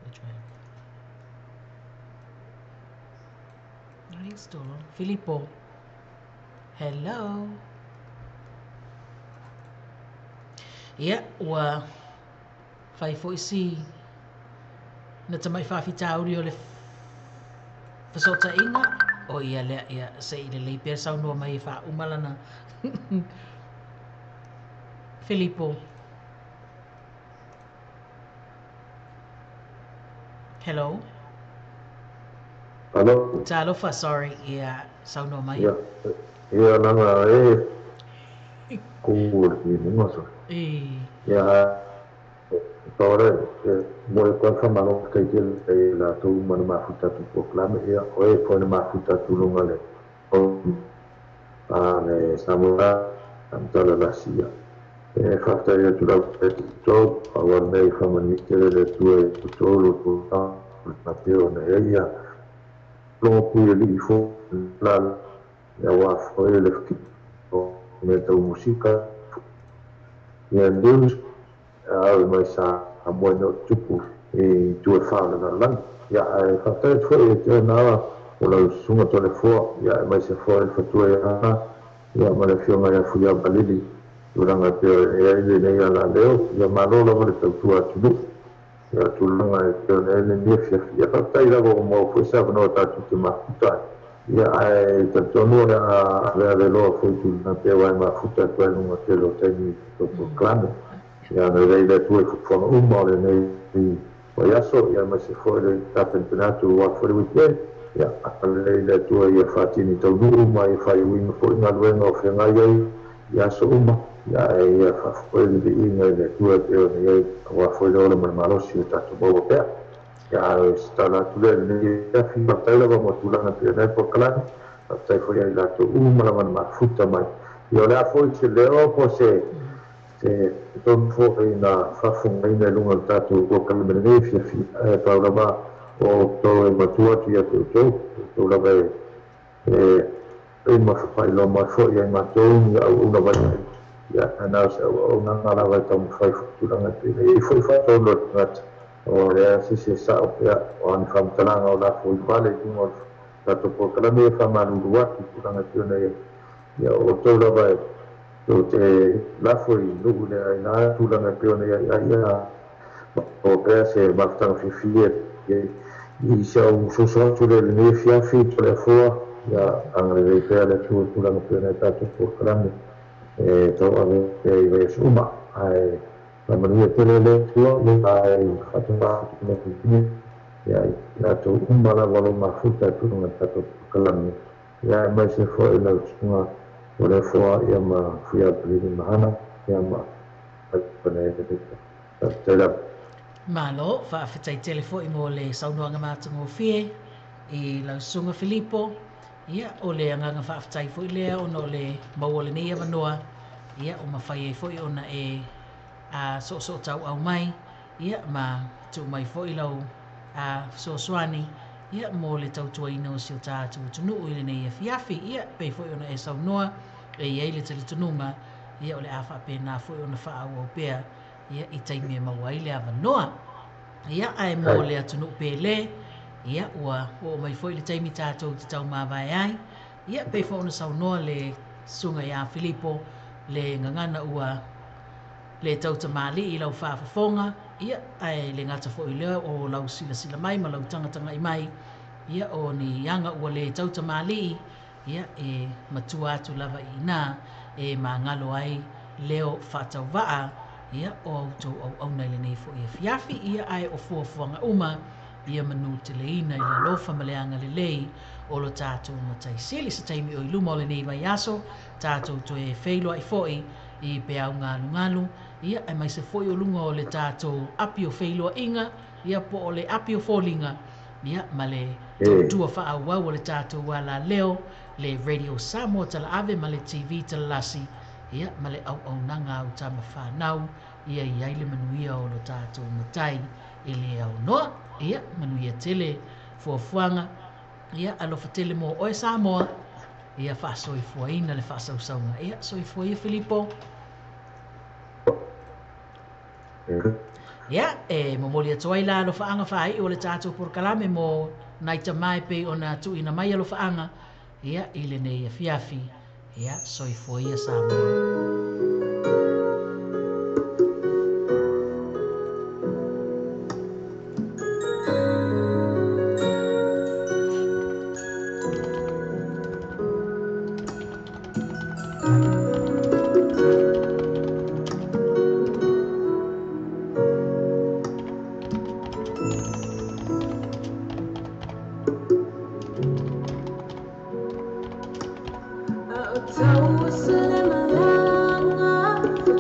Which way? No, he's still on. Filippo. Hello. Ia, ua fai foi si na tamai faafitauli o le fesootaiga. O ia lea, ia, se i lelei pea saunoa mai e faauma lana. Filippo. Hello. Alo. Talofa, sorry, ia, saunoa mai. Ia, ia leaga e ku le inuga so. Ia, pau le, mo e koe whamalo kai te e la tau mana mafuta tu polokalame, ia, o e koe na mafuta tu lunga le, o, a le Samoa, tala lasi ia. E whaftai atu lau e te tau, a wa nei whamani tele le tua e tu tolu tu tau, na peo na e ia. Longo pui e li fo, la, ia wā fo e le whiki, o me tau musika. Ia news, au mai sa a moe no tupu e tu e whāna nā langi. Ia, e whaftai atu foi e te nā o lau susuga Toleafoa, ia e mai se foa e whatua e ana, ia ma le fionga ia fuia balili, tulaga pea e ai lenei ala leo, ia malo lava le tautua atunuu. Ia tulaga e pei ona ai lenei afiafi. Ia faafetai lava ua maua foi se avanoa tatou te mafuta ai. Ia ae talitonu o le a aveave loa foi tulaga pea aua e mafuta atu ai luga tele o taimi o polokalame. Ia ona lei le Atua i fuafuaga uma o lenei vaiaso, ia aemaise foi le tapenapena atu aua foi le weekend. Ia lelei le Atua ia faatini taunuu ma ia faaiuina foi galuega o feagai ai i aso uma. Ia ae ia faafoe le viiga i le Atua e pei ona i ai aua foi le ola ma le malosi o tatou maua pea. Ia ae se tala atu lea i lenei afiafi, faafetai lava mo tulaga pei ona i ai polokalame, faafetai foi ia i latou uma lava na mafuta mai. Ia o le a foi se leo po o se se tonu foi na faafofogaina i luga o le tatou polokalame lenei afiafi, ae pau lava o outou e matua atu ia te outou, o outou lava e e ma faailoa mai foi ia i matou ni auauna vaivai. Ia, ae na o se auaunaga lava e taumafai foi tulaga e pei ona i ai foi faatonu a le tagata. O lea se isi e sao pea, o a ni faamatalaga o lafo i vale i luga o le tatou polokalame e faamalulu atu i tulaga e pei ona i ai. Ia, o outou lava e tou te lafo i nuu le aina tulaga e pei ona i ai, a ia maua pea se mafutaga fiafia i si au soso atu lea i lenei afiafi Toleafoa. Ia agalelei pea le Atua i tulaga pei ona i tatou polokalame e tauave pea i vaiaso uma. Ae faamanuia tele le Atua ae faatoa atu le Filipine ia i latou uma lava o lo o mafuta i tulaga o tatou polokalame. Ia aemaise foi lau susuga Toleafoa ia ma Fuiapalili Mahana ia ma Faafetai lava. Malo, faafetai tele foi mo le saunoaga matagofie i lau susuga Filipo. Ia, o le agaga faafetai foi lea ona o le maua o lenei avanoa, ia, ua mafai ai foi ona e soosoo tauau mai, ia, ma tuu mai foi lau fesoasoani, ia, mo le tautuaina o si o tatou atunuu i lenei afiafi. Ia, pei foi ona e saunoa, e i ai le talitonuga, ia, o le a faapena foi ona faaauau pea, ia, i taimi e maua ai le avanoa. Ia, ae mo le atunuu pele, ia, ua oo mai foi le taimi tatou te taumavae ai. Ia pei foi ona saunoa le susuga ia Filipo le gagana ua le tautamalii i lau faafofoga, ia ae le gata foi lea o lau silasila mai ma lau tagatagai mai, ia o ni aga ua le tautamalii, ia e matua atu lava i ina e magalo ai leo faatauvaa, ia o a outou auauna i lenei foi afiafi, ia ae o fuafuaga uma ia manuteleina i le alofa ma le agalelei o lo tatou Matai Sili. Se taimi o i luma o lenei vaiaso tatou toe feiloai foi i peau galugalu, ia aemaise foi o luga o le tatou api o feiloaiga, ia po o le api o foliga, ia ma le tautua faaauau o le tatou alaleo, le Radio Samoa Talaave ma le TV Talalasi, ia ma le auaunaga au tama whanau, ia i ai le manuia o lo tatou Matai e le aunoa, ia manuia tele fuafuaga, ia alofa tele mo oe Samoa, ia faasoifuaina le faasausauga. Ia soifua ia Filipo. Ia e momoli atu ai la alofaaga faaiu o le tatou polokalame mo nai tamā e pei ona tuuina mai alofaaga, ia i lenei afiafi. Ia soifua ia Samoa. Tau se le malanga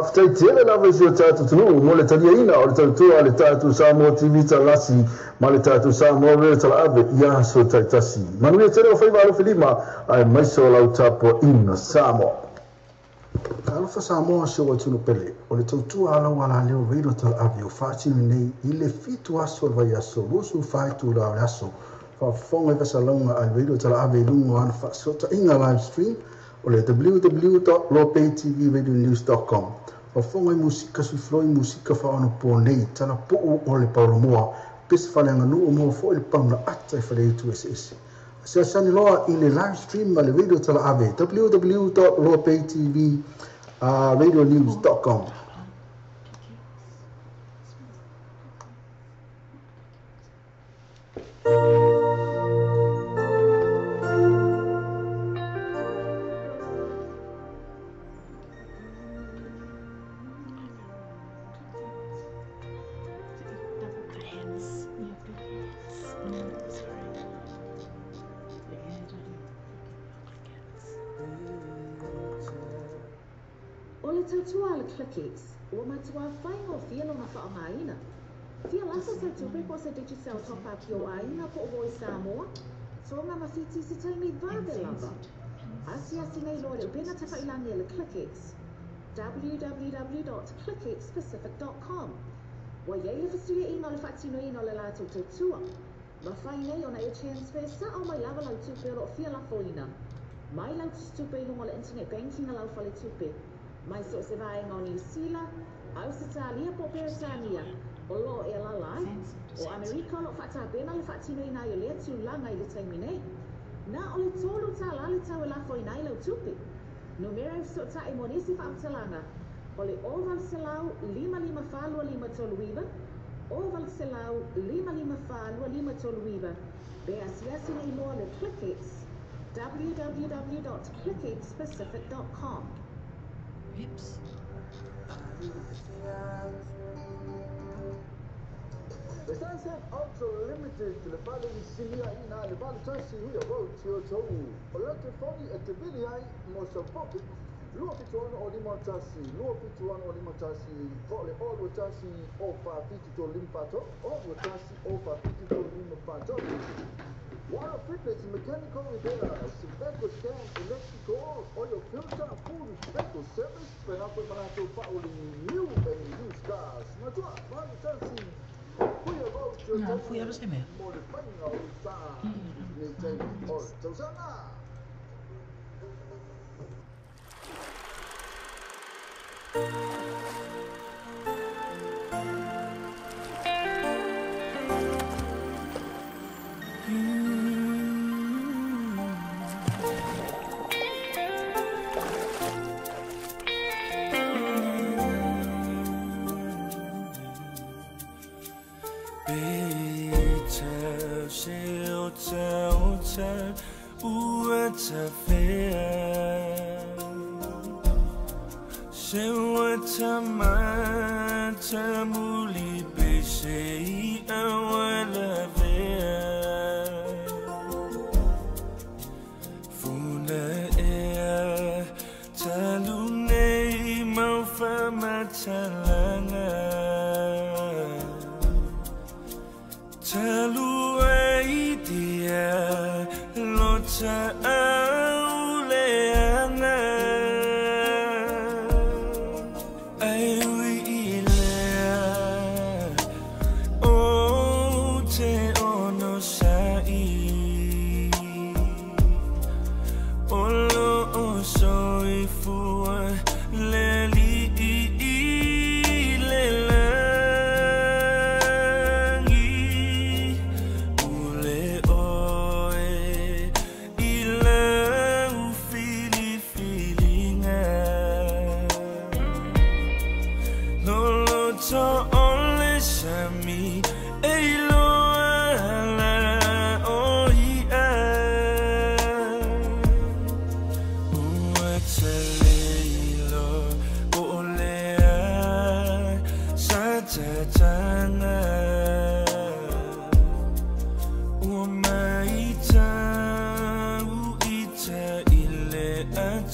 Faafetai tele lava i si o tatou atunuu mo le taliaina o le tautua a le tatou Samoa TV Talasi ma le tatou Samoa Radio Talaave i aso taitasi. Manuia tele o faiva alofilima aemaise o lau tapuaiga Samoa. Talofa Samoa si ou atunuu pele, o le tautua a lau alaleo Radio Talaave o faatino nei i le 7 aso o le vaiaso 24 itula o le aso. Faafofoga i fasalauga a le Radio Talaave i luga o ana faasootaiga live stream o le www.lopaytvradionews.com. Faafofoga i musika suifiloi musika faaonapo nei talapuu o le paulamoa pese faaleaganuu mo foi le pauna ata i faleitu eseese. Asiasani loa i le live stream ma le Radio Talaave www.lopaytvradionews.com. Good hands. You have good hands. Sorry. O le tautua a le ClickX, ua matua faigofie lona faaaogaina. Fia lafo se tupe po o se Digicel top up i ou aiga po o Voice Samoa, Tonga ma Fiti i se taimi vave lava. Asiasi nei loa i le upega tafailagi a le ClickX, www.clickxpacific.com. Ua i ai le fesuiaiga o le faatinoina o le latou tautua. Mafai nei ona e transfer sao mai lava lau tupe o lo o fia lafoina mai lau tusitupe i luga o le internet banking a lau faletupe, mai so o se vaega o Niu Sila, Ausetalia po o Peretania o lo o e alaala ai. O Amerika o lo o faatapena le faatinoina ai o lea tulaga i le taimi nei. Na o le $3 le tau e lafoina ai lau tupe. Numera e fesootai mo nisi faamatalaga o le 0800 554 2539, 0800 554 2539, pe asiasi nei loa le ClickX, www.clickxpacific.com. Rips. The Sunset Ultra Limited le fale i silia ina le vale tasi hui avau tio tau. O le telefoni e te vili ai mo sa popi 271 o 51 271 o 51 po le o 21 o fa fitu tolu lima fa tolu o 21 o fa fitu tolu lima fa tolu. Water Fitness Mechanical Repair, Seveco Scan, Electrical, Oil Filter, Full Vehicle Service, Penapo Manato Pauli, New and Used Cars. Matua, Vale Tasi, Hui avau tio Na, tau fui ava se mea. mo le faiga o le sa nei taimi o le tausaga.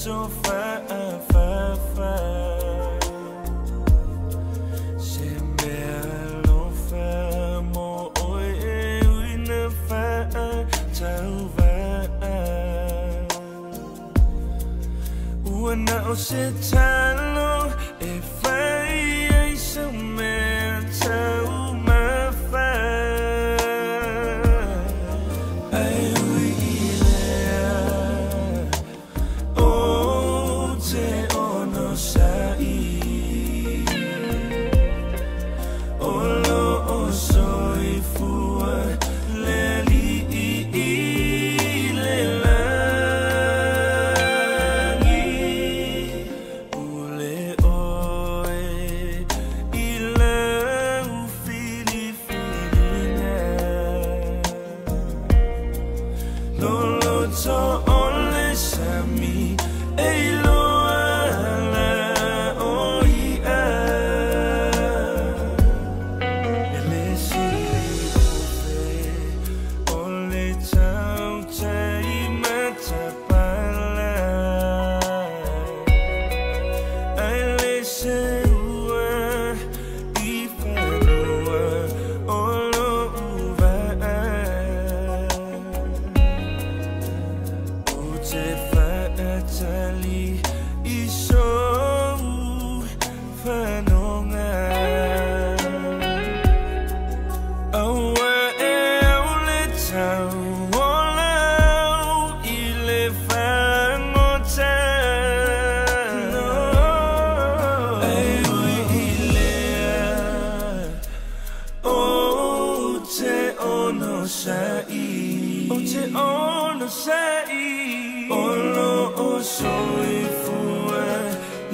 So fa fa fa. O se talo e fai ai se mea tau mafa. Ai ui i lea o te ono sa'i o lo o soifua le ali'i i le lagi. Ule oe i lau filifiliga Loloto o le sami e iloa ala o ia. E le sili ofe o le tautai matapala. Ai le seua i fanua o lo'u va'a. O te fa'atali i sou fanoga. Aua e au le tau o lau i le fagota. Ai ui i lea o te ono sa'i, o te ono sa'i o lo o soifua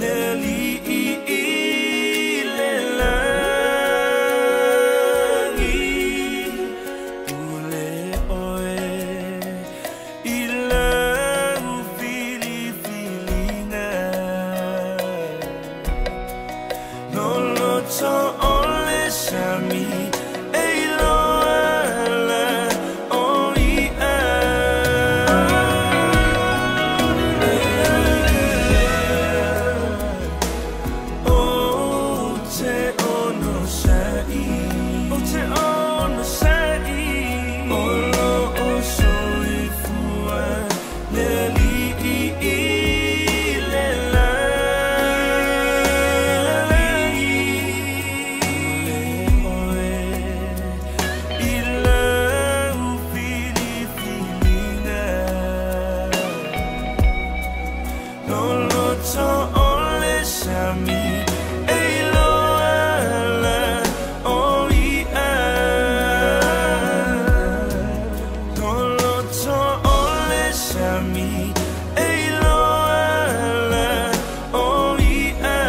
le ali'i i le lagi. Ule oe i lau filifiliga Loloto o le sami e iloa ala o ia. O te ono sa'i, o te ono sa'i o lo o soifua le ali'i i le lagi. Ule oe i lau filifiliga Loloto o le sami e iloa ala o ia. Loloto o le sami e iloa ala o ia.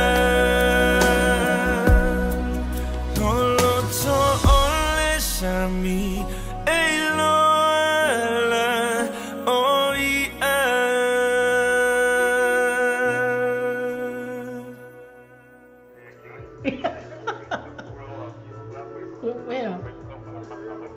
Loloto o le sami e iloa ala o ia. Well.